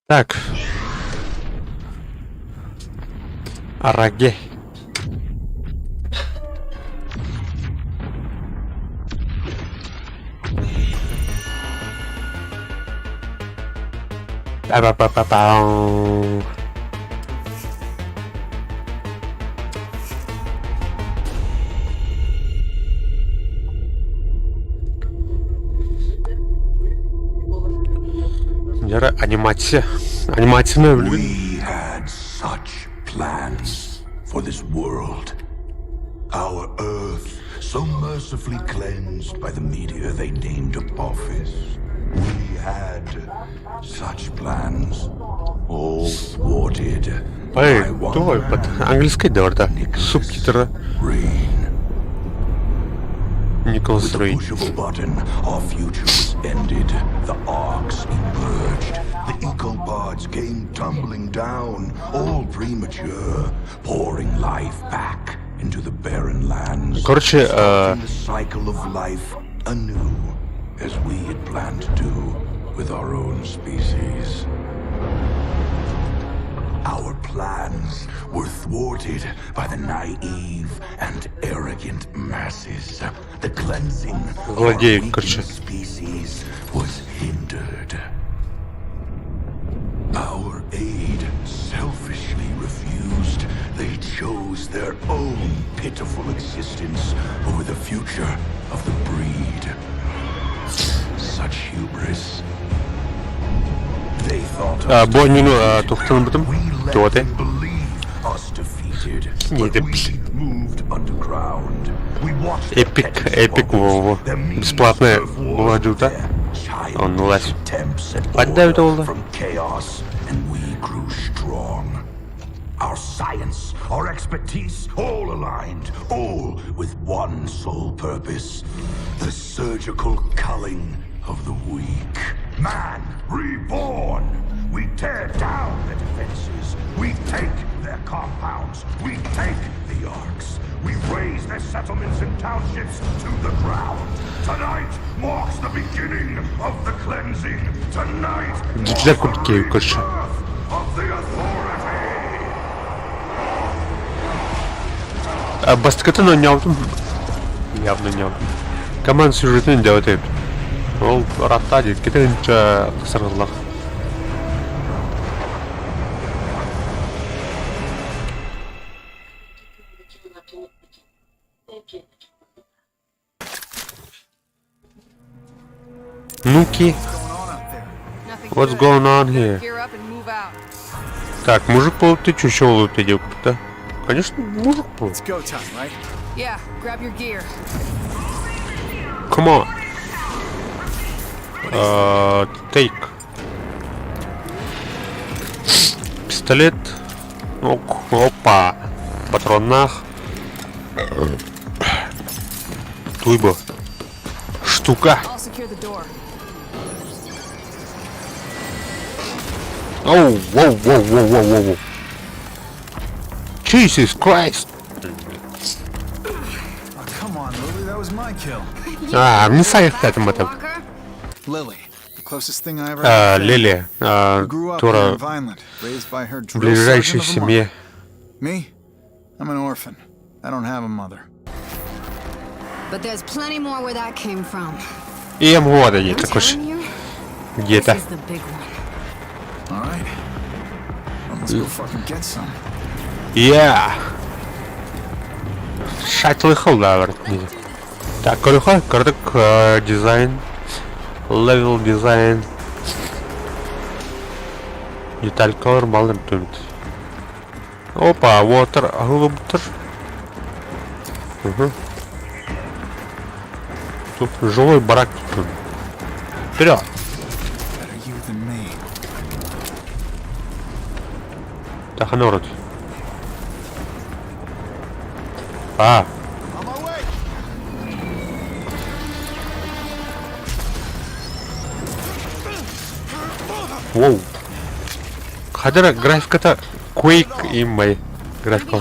Так. Араге. Па-па-па-па-пау. Дьэ анимация. Анимацияны өлгүн. We had such plans for this world. Our Earth, so mercifully cleansed by the meteor they named Apophis. We had such plans, all thwarted Эй, by one давай под английский да, субтитры. Николас With the Рей. push of a button, our future was ended. The arcs emerged. The ecopods came tumbling down, all premature, pouring life back into the barren lands. Короче, э, starting the cycle of life anew, as we had planned to do with our own species. Our plans were thwarted by the naive and arrogant masses. The cleansing of our Владею, weakened короче. species was hindered. Our aid selfishly refused. They chose their own pitiful existence over the future of the breed. Such hubris. They thought А, us Боннину тухтан бутым. Туоте. us defeated. Не, But we moved underground. We watched their Эпик, petty эпик Вову. Бесплатная была дюта. Он лазь. attempts at Поддай order доллар. from chaos, and we grew strong. Our science, our expertise, all aligned, all with one sole purpose the surgical culling of the weak. Man reborn! We tear down their defenses, we take their compounds, we take the arks, we raze their settlements and townships to the ground. Tonight marks the beginning of the cleansing. Tonight Гитлер куртки, короче. of the authority. А бастыкатын ойнаабытым. Явно ойнаабытым. Команд сюжетин деп өтөйбүт. Ол ратта дейт. Кетенче кысыргылак. Ну-ки. What's going on here? Gear up and move out. Так, мужик был, ты чё, еще ты девка, да? Конечно, мужик был. It's go time, right? Yeah, grab your gear. Come on. Take. Пистолет. Ок, опа. Патронах. Туй бу. Штука. I'll secure the door. Оу, воу, воу, воу, воу, воу, воу. Jesus Christ. Oh, come on, Lily, that was my kill. А, не сайхтатым этом. Lily, the closest thing I ever А, had. Лили, а, Grew up here которая in Vineland, raised by her в drill ближайшей sergeant of a семье. mother. Me? I'm an orphan. I don't have a mother. But there's plenty more where that came from. И МГО I'm такой telling you, где-то. this is the big one. All right. Well, let's go fucking get some. Yeah. Шатлы хылда Так, көрүхэ, көрдүк дизайн, level design. Деталькалар балыр төмт. Опа, water аһылыбыттыр. Угу. Тут жилой барак тут. Вперед! Better you than me. Таханорот. А. Воу. Хадара графиката Quake и май графика.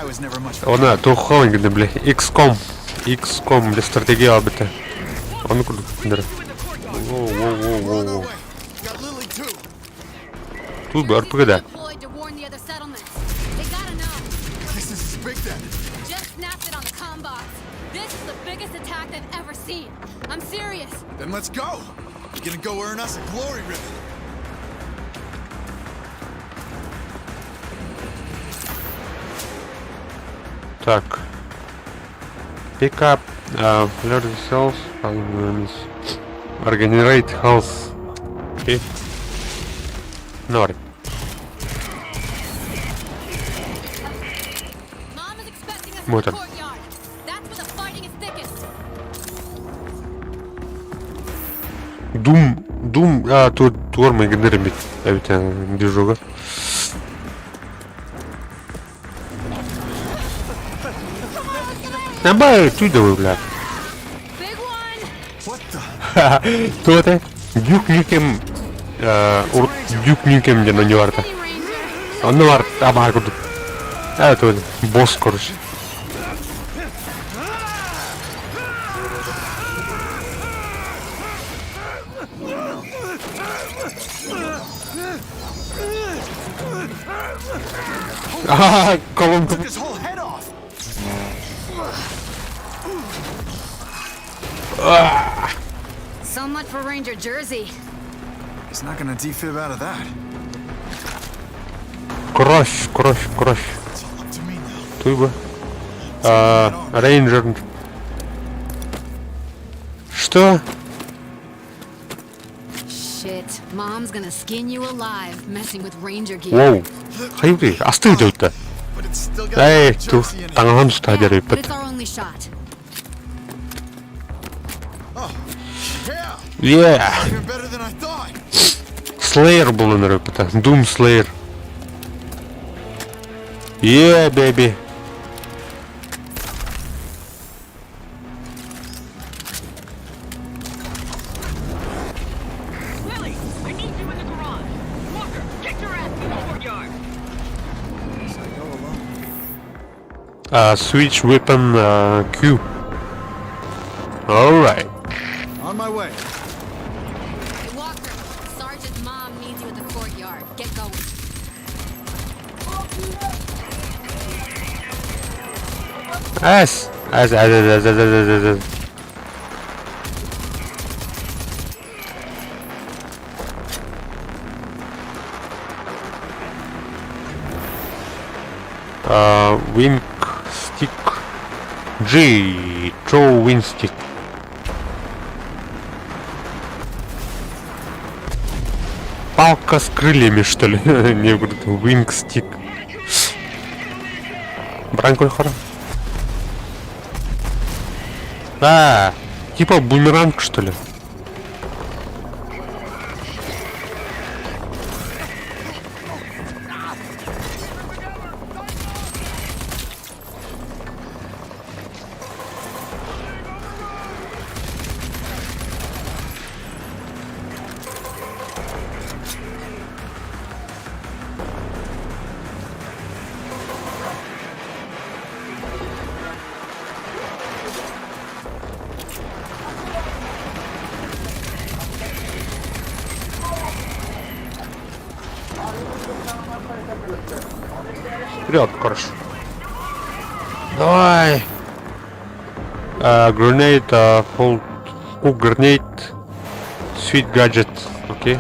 I was never much for Она туххан гэнэ бля. XCOM. XCOM бля стратегия албыта. Ону курдук хадара. Воу, воу, воу, воу, воу. Тут бы РПГ да. Deployed to warn the other settlements. They gotta know. This is big then. Just snapped it on the comm box. This is the biggest attack they've ever seen. I'm serious. Then let's go. We're gonna go earn us a glory ribbon. Так. Pick up flare cells, regenerate health. Окей. Норм. Mom is expecting us in the Мотор. courtyard. That's where the fighting is thickest. Doom, Doom, а, тут тур генерит, эбит движуга. Набай, туй бля. Туоте, Duke Nukem, урут Duke Nukem диэн оонньуу Онно бар абаар курдук. А, туот, босс, короче. А, колонка. Took his whole head off. So much for Ranger Jersey. He's not gonna defib out of that. Кровь, кровь, кровь. Туй бы. А, Рейнджер. Что? Shit, Mom's gonna skin you alive messing with Ranger gear. Воу. Хайы астыы дөйтө. Эй, тух таҥаһын тутаа But дьарыйбыт. it's our only shot. Yeah. Slayer буолан эрэ Doom Slayer. Yeah, baby. Lily, I need you in the garage. Walker, get your ass to the courtyard. Switch weapon Q. Alright. On my way. Hey, Walker, Sergeant Mom needs you at the courtyard. Get going. S. S S S S S S S S. Wing stick G. Throw wing stick. Палка с крыльями, что ли? Не, говорит, wing stick. Бранко хоро. А, типа бумеранг, что ли? Вперед, короче. Давай! Grenade, hold, hook grenade, sweet gadget, окей.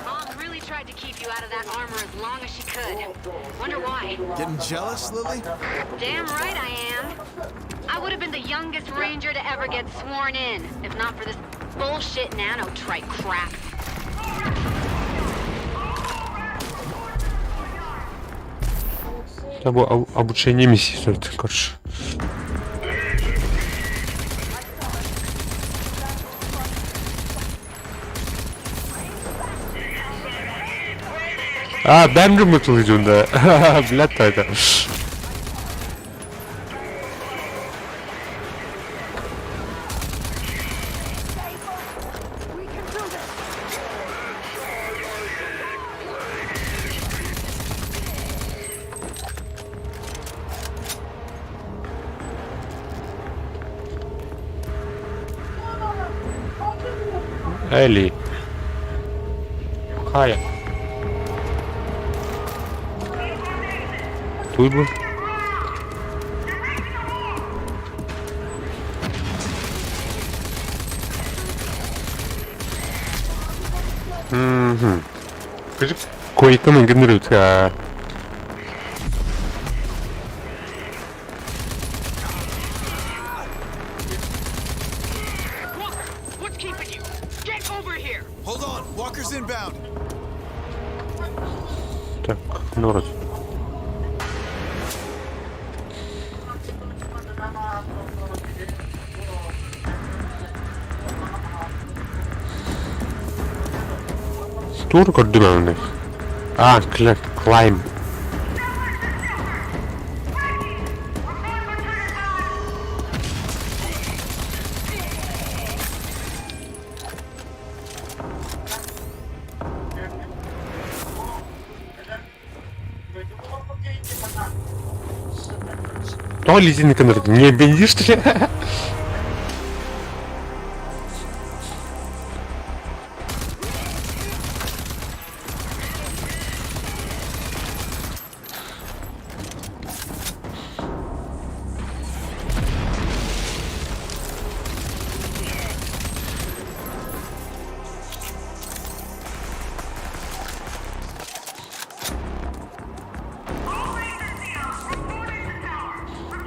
Mom really tried to keep you out of that armor as long as she could. Wonder why. Getting jealous, Lily? Damn right I am. I would have been the youngest ranger to ever get sworn in, if not for this bullshit nanotrite crap. Это бу обучение миссии, что короче. А, бэм мытылыжунда. Блядь, это. Элли. Хая. Тут бы. Угу. Койканы генерирует. Walker, what's keeping you? Get over here! Hold on, Walker's inbound. Так, Норд. Тур көрдүмөмүн. А, climb. То лизин Не бенди, что ли?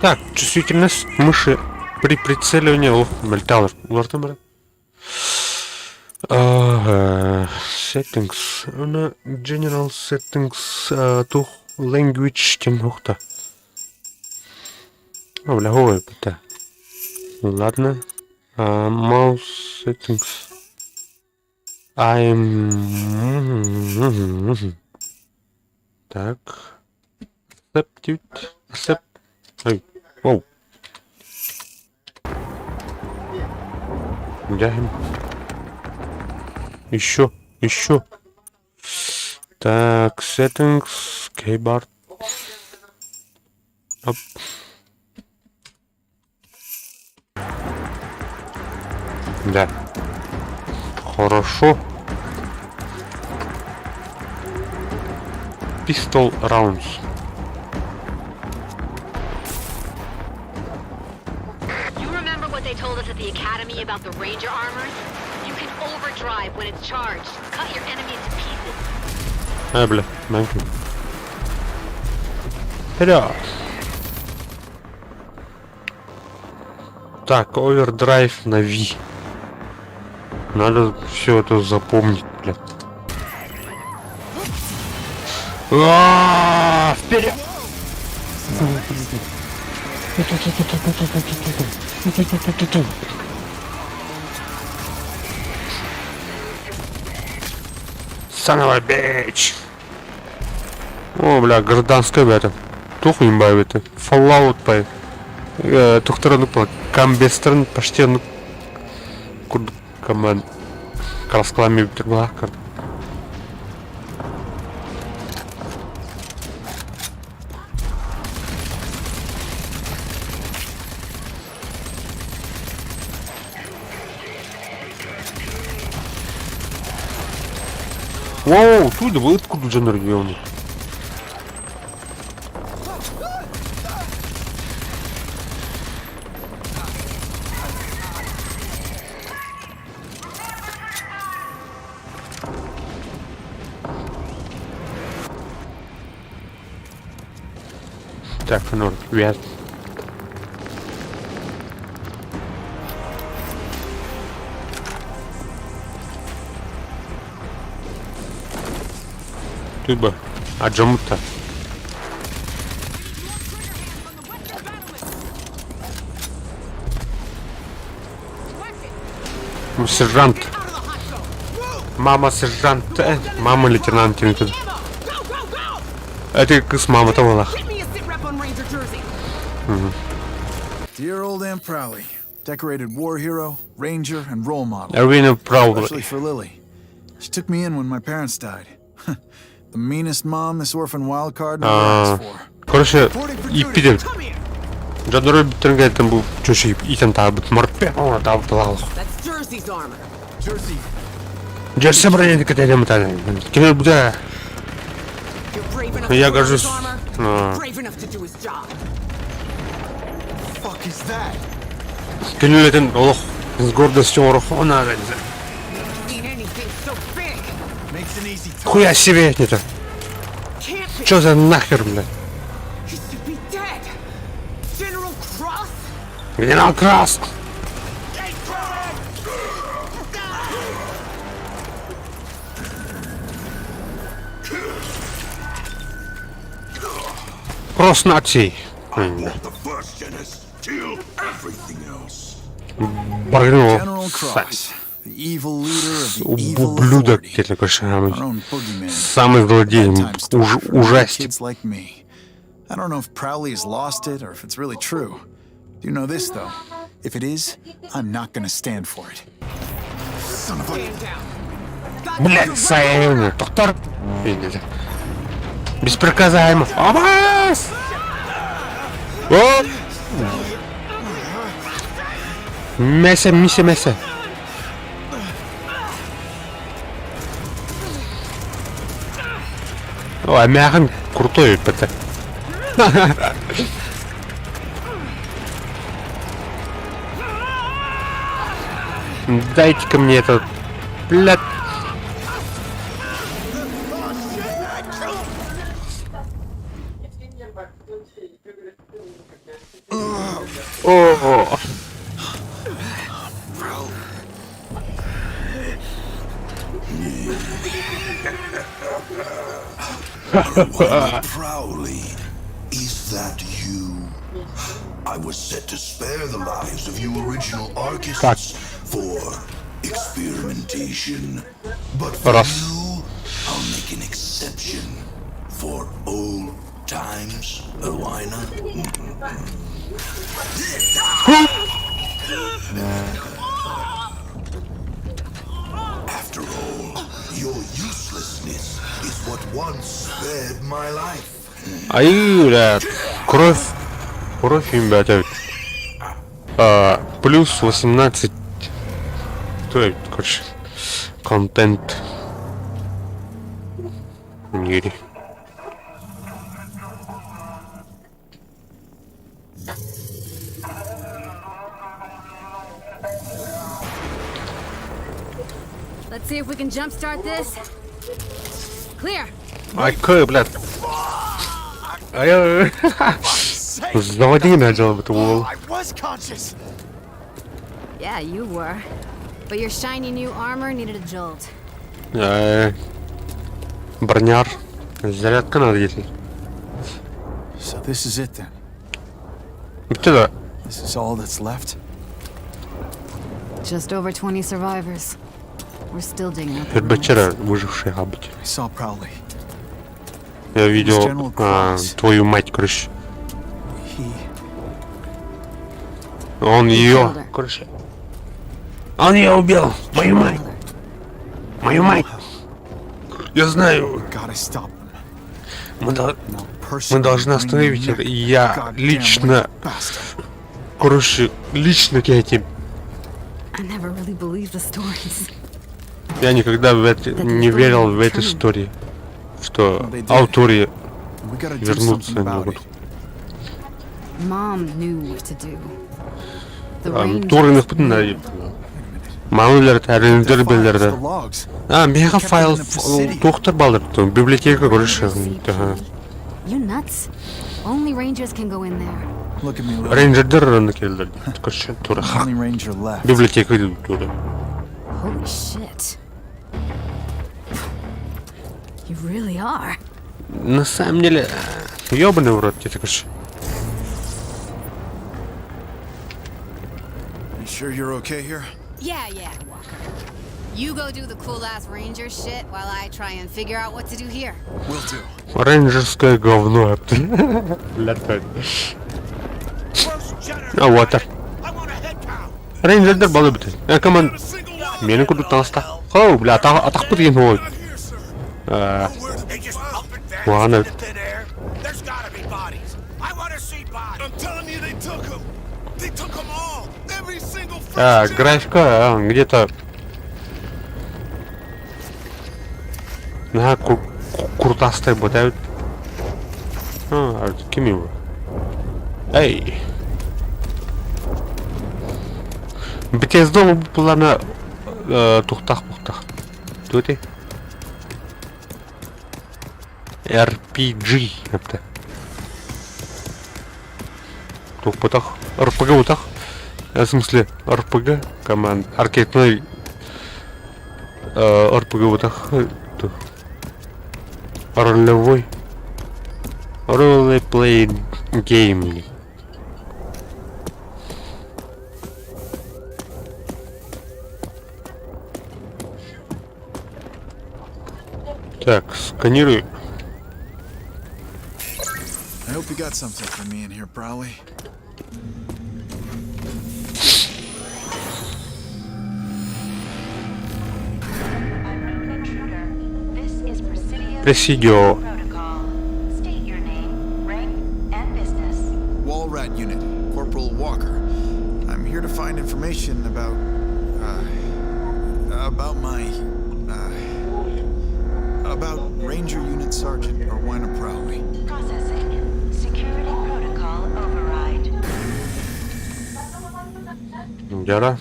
Так, чувствительность мыши при прицеливании мөлтөх уларытан Ага, settings. Уна general settings тух language диэн уһукта. А, бля, ой, это. Ладно. Mouse settings. I'm... Так. Accept Accept. Ой, оу. Дяхим. Еще, еще. Так, settings, keyboard. Оп. Да. Хорошо. Pistol rounds. You remember what they told us at the academy about the ranger armors? You can overdrive when it's charged. Cut your enemies to pieces. А, бля, маленький. Вперед! Так, overdrive на V. Надо все это запомнить, бля. А, Вперед! Son of a bitch! О, бля, гражданская, бля, это. Туху им это. Fallout, бля. Туохтара оннук буолар. Комбезтарын почти оннук курдук команд краскалаан биэрбиттэр буолаах курдук. Воу, тут выт курдук дьоннор ёбаный. Так, ну, вверх. Туба. Аджамута. Ну, сержант. Мама сержант. Мама лейтенант. Это кыс мама там была. Dear old Aunt Prowley, decorated war hero, ranger, and role model. Erwin Prowley. Especially for Lily. She took me in when my parents died. The meanest mom this orphan wildcard never asked for. Короче, ииппит эбит. Дьоннору өлбүттэрин кэнниттэн бу чөчүй иитэн таабыт морпе таабыт That's Jersey's armor. Jersey. Джерси броню кэтэлем Кини өлбүтэ. You're brave enough Я to wear his горжусь. armor. А. Brave enough to do his job. Fuck is that? Кини үлэтин олох с гордостью орохона. Seen anything so big? Makes an easy Хуя себе это. Can't be. Чё за нахер, блядь? He should be dead. General Cross? Генерал Красс! Кросс наций. The first Genis, kill everything else. Прогнул. General Cross, the evil leader of the evil Ублюдок, authority. это, короче, Our own boogeyman. самый злодей, Bedtime story уж, for little ужастик. Kids like me. I don't know if Prowley has lost it or if it's really true. Do know this though. If it is, I'm not gonna stand for it. Son of a Stand down. Блядь, Сайын, доктор. Без приказаемых. Абас! О! Мясо, мясо, мясо. О, а мяхан крутой это. Дайте-ка мне этот... Блядь. О! Prowley, is that you? I was set to spare the lives of you original Archists for experimentation. But for Раз. you, I'll make an exception. For old times, Erwina. After all, your uselessness is what once spared my life. Ай, бля, кровь, кровь им, блядь, а, плюс 18, то есть, короче, контент. Мире. Let's see if we can jumpstart this. Clear. Ай, кэ, блядь. Ай, ай, ай. Заводи начал это угол. I was conscious. Yeah, you were. But your shiny new armor needed a jolt. Ай. Броняр. Зарядка надо, если. So this is it then. Вот это. This is all that's left. Just over 20 survivors. We're still digging up the ruins. Вчера выжившие обыть. I saw Prowley. Я видел а, твою мать, короче. He Он ее, короче. Он ее убил! Мою мать! Мою мать! Я знаю. Мы должны остановить это. Я лично... Короче, лично к этим. Я никогда в это не верил в эти истории, что ауторы вернуться не могут. Туры бутын Мамылар тәрендер белдерде. А, мега файл доктор балыр. Библиотека короче. You nuts? Only rangers can go in there. Рейнджердер аны келдер. Короче, тура. Библиотека тура. Holy shit. You really are. На самом деле, ёбаный в рот, это короче. You sure you're okay here? Yeah, Walker. You go do the cool ass ranger shit while I try and figure out what to do here. Will do. Рейнджерское говно. Бля, А вот. Рейнджердер балы бит. Э, команд. Мени курдук таҥаста. Хоу, бля, атахпыт диэн ой. Ладно. А, графика, а, где-то... На, куртастай бытают. А, ким его? Эй! Бетездо булана тухтах бухтах. Туте? RPG это. Тухпатах. РПГ утах. В смысле, РПГ команд. Аркетной РПГ утах. Ролевой. Role play game. Так, сканируй. I hope you got something for me in here, Prowley. Presidio. Wall Rat Unit, Corporal Walker. I'm here to find information about my, about Ranger Unit Sergeant Erwina Prowley. Processing. Security protocol override. Яра.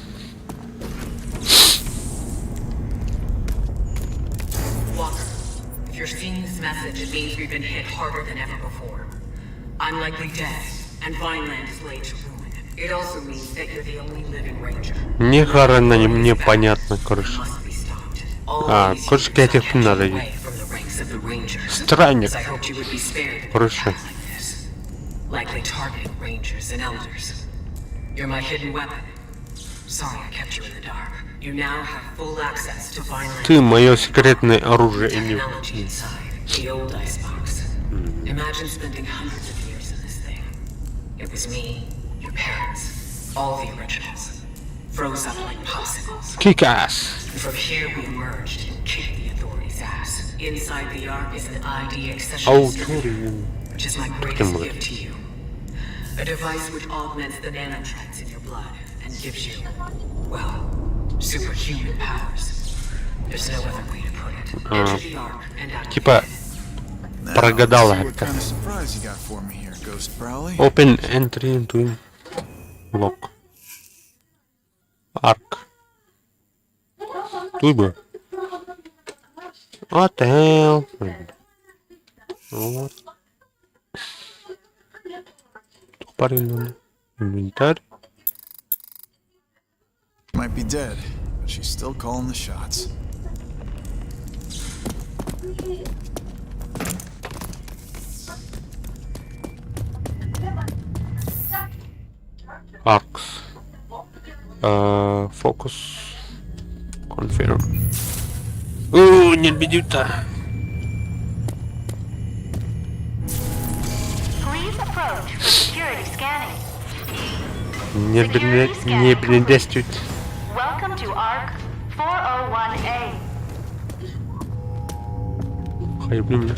Walker, if you're seeing this message, it means we've been hit harder than ever before. I'm likely dead, and Vineland is laid to ruin. It also means that you're the only living ranger. Ни хрена не мне понятно, короче. А, короче, этих надо. Странник. As I hoped you would be spared Короче. Likely targeting rangers and elders. You're my hidden weapon. Sorry I kept you in the dark. You now have full access to Vineland Ты мое секретное оружие и не... technology inside, the old icebox. Imagine spending hundreds of years in this thing. It was me, your parents, all the originals. Froze up like popsicles. Kick ass. And from here we emerged and kicked the authorities' ass. Inside the Ark is an ID accession distributor, Аутуриум. which is my greatest gift to you. A device which augments the nanotrites in your blood and gives you, well, superhuman powers. There's no other way to put it. А, Enter the Ark and activate Типа Now, прогадала let's see what это. kind of surprise you got for me here, Ghost Prowley. Open entry into lock. Ark. Туй бы. What the hell? Вот. Парень, инвентарь. Might be dead, but she's still calling the shots. Arcs. Focus. Confirm. О, нет, бедюта. Please approach for security scanning. Ньиэрбинэдэстибит. Welcome to ARC 401A. Хайбым.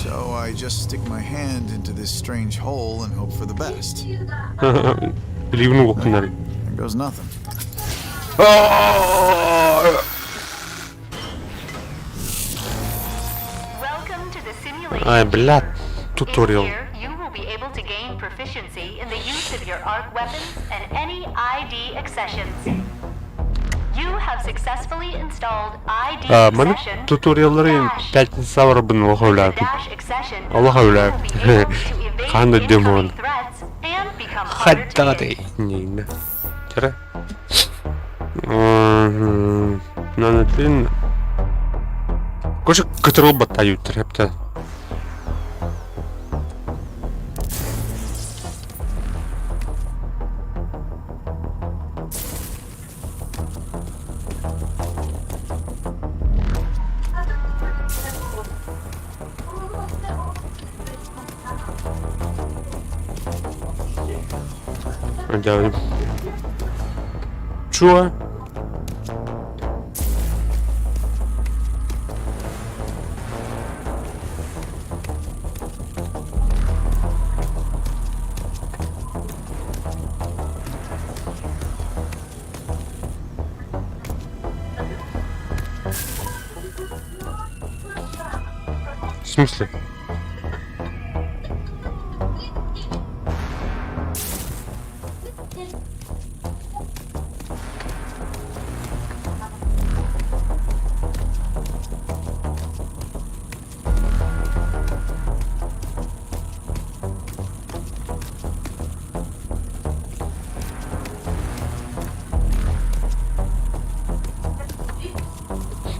So I just stick my hand into this strange hole and hope for the best. Билигин уокуннар. There goes nothing. Welcome to the simulation. Ай, блядь, туториал. Here, you will be able to gain proficiency in the use of your ARC weapons and any ID accessions. You have successfully installed ID Маны accession туториаллары пятница барбын олох өләбин. dash accession Олох өләбин. Ханна демон. threats and become harder to Хаттагаты. Нейна. Тара. Нанатын. Кошек көтөрөл баттаю терепте. Дядя. Чё? В смысле?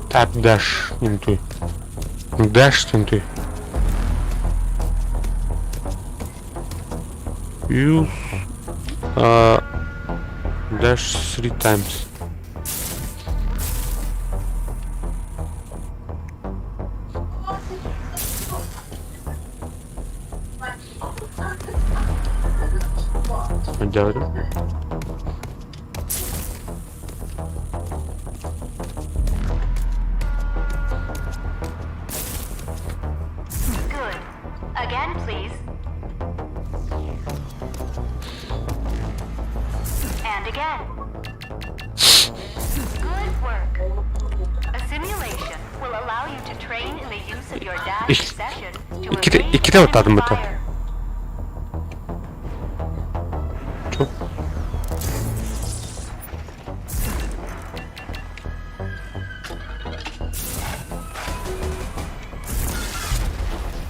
Tap dash into. Dash into. Use dash three times. Делаем. Good. Again, please. And again. Good work. A simulation will allow you to train in the use of your dash accession to Иккитэ evade иккитэ оттадым enemy быта. fire. Чё?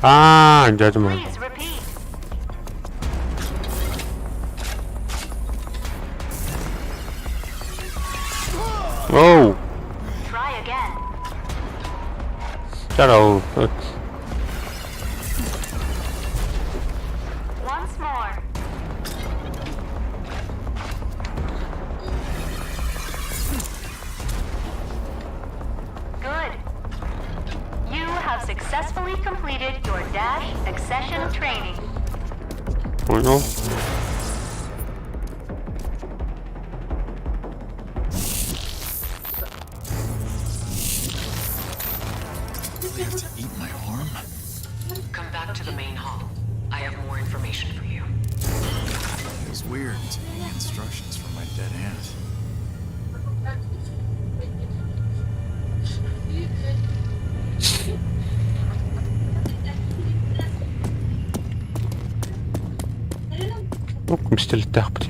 Аа, дядя мой. Please repeat. Оу, Try again. здорово. Once more. Good. You have successfully completed your dash accession training. Понял. They have to eat my arm? Come back to the main hall. I have more information for you. Feels weird taking instructions from my dead aunt. Ну, мистелиттээхпит.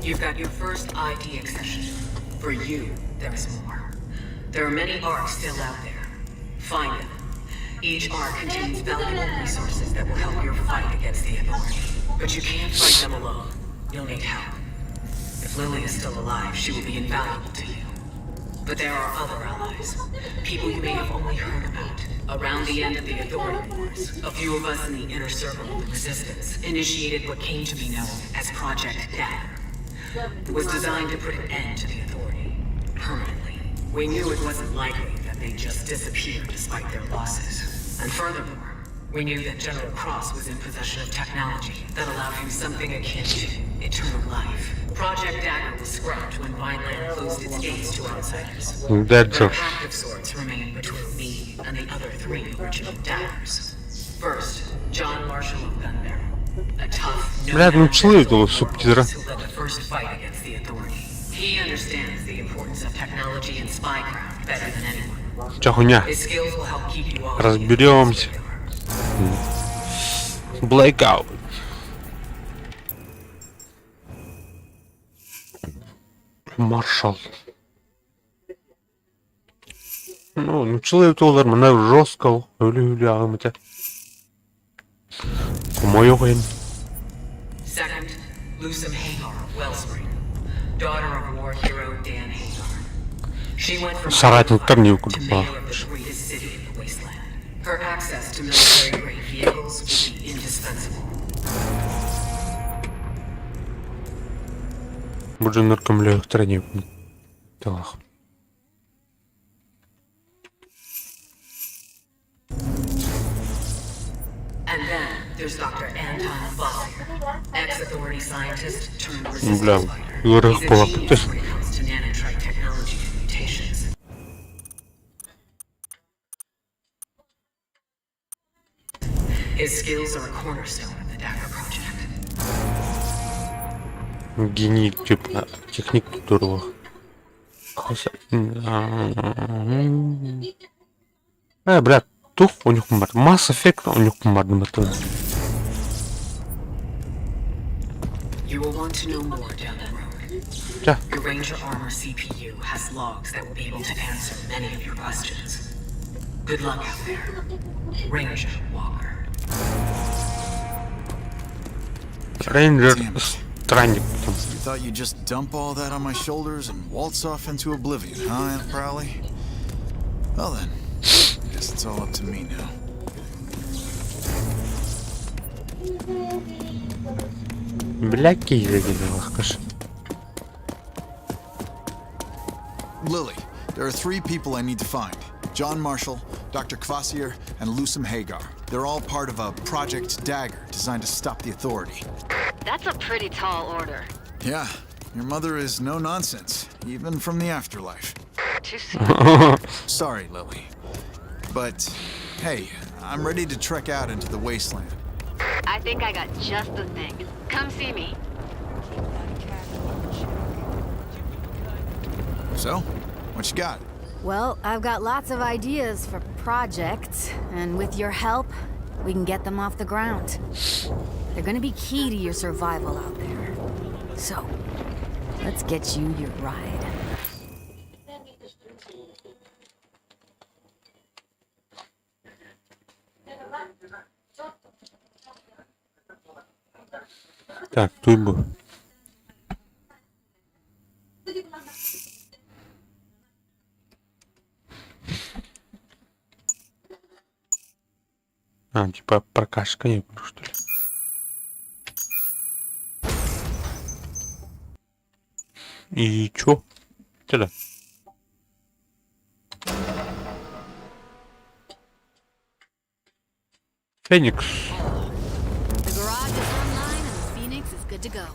You've got your first ID accession. For you, there is more. There are many ARCs still out there. Find them. Each ARC contains valuable resources that will help your fight against the Authority. But you can't fight them alone. You'll need help. If Lily is still alive, she will be invaluable to you. But there are other allies. People you may have only heard about. Around the end of the Authority Wars, a few of us in the inner circle of the Resistance initiated what came to be known as Project Dagger. It was designed to put an end to the Authority. Permanently. We knew it wasn't likely that they'd just disappear despite their losses. And furthermore, we knew that General Cross was in possession of technology that allowed him something akin to eternal life. Project Dagger was scrapped when Vineland closed its gates to outsiders. But a Dagger. pact of sorts remained between me and the other three original Daggers. First, John Marshall of Gunbarrel, a tough, Блядь, ну чылы было субтитры. who led the first fight against the Authority. He understands the importance of technology and spycraft better than anyone. Чё хуйня? His skills will help keep you all Разберемся. Blackout. Маршал. Ну, ну чылы олар мына жестко өлі-өлі ағым өте. Хомойуох иһин. Second, Lusum Hagar of Wellspring, daughter of war hero Dan Hagar. She went from Соратниктар не to курдук mayor of the greatest city in the wasteland. Her access to military-grade vehicles will be indispensable. Бу дьоннор көмөлөөхтөрө не тылах. And then there's Dr. Anton Fossier, ex-authority scientist turned resistance Бля, fighter. ыарах He's a буолар. genius when it comes to nanotrite technology and mutations. His skills are a cornerstone of the Dagger Project. Гений, типа, техник турлах. Э, бля, тух у них бар. Mass Effect у них бар дымытын. You will want to know more down the road. Yeah. Your Ranger Armor CPU has logs that will be able to answer many of your questions. Good luck out there. Ranger Walker. Рейнджер странник. You thought you'd just dump all that on my shoulders and waltz off into oblivion, huh, Aunt Prowley? Well then, I guess it's all up to me now. Бля, киһи Lily, there are three people I need to find. John Marshall, Dr. Kvasir, and Lusum Hagar. They're all part of a Project Dagger designed to stop the Authority. That's a pretty tall order. Yeah, your mother is no nonsense, even from the afterlife. Too soon. Sorry, Lily. But hey, I'm ready to trek out into the wasteland. I think I got just the thing. Come see me. So, what you got? Well, I've got lots of ideas for projects, and with your help, we can get them off the ground. They're gonna be key to your survival out there. So, let's get you your ride. Так, тут. А, типа прокачка не буду, что ли? И чё? Чё да? Феникс. The garage is online and the Phoenix is good to go.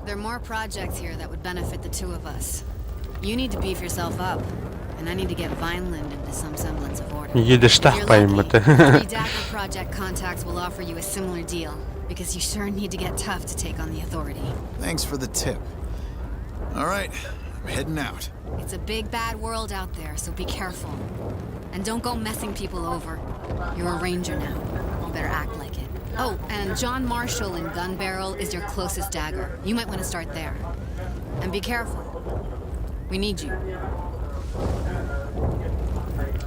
There are more projects here that would benefit the two of us. You need to beef yourself up, and I need to get Vineland into some semblance of order. Едешь You're lucky. пойматы. Three Dagger Project contacts will offer you a similar deal, because you sure need to get tough to take on the Authority. Thanks for the tip. All right, I'm heading out. It's a big bad world out there, so be careful. And don't go messing people over. You're a ranger now. You better act like it. Oh, and John Marshall in Gun Barrel is your closest dagger. You might want to start there. And be careful. We need you.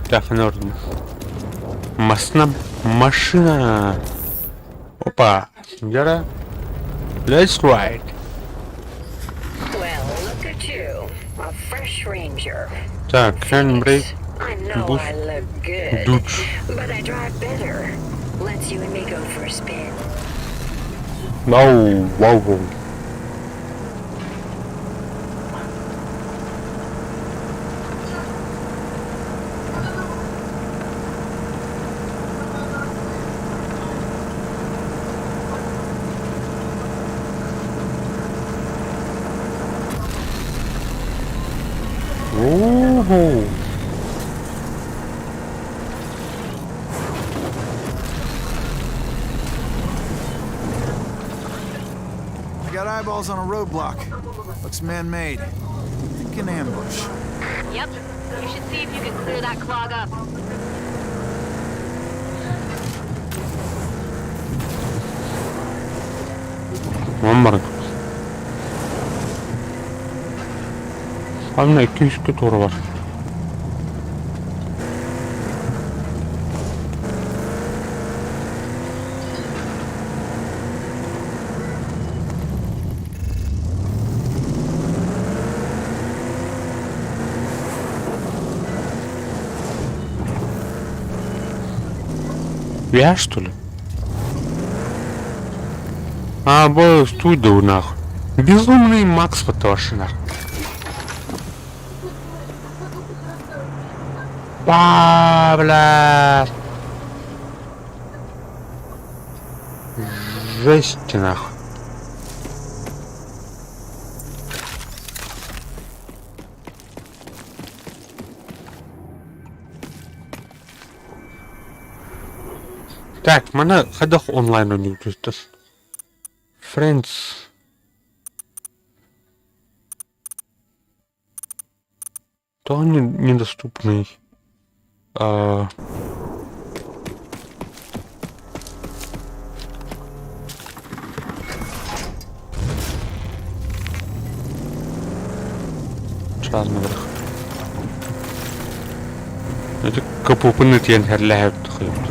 Так, норм. Масна машина. Опа. Яра. Let's ride. Well, look at you. A fresh ranger. Так, handbrake. I know Boost. I look good. Дуч. But I drive better. Let's you and me go for a spin. Вау, вау, вау. Уху. I got eyeballs on a roadblock. Looks man-made. Think an ambush. Yep. You should see if you can clear that clog up. Онон баран. Ханна икки-үскэ туора бар. Я что ли? А, бо студию нахуй. Безумный Макс потому нахуй. Ба, бля. Жесть нахуй. Так, маны хайдах онлайн оонньуур Friends. То не, недоступный. А... Чаас наверх. Это капупыны тиэн хэрлэһэ тахыйбыт.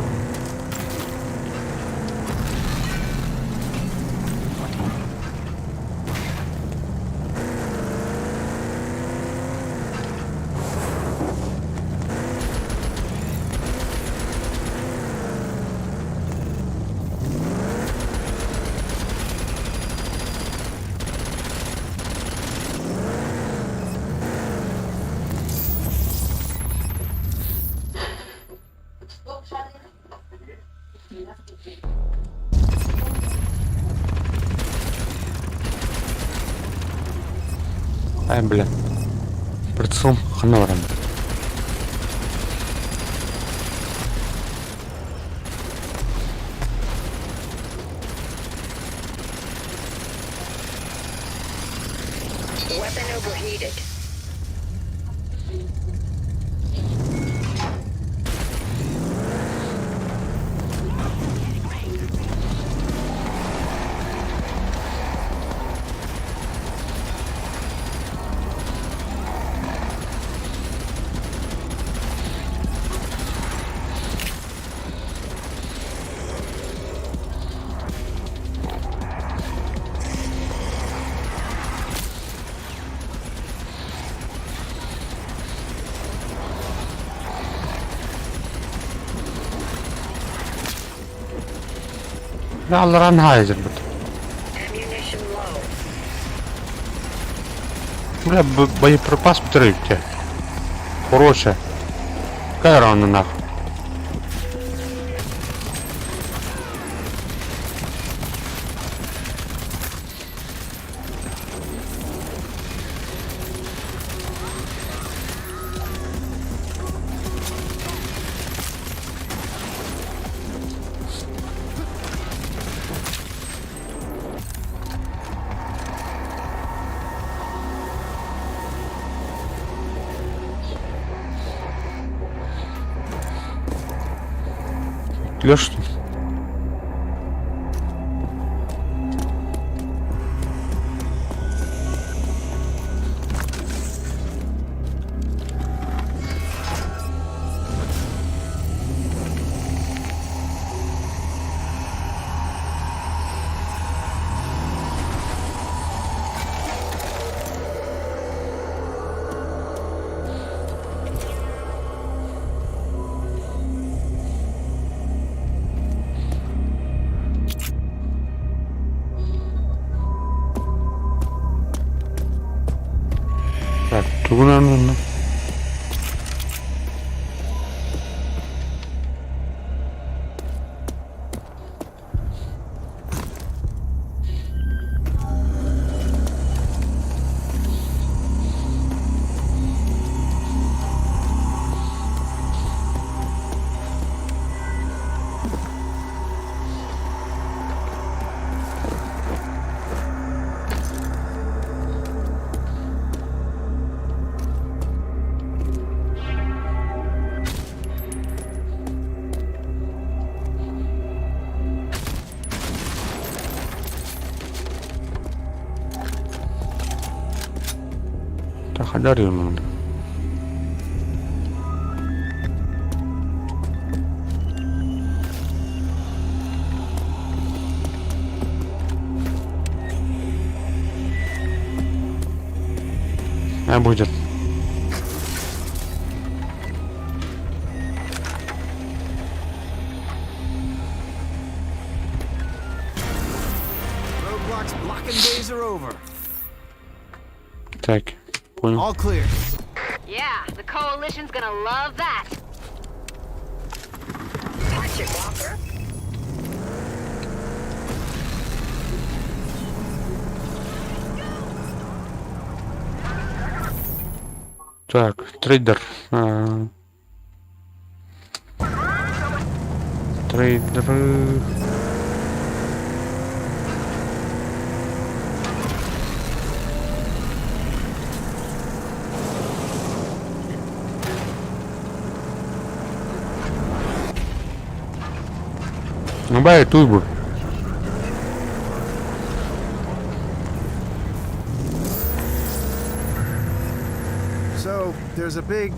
Ай, бля. Прицел ханна баран. Weapon overheated. Алларан хайзер бит. Ammunition low. Бля, боеприпас бүтэрбите. Хорошая. Какая рана нахуй. Леш, что ли? Так, тугунан онно. Хайдах арыйан А будет. Roadblocks blocking days are over. Так, понял. All clear. Yeah, the coalition's gonna love that. Watch it, Walker. Так, трейдер. А, Трейдеры. Ну, бай, туйбур. So, there's a big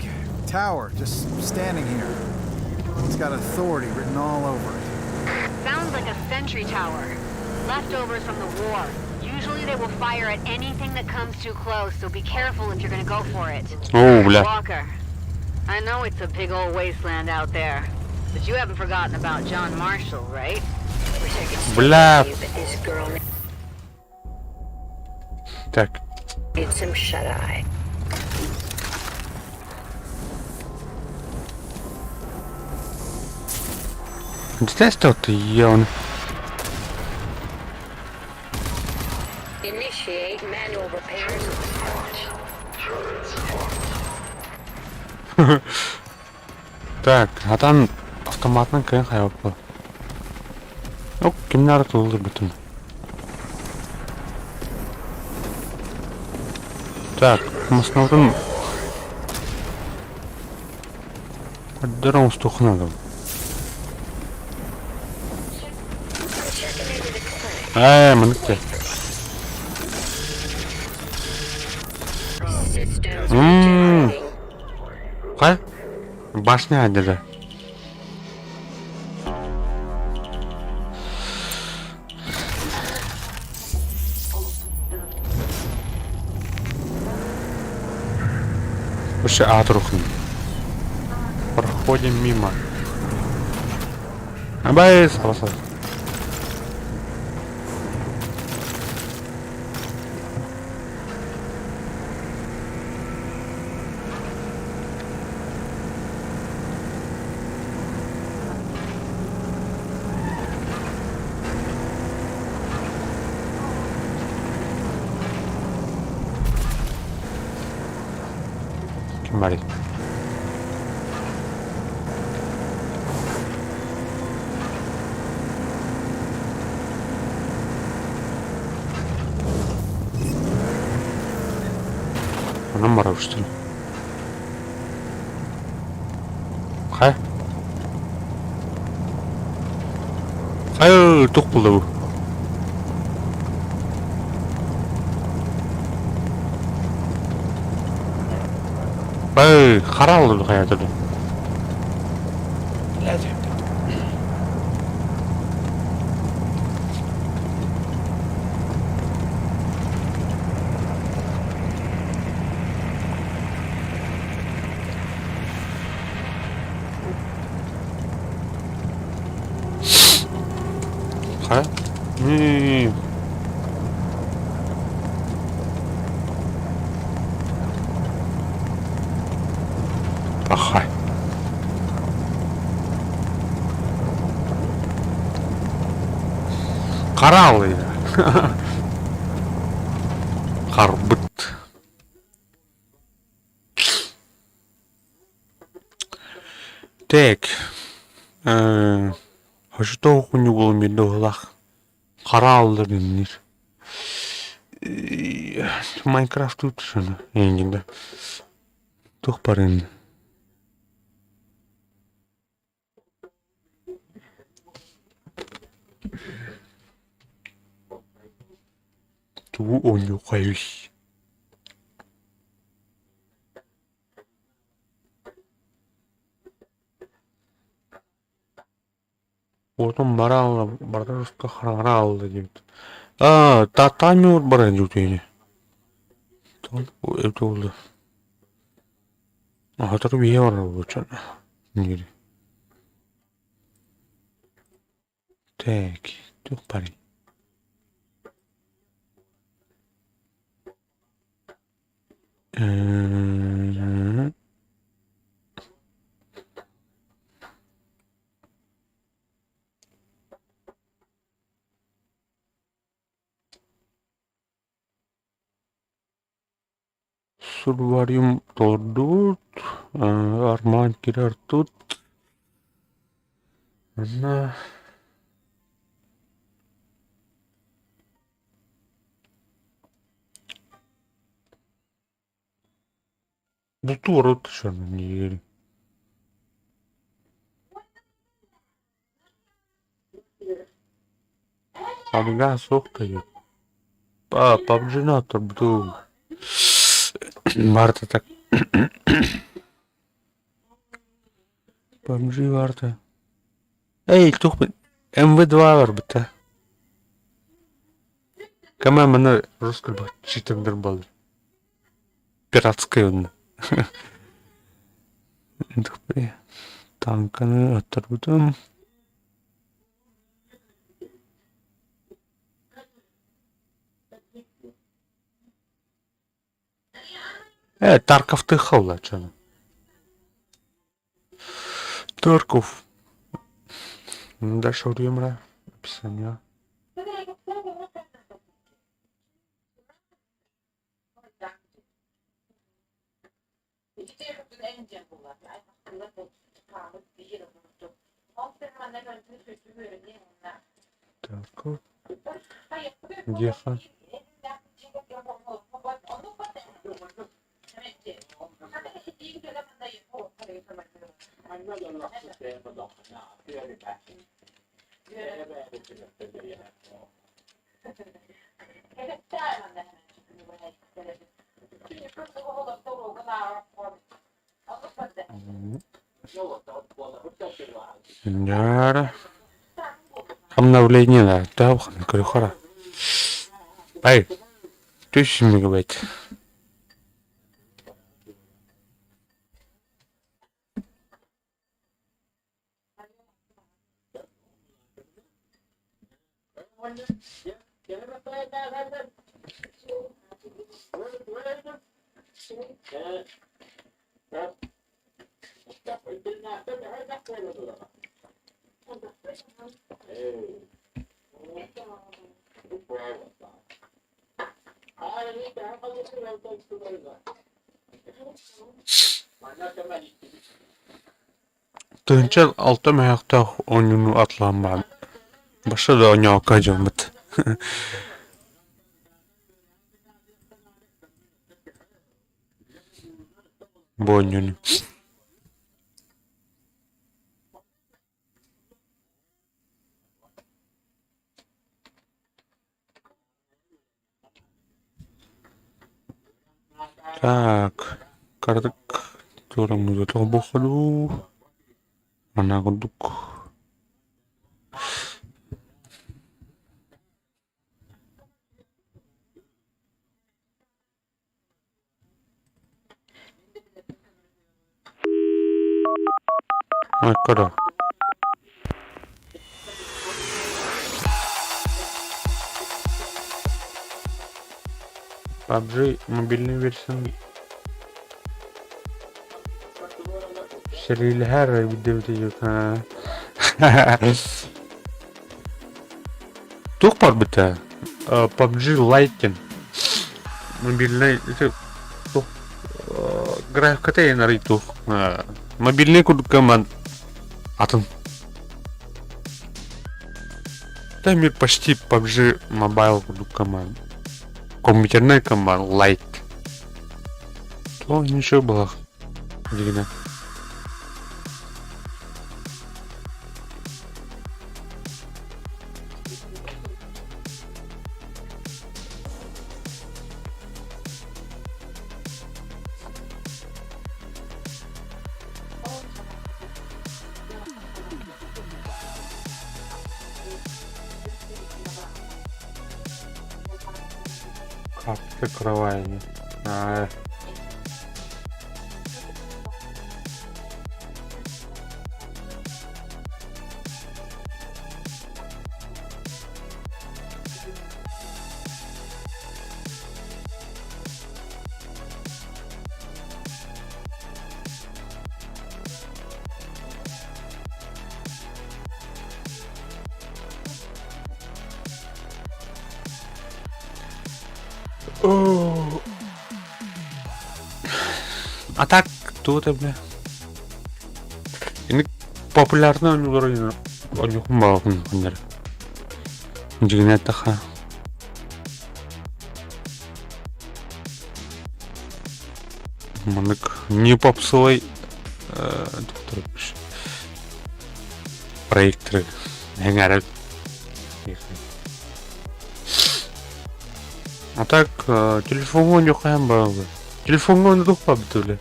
tower just standing here. It's got authority written all over it. Sounds like a sentry tower. Leftovers from the war. Usually they will fire at anything that comes too close, so be careful if you're gonna go for it. О, бля. Walker, I know it's a big old wasteland out there, but you haven't forgotten about John Marshall, right? Wish I could stay Бля. with you, but this girl Так, needs some shut-eye. Где что-то он? Initiate manual repairs of the launch. Так, а там автоматный кэн хайопа. Ок, кимнәр тулды бөтен. Так, маснаутын Дөрөн устухнадым. Ээ, мыныкте. Systems Ммм. regenerating. Кай? Башня әділі. Вообще атрухн. Проходим мимо. Абай, сразу. Ким барый? Онон барар что ли? Хай. Хай тух булды бу. Бай, харал хайа турду. Хай. Не. Ахай. Карал я. Харбыт. Так. Хожто хунюгул мидоглах. Карал дегеннир. Майнкрафт тут шуну. Эндинде. Тух бар энди. Тугу оонньуу хайый. Уотун бара алла, барыта руска хараҥара алла диэбит. Аа, татаами баран дьүтүөнү. Эбитэ буолла. Аһатар биһи барар буолчан. Нигери. Так, туох барый? Сурвариум тордут, Арман кирэр тут. Манна бултуур түшөмүн Аныга суох да PUBG-ны оторбутум. Барыта так PUBG барыта. Эй, туох МВ2 барбыта. Кама маны русский читендер был. Пиратскай онно. Танканы оторбутум. Тарковты халла чаны. Тарков. Дальше время описание. Тарков. Геха. Ньара. Обновление да, көрөхөрө. Ай, түс мегабайт. Тыһыынча алта мөһөөхтөөх оонньууну атлаан баран, баша да оонньообокко дьоммут Бу оонньууну Так, кыратык туораммыт буолуо Манна курдук Көрө. PUBG мобильный версияны сэриилэһэр Туох барбыта? PUBG Lite мобильный туох графиката арый туох мобильный курдукка ман атын Там почти PUBG Mobile курдукка ман компьютерный команд Lite. То ничего было. Дигинэ. Карточка кровая. Аа. А так, кто это, бля? Ини популярный оонньуулар оонньуохпун баҕарабын ханнары. Дьиҥинэ эттэххэ маннык не попсовай проекторы эҥээрэ А так телефоҥҥа оонньуохха баҕарабын. Телефоҥҥа оонньуохпа били.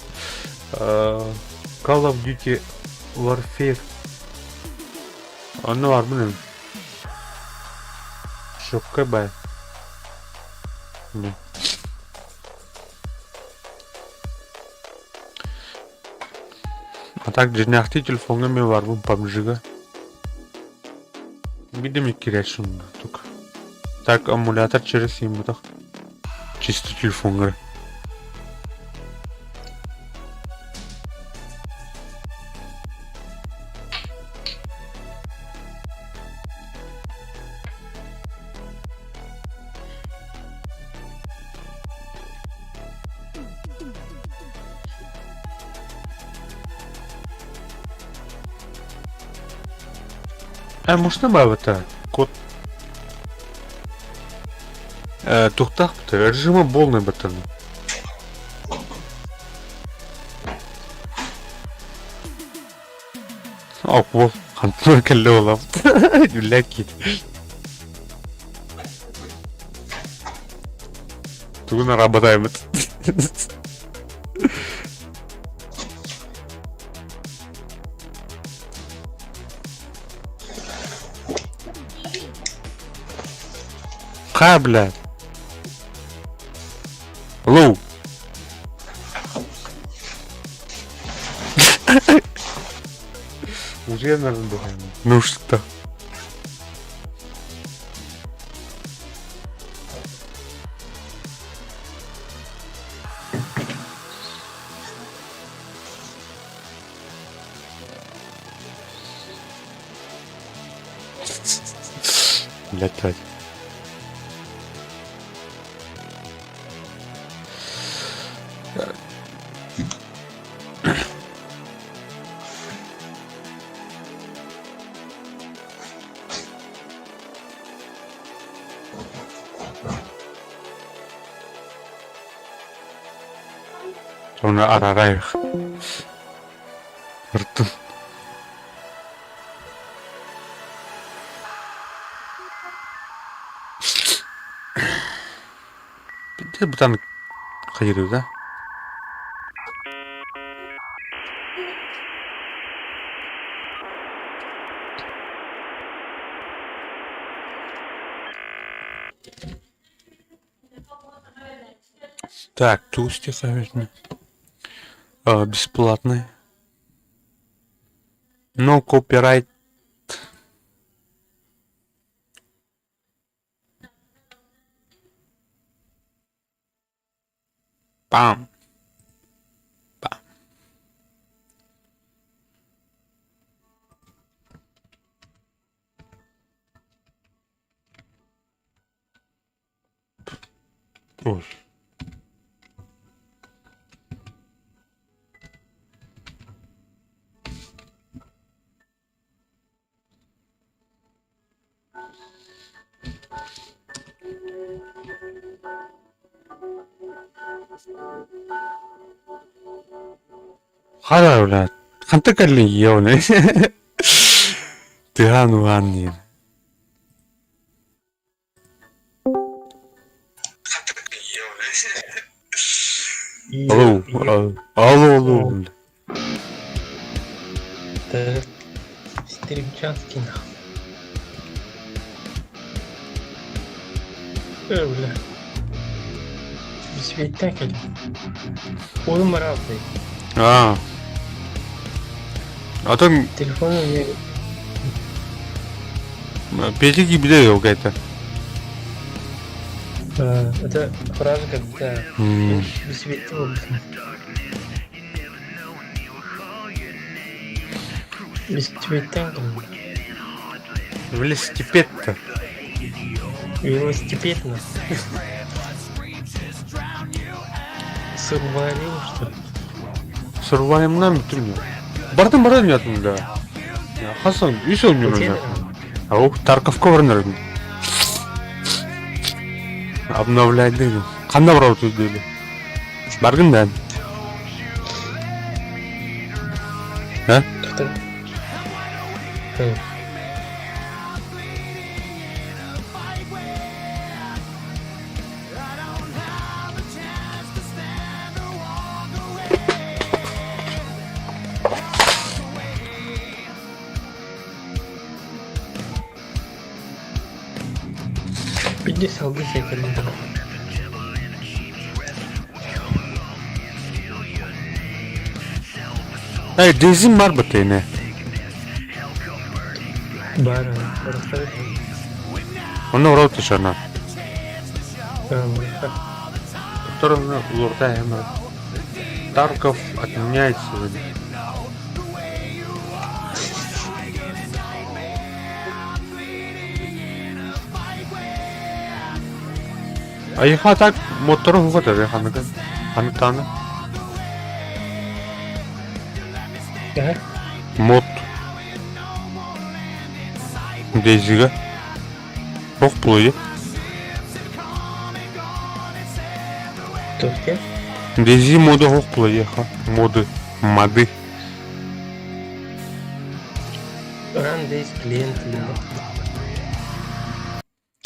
Call of Duty Warfare. Онно барбын Шокка бай. А так дьиҥнээхтии телефоҥҥа эмиэ барбын PUBG-га. Видимо киирээччи только. Так эмулятор через симмутах. Чисто телефоҥҥа. Э, можно бабата? Код Э, туохтаах режима полный баттан. Ол хантан кэллэ буолам. Үллэк Тугун работаемыт. Ха, блядь. Лоу. Уже, наверное, Ну что? Блядь, Sonra ararayıq. Ыртын. Где бутан хайыры, да? Так, тусти советник. Бесплатный. No copyright. Пам. Пам. Ой. Хара бля. Ханта кэллиҥ ийэ Тыаан уһаан диир. Алло, алло, алло. Стримчанский нахуй. Э, бля. Велосипедтэн кэлин. Уолум бараабытай. Аа. Атын Телефон эмиэ Петя киирбитэ ол кэйтэ. Это фраза когда велосипедте буолбутум. Велосипедтэн кэлин. Велосипед-то. Велосипед нас. Сурвалил, что ли? Сурвалимнан бүтүн. Бардым баран ятым да. Хасан, үс ойнур. Ау, Тарковка баран Обновлять дейdi. Ханна барабыт дейdi. Баргын да. А? Биирдэ салгын сиэтэллэр Эй, дизин бар бытыны. Баар барахтар Онно урау тышана. Которым лорда Тарков отменяет сегодня. Айха так мотору хугатар ханыгын. Ханытаны. Мод. Дейзиге. Ох булуйу. Дейзи моду ох булуйу ха. Моды. Мады. Run days клиент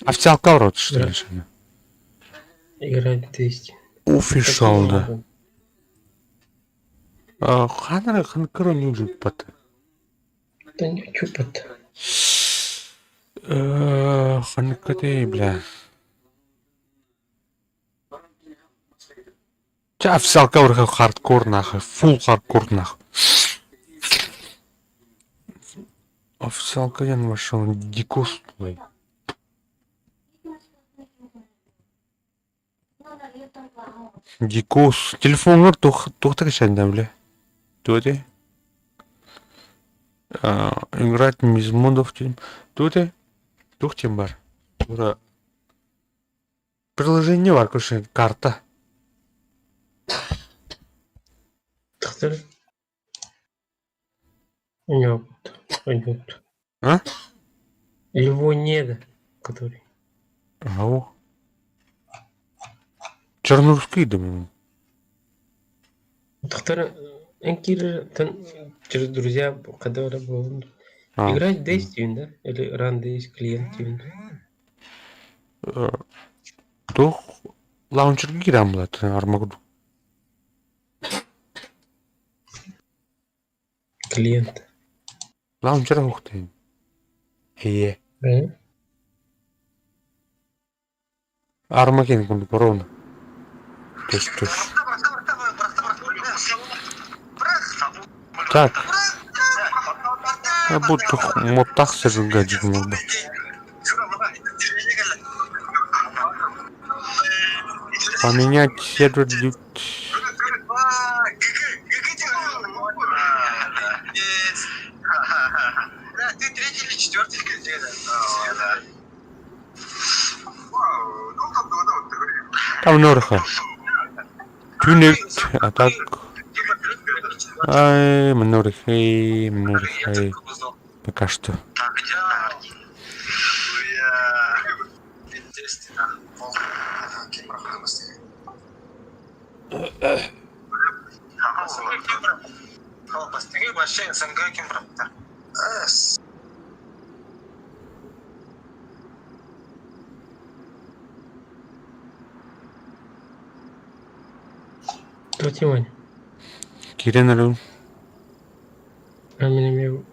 Официалка вроде что ли? Играть 200. Официал, да. Ханара ханкара не жуппат. Да не чупат. Ханкате, бля. Ча официалка вроде хардкор нахуй, фул хардкор нахуй. Официалка я вошел, дикос твой. Дикос. Телефоннар тухта кешәндә бля. Туте. Играть без модов. Туте. Тухтем бар. Ура. Приложение бар, короче, карта. Тахтар. Нет. Пойдет. А? Его нет, который. Ау. Чернорусский, думаю. Тахтар, через друзья, когда был. Играть Days да? Или Run Days клиент Тух лаунчерге кирәм була, армагду. Клиент. Лаунчер ухтын. Ие. Армакен күнді корона. Түш, түш. Так. Я буду мотах сержгать много. Поменять сервер дють. Там норха. Тюнет, а так... Ай, мнорхей, мнорхей. Пока что. Кто Тимань? Кирен алю. А меня мне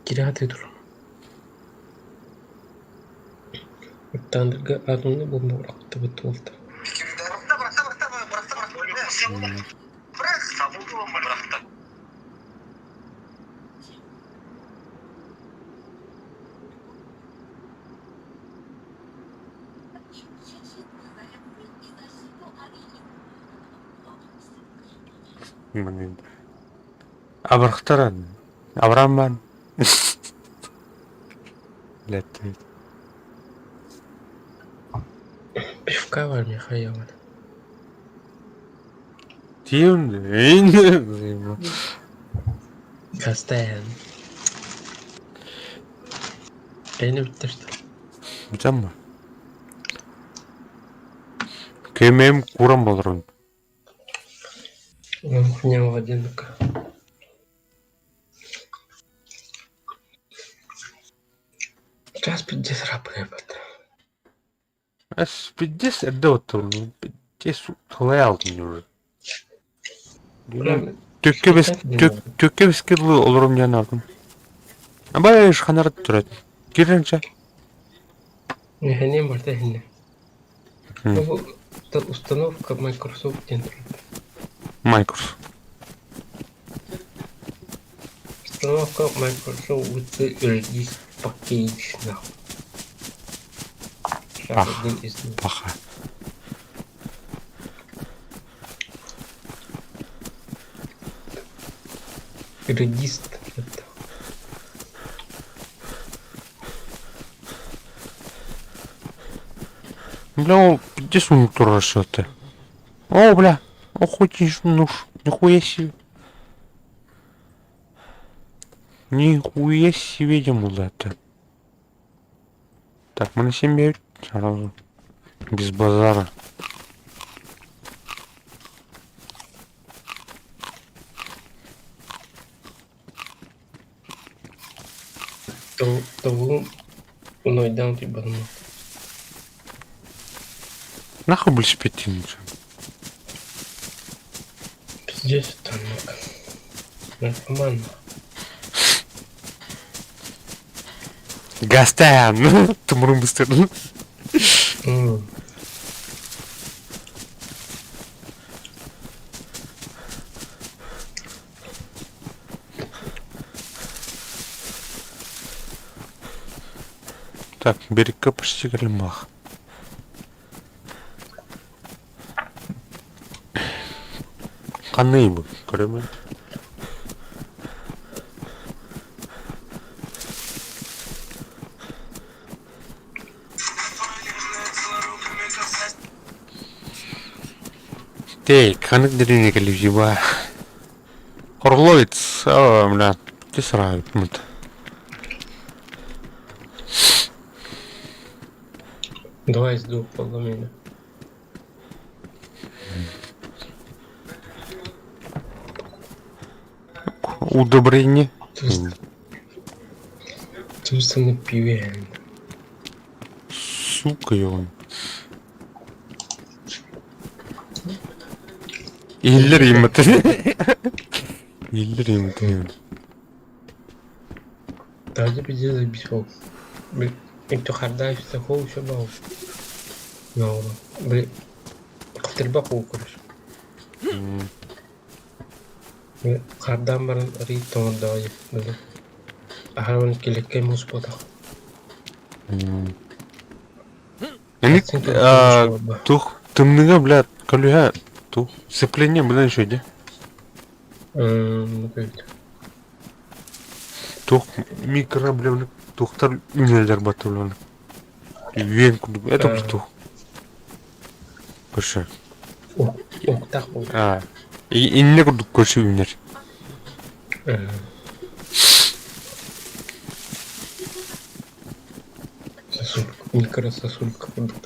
кираты тур. Тандырга атымны булмуракты бутулта. Блин. Абырахтаран. Аврааман. Блядь. Пивка var Михаил. Тиун. Кастен. Эйни бүттерді. Бүтәм ба? Кемем курам болырын. Не один. Час 50 рапы. Эс пиздец эрдэ оттон. Пиздец тулай алдым уже. Төккө бес төккө беске олорум диэн алдым. Абай ханар турат. Киренче. Не барта хинне. Установка Microsoft диэн Microsoft. Установка Microsoft with the release package now. Паха. Паха. Редист это. Бля, ол пиздец он турашоты. О, бля, охотишь нож. Нихуя себе. Нихуя себе это. Так, мы на 7 сразу. Без базара. Того нойдан тибанма. Нахуй больше пяти ничего. Пиздец там, наркоман. Гастан! Тумрум быстро. Так, берег почти мах. Қандай бұл? Көремен. Тей, қанық деревне келіп Орловец, о, бля, ты сразу, Два из двух поломили. Удобрение. Чувство на пиве. Сука, он. Иллер имат. Иллер имат. Давайте пиздец забесил. Блин, это харда такого еще был. Но, блин, Котырбак ол короче. Хардан баран рит тоңордоо блин. Ахарван келеккей мус ботах. Они тух тымныга, бля, колюга, тух сцепление, бля, еще иди. Тух микро, бля, тухтар үнелер батыр, бля. Вен кудук, это тух. Көшө. Октах бол. А. Инне курдук көшө үнер. Сосулька, микрососулька курдук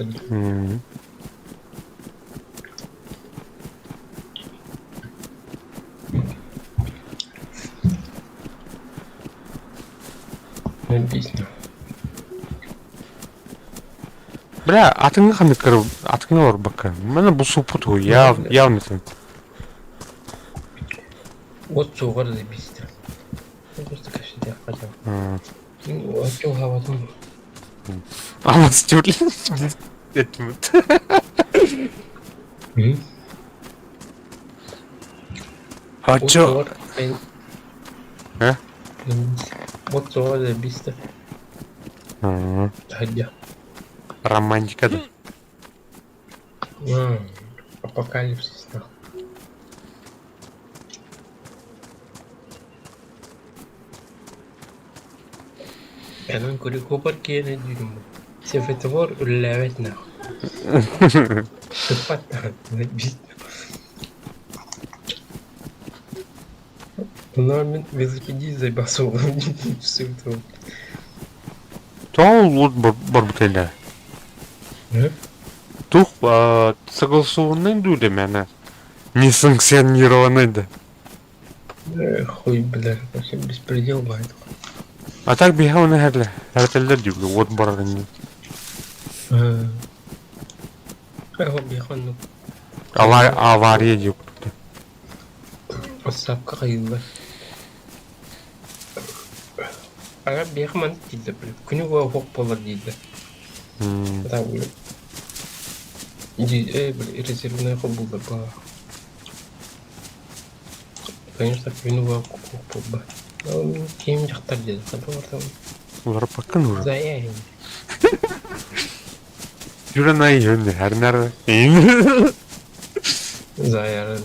Написано. Бля, атыңы қандай кіріп, атыңы бар бака. Мені бұл супут ғой, явно сен. Вот суғар забисти. Просто кашиде хотел. Ну, а чё хаватым? Ама стерли. Это вот. Оччо... Э? Вот суоҕа биистэ. Таһырдьа. Романтика да. Апокалипсис нахуй. Онон Куликуопар киэнэ диирим бу. Светофор үлэлээбэт нахуй. Сыппат даҕаны биир. Онон мин велосипедист заебался светофор. Тоҕо улуут барбыта илэ? Тух согласованный дуу дэмээнэ? Несанкционированный да. Хуй билэр, вообще беспредел баайт. А так биһэ оны херле, хертеллер дии уот барар инни. Биһэ Авария дии курдук. Отставка хайыллар. Ага биһэ маннык дииллэр блин. Күнү быһа оһох буолар дииллэр. Э, резервная холбууллар баа. Конечно, күнү быһа буолба. Ким дьахтар диэн Уларыппаккын уже. Зая. Юранай yönde her nerede? Зая.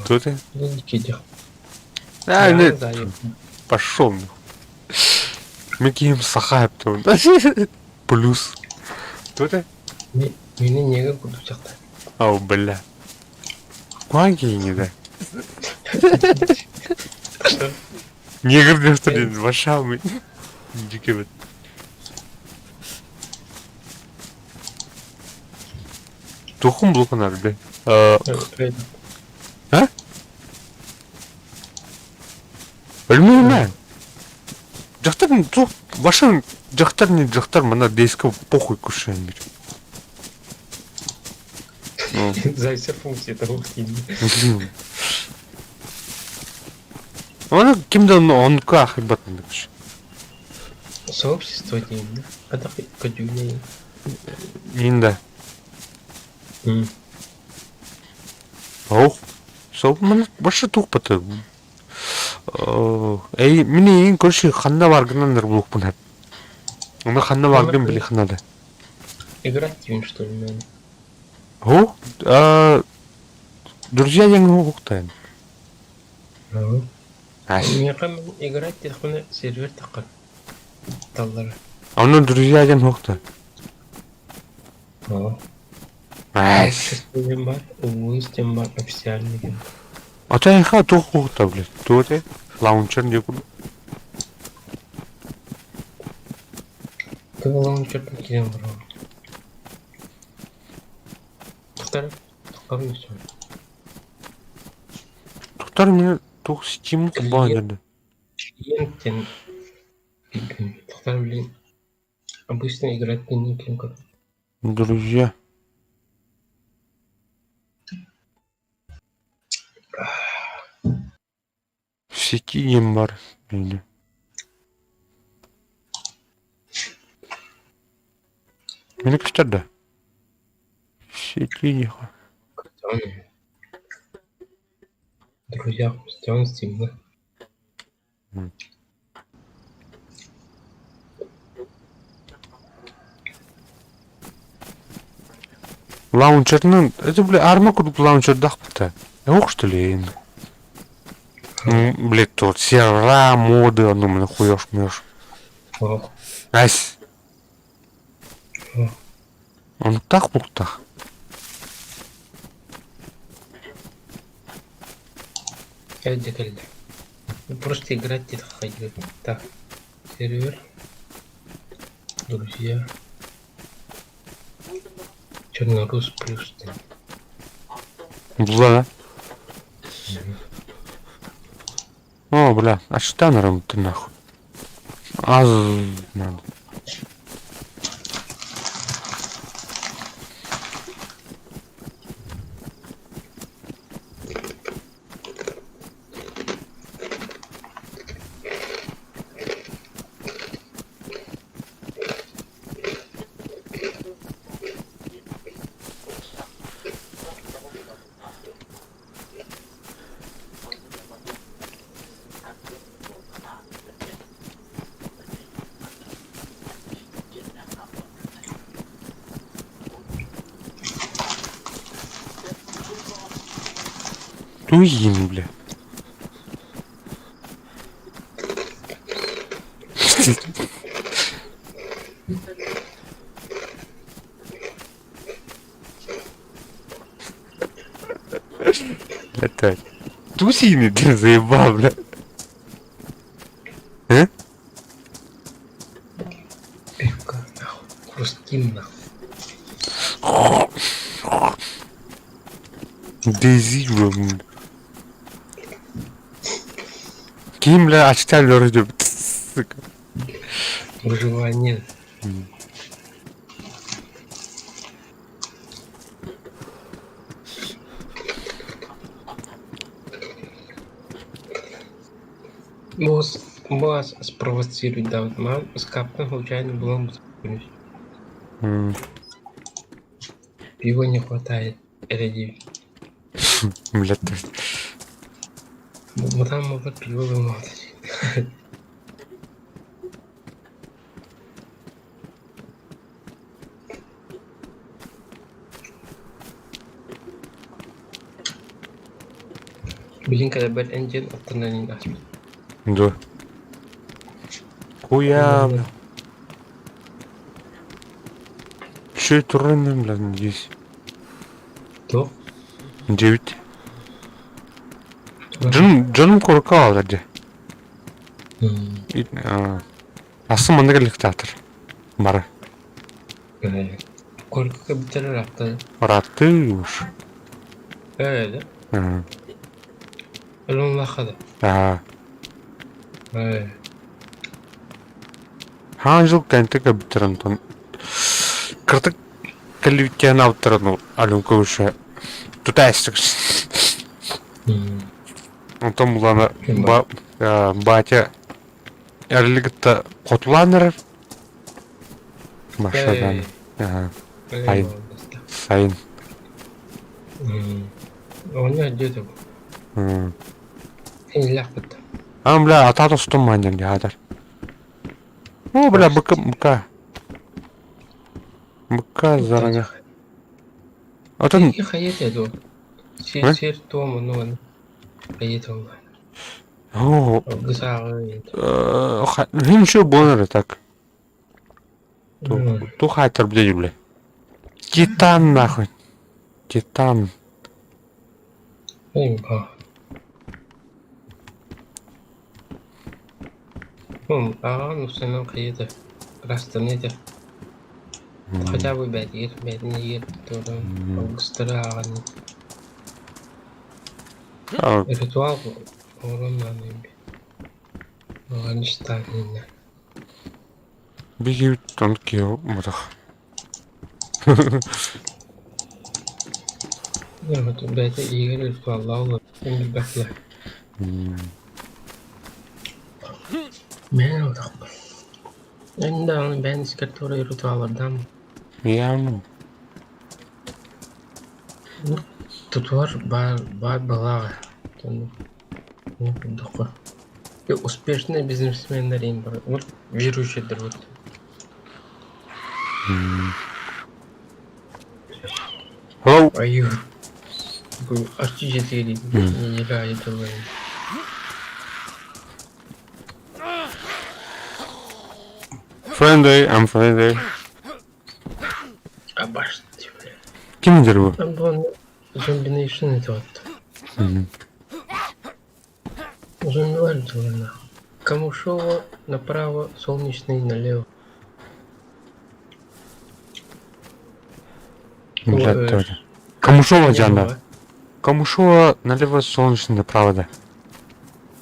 Кто ты? А, А, нет. Пошел. Мы киим сахап Плюс. Кто ты? Мени неге курдук жакта. Ау, бля. Куан киини да? Негр деп вашамы. Дикебет. Тухум блуканар, бля. А? Білмеймін. Дьахтар туох ваша дьахтар не дьахтар мана дейске похуй кушаем бир. Зайся функция того киини. Оны кимде онку ахыбатын дыкш. Сообщество дейм. Ата көдүүнэ. Инда. Ох. Сол мана башы тух бата. Эй, мини ең көрші ханна баргыннан булукпун хап. Оны ханна баргын били ханнада. Играть дейм что ли, наверное. О, а, друзья ең хуктайын. Миэхэ играть диэхпинэ сервер таххар таллара. Оны друзья диэн хуктаа. Оо. Айс. Диэн бар, улуус диэн бар, официальный диэн. Ата эха туох хуктаа блядь. Туох те? Лаунчер диye курдук. Кыл лаунчерден киирэн барабын. Тохтар тохтар все. Тухтар мени туох Steam кубаан Клиент диэн тохтар блин обычно играть не как. Друзья. В сети диэн бар. Или. Мени көстөр да. В сети диха. Друзья, Стивен Стим, да? Лаунчернын, это, бля, арма курдук лаунчердаах бата. Ох, что ли, блядь, тут сервера, моды, ну, мына хуёш мёш. Ась. Онуктаах буктах. Кэллэ кэллэ. Просто играть где-то ходил. Так. Сервер. Друзья. Чернорус плюс. Була да? О, бля, а что ты нахуй? Аз надо. Тугу иһиин бля? Это... Тусины, ты заебал, бля. Э? Пивка, нахуй. Хрустим, нахуй. Дейзи, бля. Ким, бля, ачтан лөрү Сука. Выживание. Босс, босс спровоцирует да, мам с капкан случайно было Пива не хватает, Эреди. Блядь, ты. Вот там могут пиво вымолоть. Билин кэлэрбэр эн диэн аттанан ааспыт. Да. Хуя, бля. Че турын, бля, надеюсь. Туох? Девять. Дьон, дьонум курка олар дии. Асы маннык электатор. Бары. Курка бүтэр ыраатта. Ырааттыы уж. Ээ, да? Өлөн Аа. Ээ. Хаан жыл кэнтэ кэбиттэр онтон кырдык кэллибиттиэн алтаран Аленка уже тутаастык Онтон булана батя эрли кытта хотулаан эрэр Машадан сайын сайын Оҕонньор дьиэ тугу? Синилээхпит. А, бля, ата тостум манньан дьаатар. О, бля, быка, быка. Быка зараҥа. Отон... Хайа дуо? Сир сир туом ону хайа туолла. О, Гысааҕы. Хин еще буолар так. Ту хайтар блядь, бля. Титан нахуй. Титан. Аҕаҕын устунан хайыта, ыраастаныы этэ. Хотя бы бээтигэр, бээтин иһигэр туоран алгыстары ааҕан Ритуал оҥорон наада эбит. Афганистан иннэ. Биһиги оннук киһи буолбатах. Бэйэтэ иһигэр ритуаллаах олорор, билбэт Мин олохпун. Эн даҕаны бэйэн искэр туора ритуаллардаан Явно. Тутуһар баар баар быһыылааҕа курдукка. Успешный бизнесменнэр иин бары вот верующийдэр вот. Hello. Айыы бу арчы дьиэтигэр нэдиэлэ аайы турбайын. Friendly, I'm friendly. Абаш Ким диир бу? Зомбинейшн это вот. Зомбилар дылына. Камышово направо, Солнечный налево. Блядь, тоже. Камышова Диана. Камышова налево, Солнечный направо, да.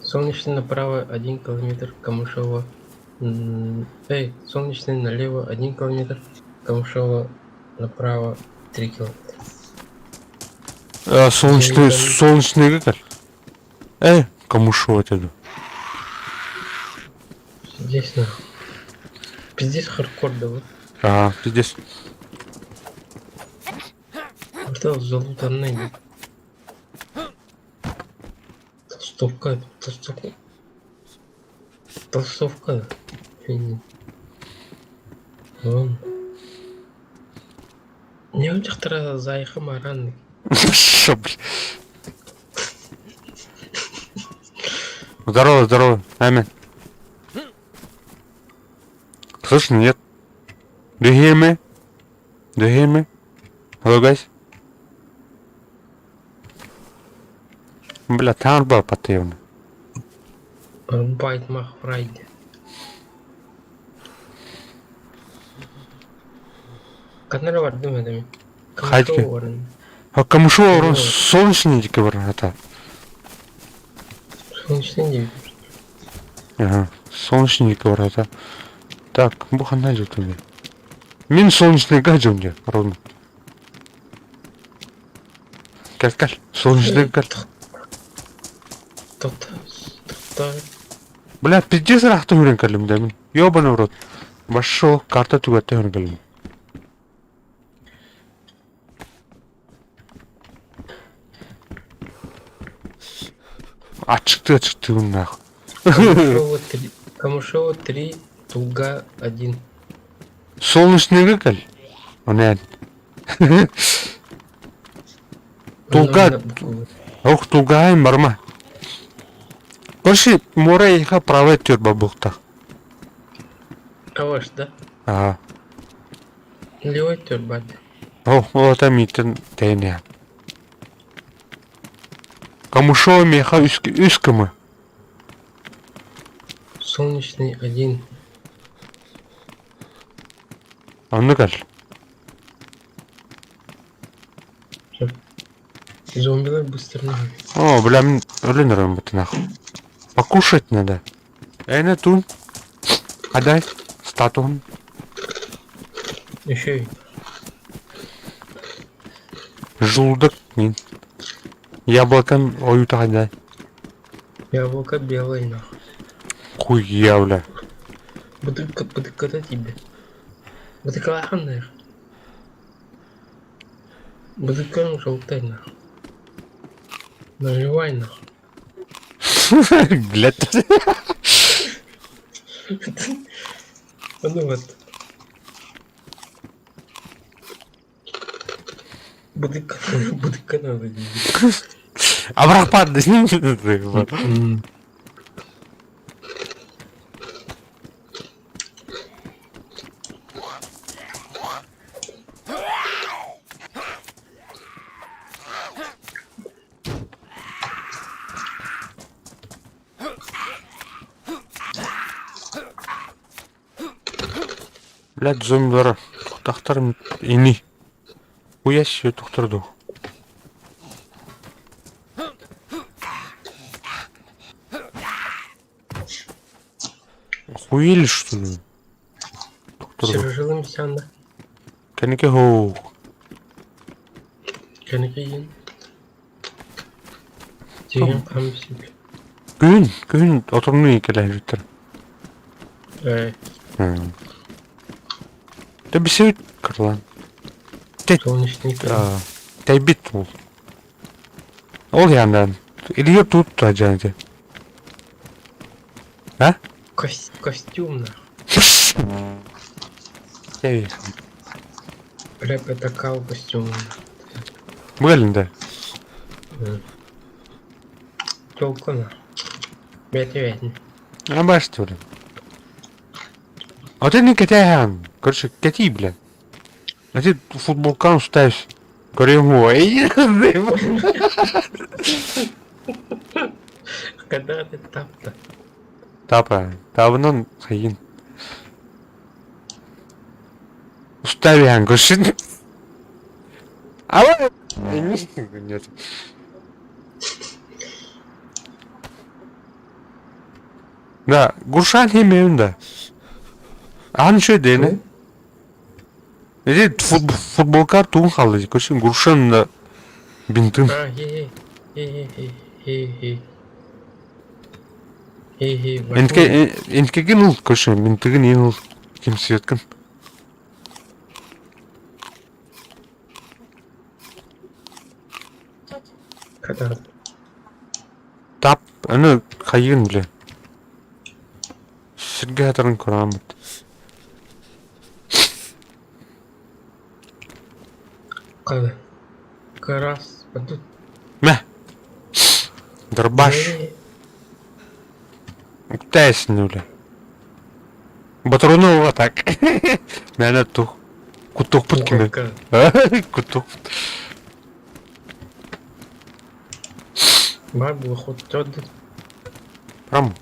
Солнечный направо 1 километр, Камышова. Эй, Солнечный налево 1 километр, Камышова направо 3 километра. Э, солнечный, солнечный кэл. Э, Камышова это. Здесь нахуй. Пиздец хардкор, да вот. Ага, пиздец. Что залутанный? Толстовка, толстовка. Толстовка. Вон. Не дьахтара зайха маран. Шо, блядь? Здорово, здорово, Амин. Слышно, нет? Do you hear me? Do you hear me? Hello, guys? Бля, там был потивно. Байт Махфрайд. Ханна бардым этим. Хайдки. А Камышова орон солнечный дике бар это. Солнечный дик. Ага, солнечный дике бар это. Так, бу ханна жутунде. Мин солнечный гаджунде, ровно. Кел кел, солнечный кел. Тоқта, тоқта. Бля, пиздец ыраахтан үрэн кэллим да мин. Ёбаный в рот. Вошел, карта түгэттэн үрэн кэллим. Ачыктыы ачыктыыбын нахуй. Камышова 3, Камышова 3, Тулга 1. Солнечныйга кэл. Онэн. Тулга... Ох, тулгаайын барма. Короче, муора эйиэхэ правай түөр барбыктах. Аваш, да? Аа. Левой түөр бар. О, ол ата мииттэн тэйэн Камышова миэхэ үс, үс кымы. Солнечный один. Оннук кэл. Зомбилар быстро О, бля, мин өлөн эрэн бутынах. Покушать надо. Эне тун. Адай статуһун. Еще и. Желудок мин. Яблокон ойута адай. Яблоко белое нахуй. Хуя, бля. Бутылка, бутылка тебе. Бутылка нахуй. Бутылка желтая нахуй. Наливай нахуй. Блядь. Ну вот. Бутылка, бутылка надо. Абрахпад. Блядь, зомбилар тохтар ини. Хуяще тохторду. Охуели что ли? Сырыжылым сянда. Кэники хоу. Кэники Тиген камсик. Күн, күн отурну икелэһиттэр. Э. Тэ бисэбит кырлан. Солнечный Тэйбит ол. Ол яндан. Илиге тут ажанты. А? Костюм Тэби. Рэп это кал костюм. Бөлінді. Толкуна. Бәт-бәт. А баш блин. А ты не катян. Короче, кати, бля. А ты футболкан ставишь. Кремой. Когда ты тапта? Тапа. Табынан хайын. Уставян, короче. А Нет. Да, Гуршан химеюн да. Ан что дене? Эти футболка тун халы, короче, Гуршан да бинтын. А, хе хе хе хе хе хе хе Энке энкеген ул, короче, бинтыгын ен ул ким светкин. Когда? Тап, аны хайын бля. Сирге хатарын көрамыт. Когда? Карас, а тут Мә. Дырбаш. Тээсин үлэ. Батаруну уга так. Мээнэ тух. Куттуохпут кими? Куттуохпут. Бар була хотчод. Прям.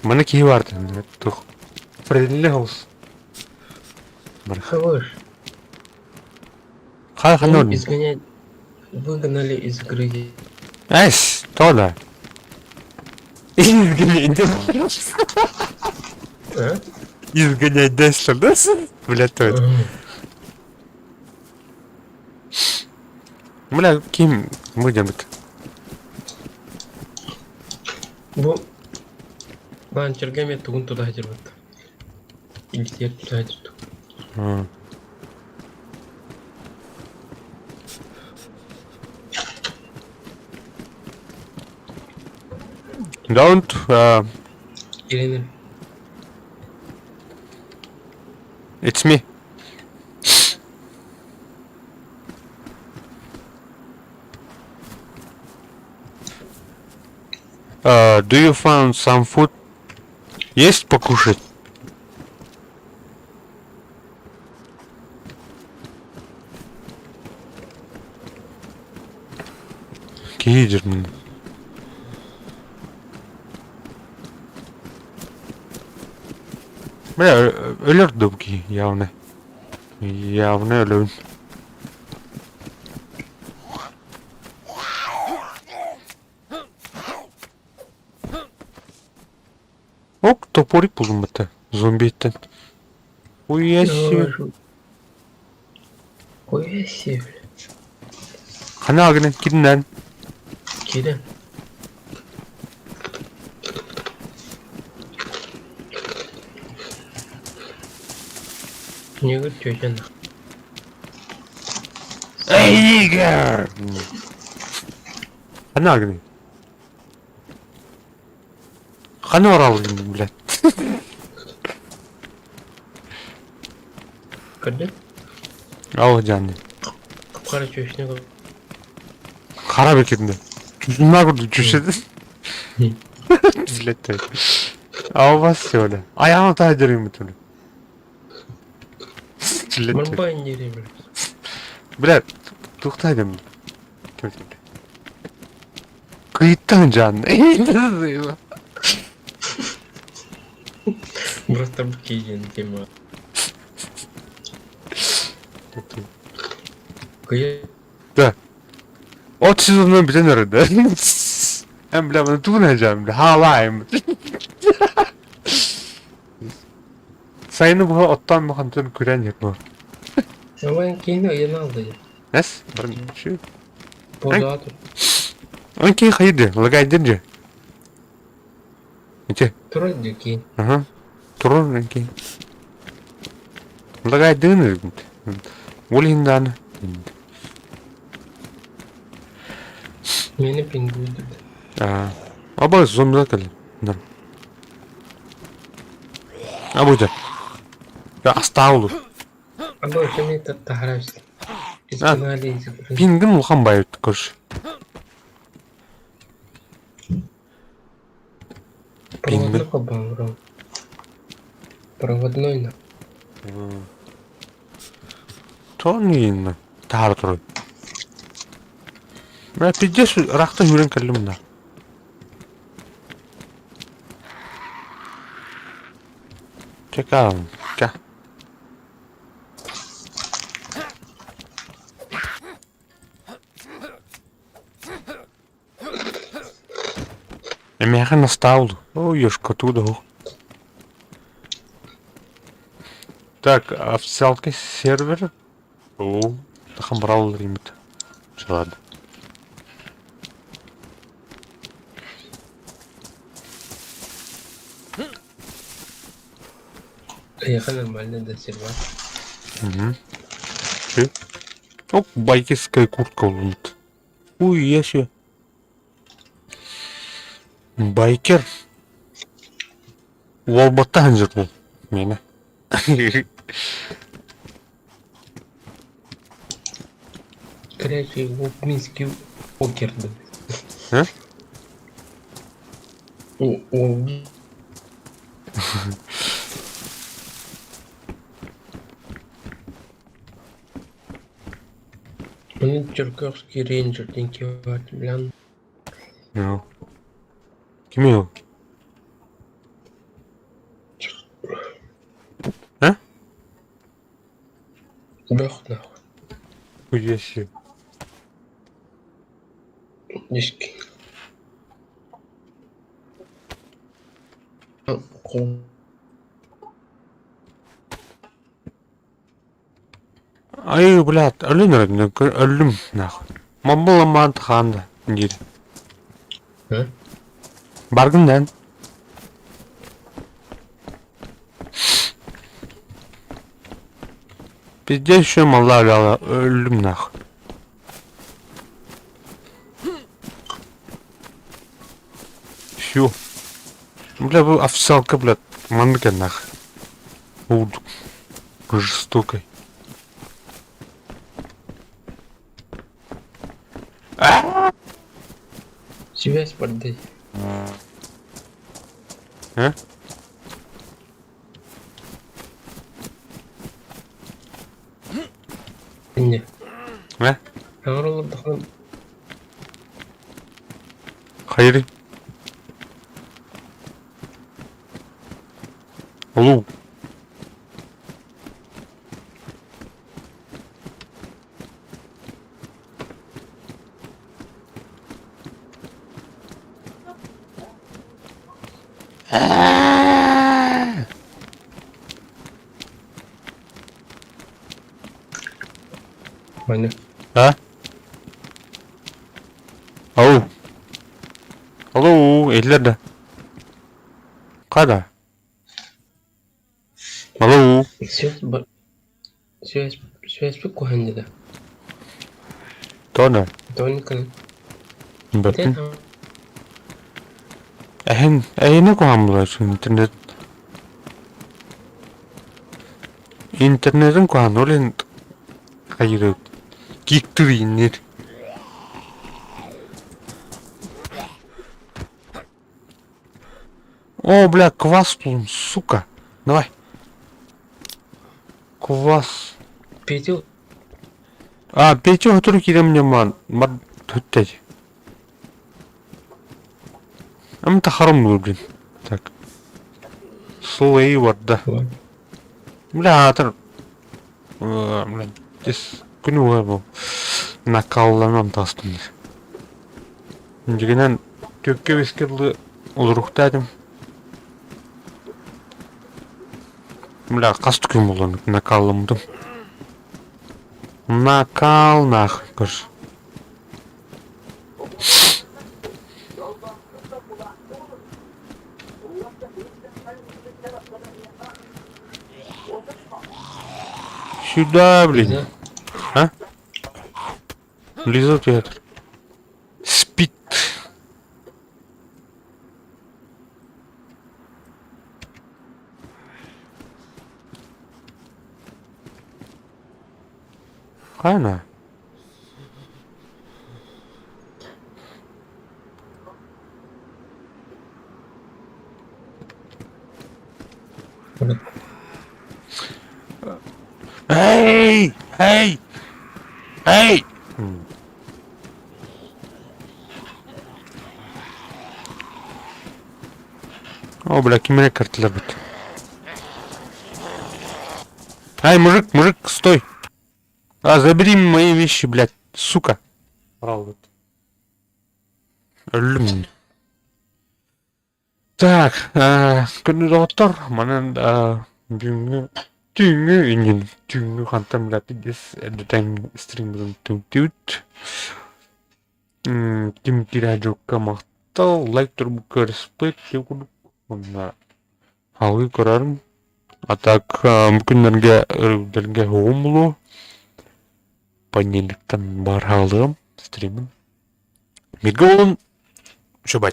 Маны киһи бар тух. Friendly house. Хорош. Хай ханон. Изгонять. Выгнали из игры. Эс, тола. Изгонять. А? Изгонять Деслер, да? Бля, то это. Бля, ким выдержит? Бу ланчерга мен тугун туда хадырбыт. Илтиэр туда хадырту. Don't Ирина. It's me. Do you found some food? Есть покушать? Киһи мин. Бля, өлөр да киһи явно. Явно өлөбүн. Ок, топорик булдум бата. Зомбиттен. Хуя себе. Хуя себе. Хана агнен киринен. Кирин. Негр тетя Эй, nigger! Хана агнен. Хана орал, блядь. Көрдүн? Ау, жаны. Капкара чөчүнө көр. Харап экенде. Жүзүнө көрдү чүшөдү. Блядь. А у вас все, бля. Аяғын та дерем бүтүн. Блядь. Мырбайын дерем, блядь. Бля, тухтайдым. Кыйыттан жан. Просто букиден тема. Кыя. Да. От сезонун бүтэн өрөдө. Эм бля, маны тугун ажам, бля, хаалайм. Сайыны буга оттан махантын күрән йырмы. Давай кейин ыйын алды. Эс, бірінші. Бодатыр. Анки хайды, лагайдын же. Ите. Турар же кейин. Ага. Турар анки. Лагайдын. Олиндан. Мени пингуйду. А. Аба зомбилар келди. А будет. Я оставлю. Аба ошону тахарабыз. Изгнали из игры. Пингин улахан байыт көрш. Проводной кабан, Проводной на. Тони таар турар. Бля, пиздец, рахта жүрен кэллим мына. Чекаем. Ча. Эмээхин астаал. О, ёшка туда. Так, официалка сервер. О, тахан брал римит. Ладно. Ехай нормально до сервера. Угу. Че? Оп, байкерская куртка вот. Ой, я себе. Байкер. Уолбатта ханжыр бұл. Мені. Короче, минский покер. А? Маны Черкасский рейнджер диэн киһи баар билэн. Ну. Кимий ол? А? Бөх нахуй. Хуеси. Диски. Ай, блядь, өлүн эрэ, өллүм нахуй. Мамбыл хаан да диир. Баргын дан. Пиздец еще мала өллүм нахуй. Все. Бля, бу официалка, блядь, маннык нахуй. Удuk. Жестокой. Связь подай. А? Не. А? Ağır Хайырый. Алло. Ваня. А? Ау. Алло, эллер да. Када? Алло. Связь бар. Связь связь кухонда да. Тона. Тоника. Баттын. Эһин, эһини куһаҕан буолар интернет. Интернетин куһаҕан ол иһин хайыыр кииктир ииннир. О, бля, квас буллум, сука. Давай. Квас. Петю. А, Петя өтөр киирэн ман мар түттэй. Ам тахарым блин. Так. Слей барда. Бля, атыр. Бля, здесь күнү бу. Накалланам тастым. Дьигинэн түөккэ бискэ дылы олоруохтаатым. Бля, хас да күн буолан накалламмытым. Накал нахуй, короче. Сюда, блин. А? Лиза театр. Спит. Хайна. Эй! Эй! Эй! О, бля, ким эрэ картилар бит. Ай, мужик, мужик, стой! А, забери мои вещи, блядь, сука. Өллүм. Так, күнү доҕоттор, манан бүгүҥҥү түүҥҥү иннин түүҥҥү хантан блядь дис эрдэтэн стриммытын түмтүүт. Ким киирэ махтал, лайк турбукка респект курдук уонна салгыы көрөрүм. А так бу күннэргэ өрөбүллэргэ уһугум булуо. Понедельниктан бар хаалыам стримин. Бииргэ буолун, үчүгэй.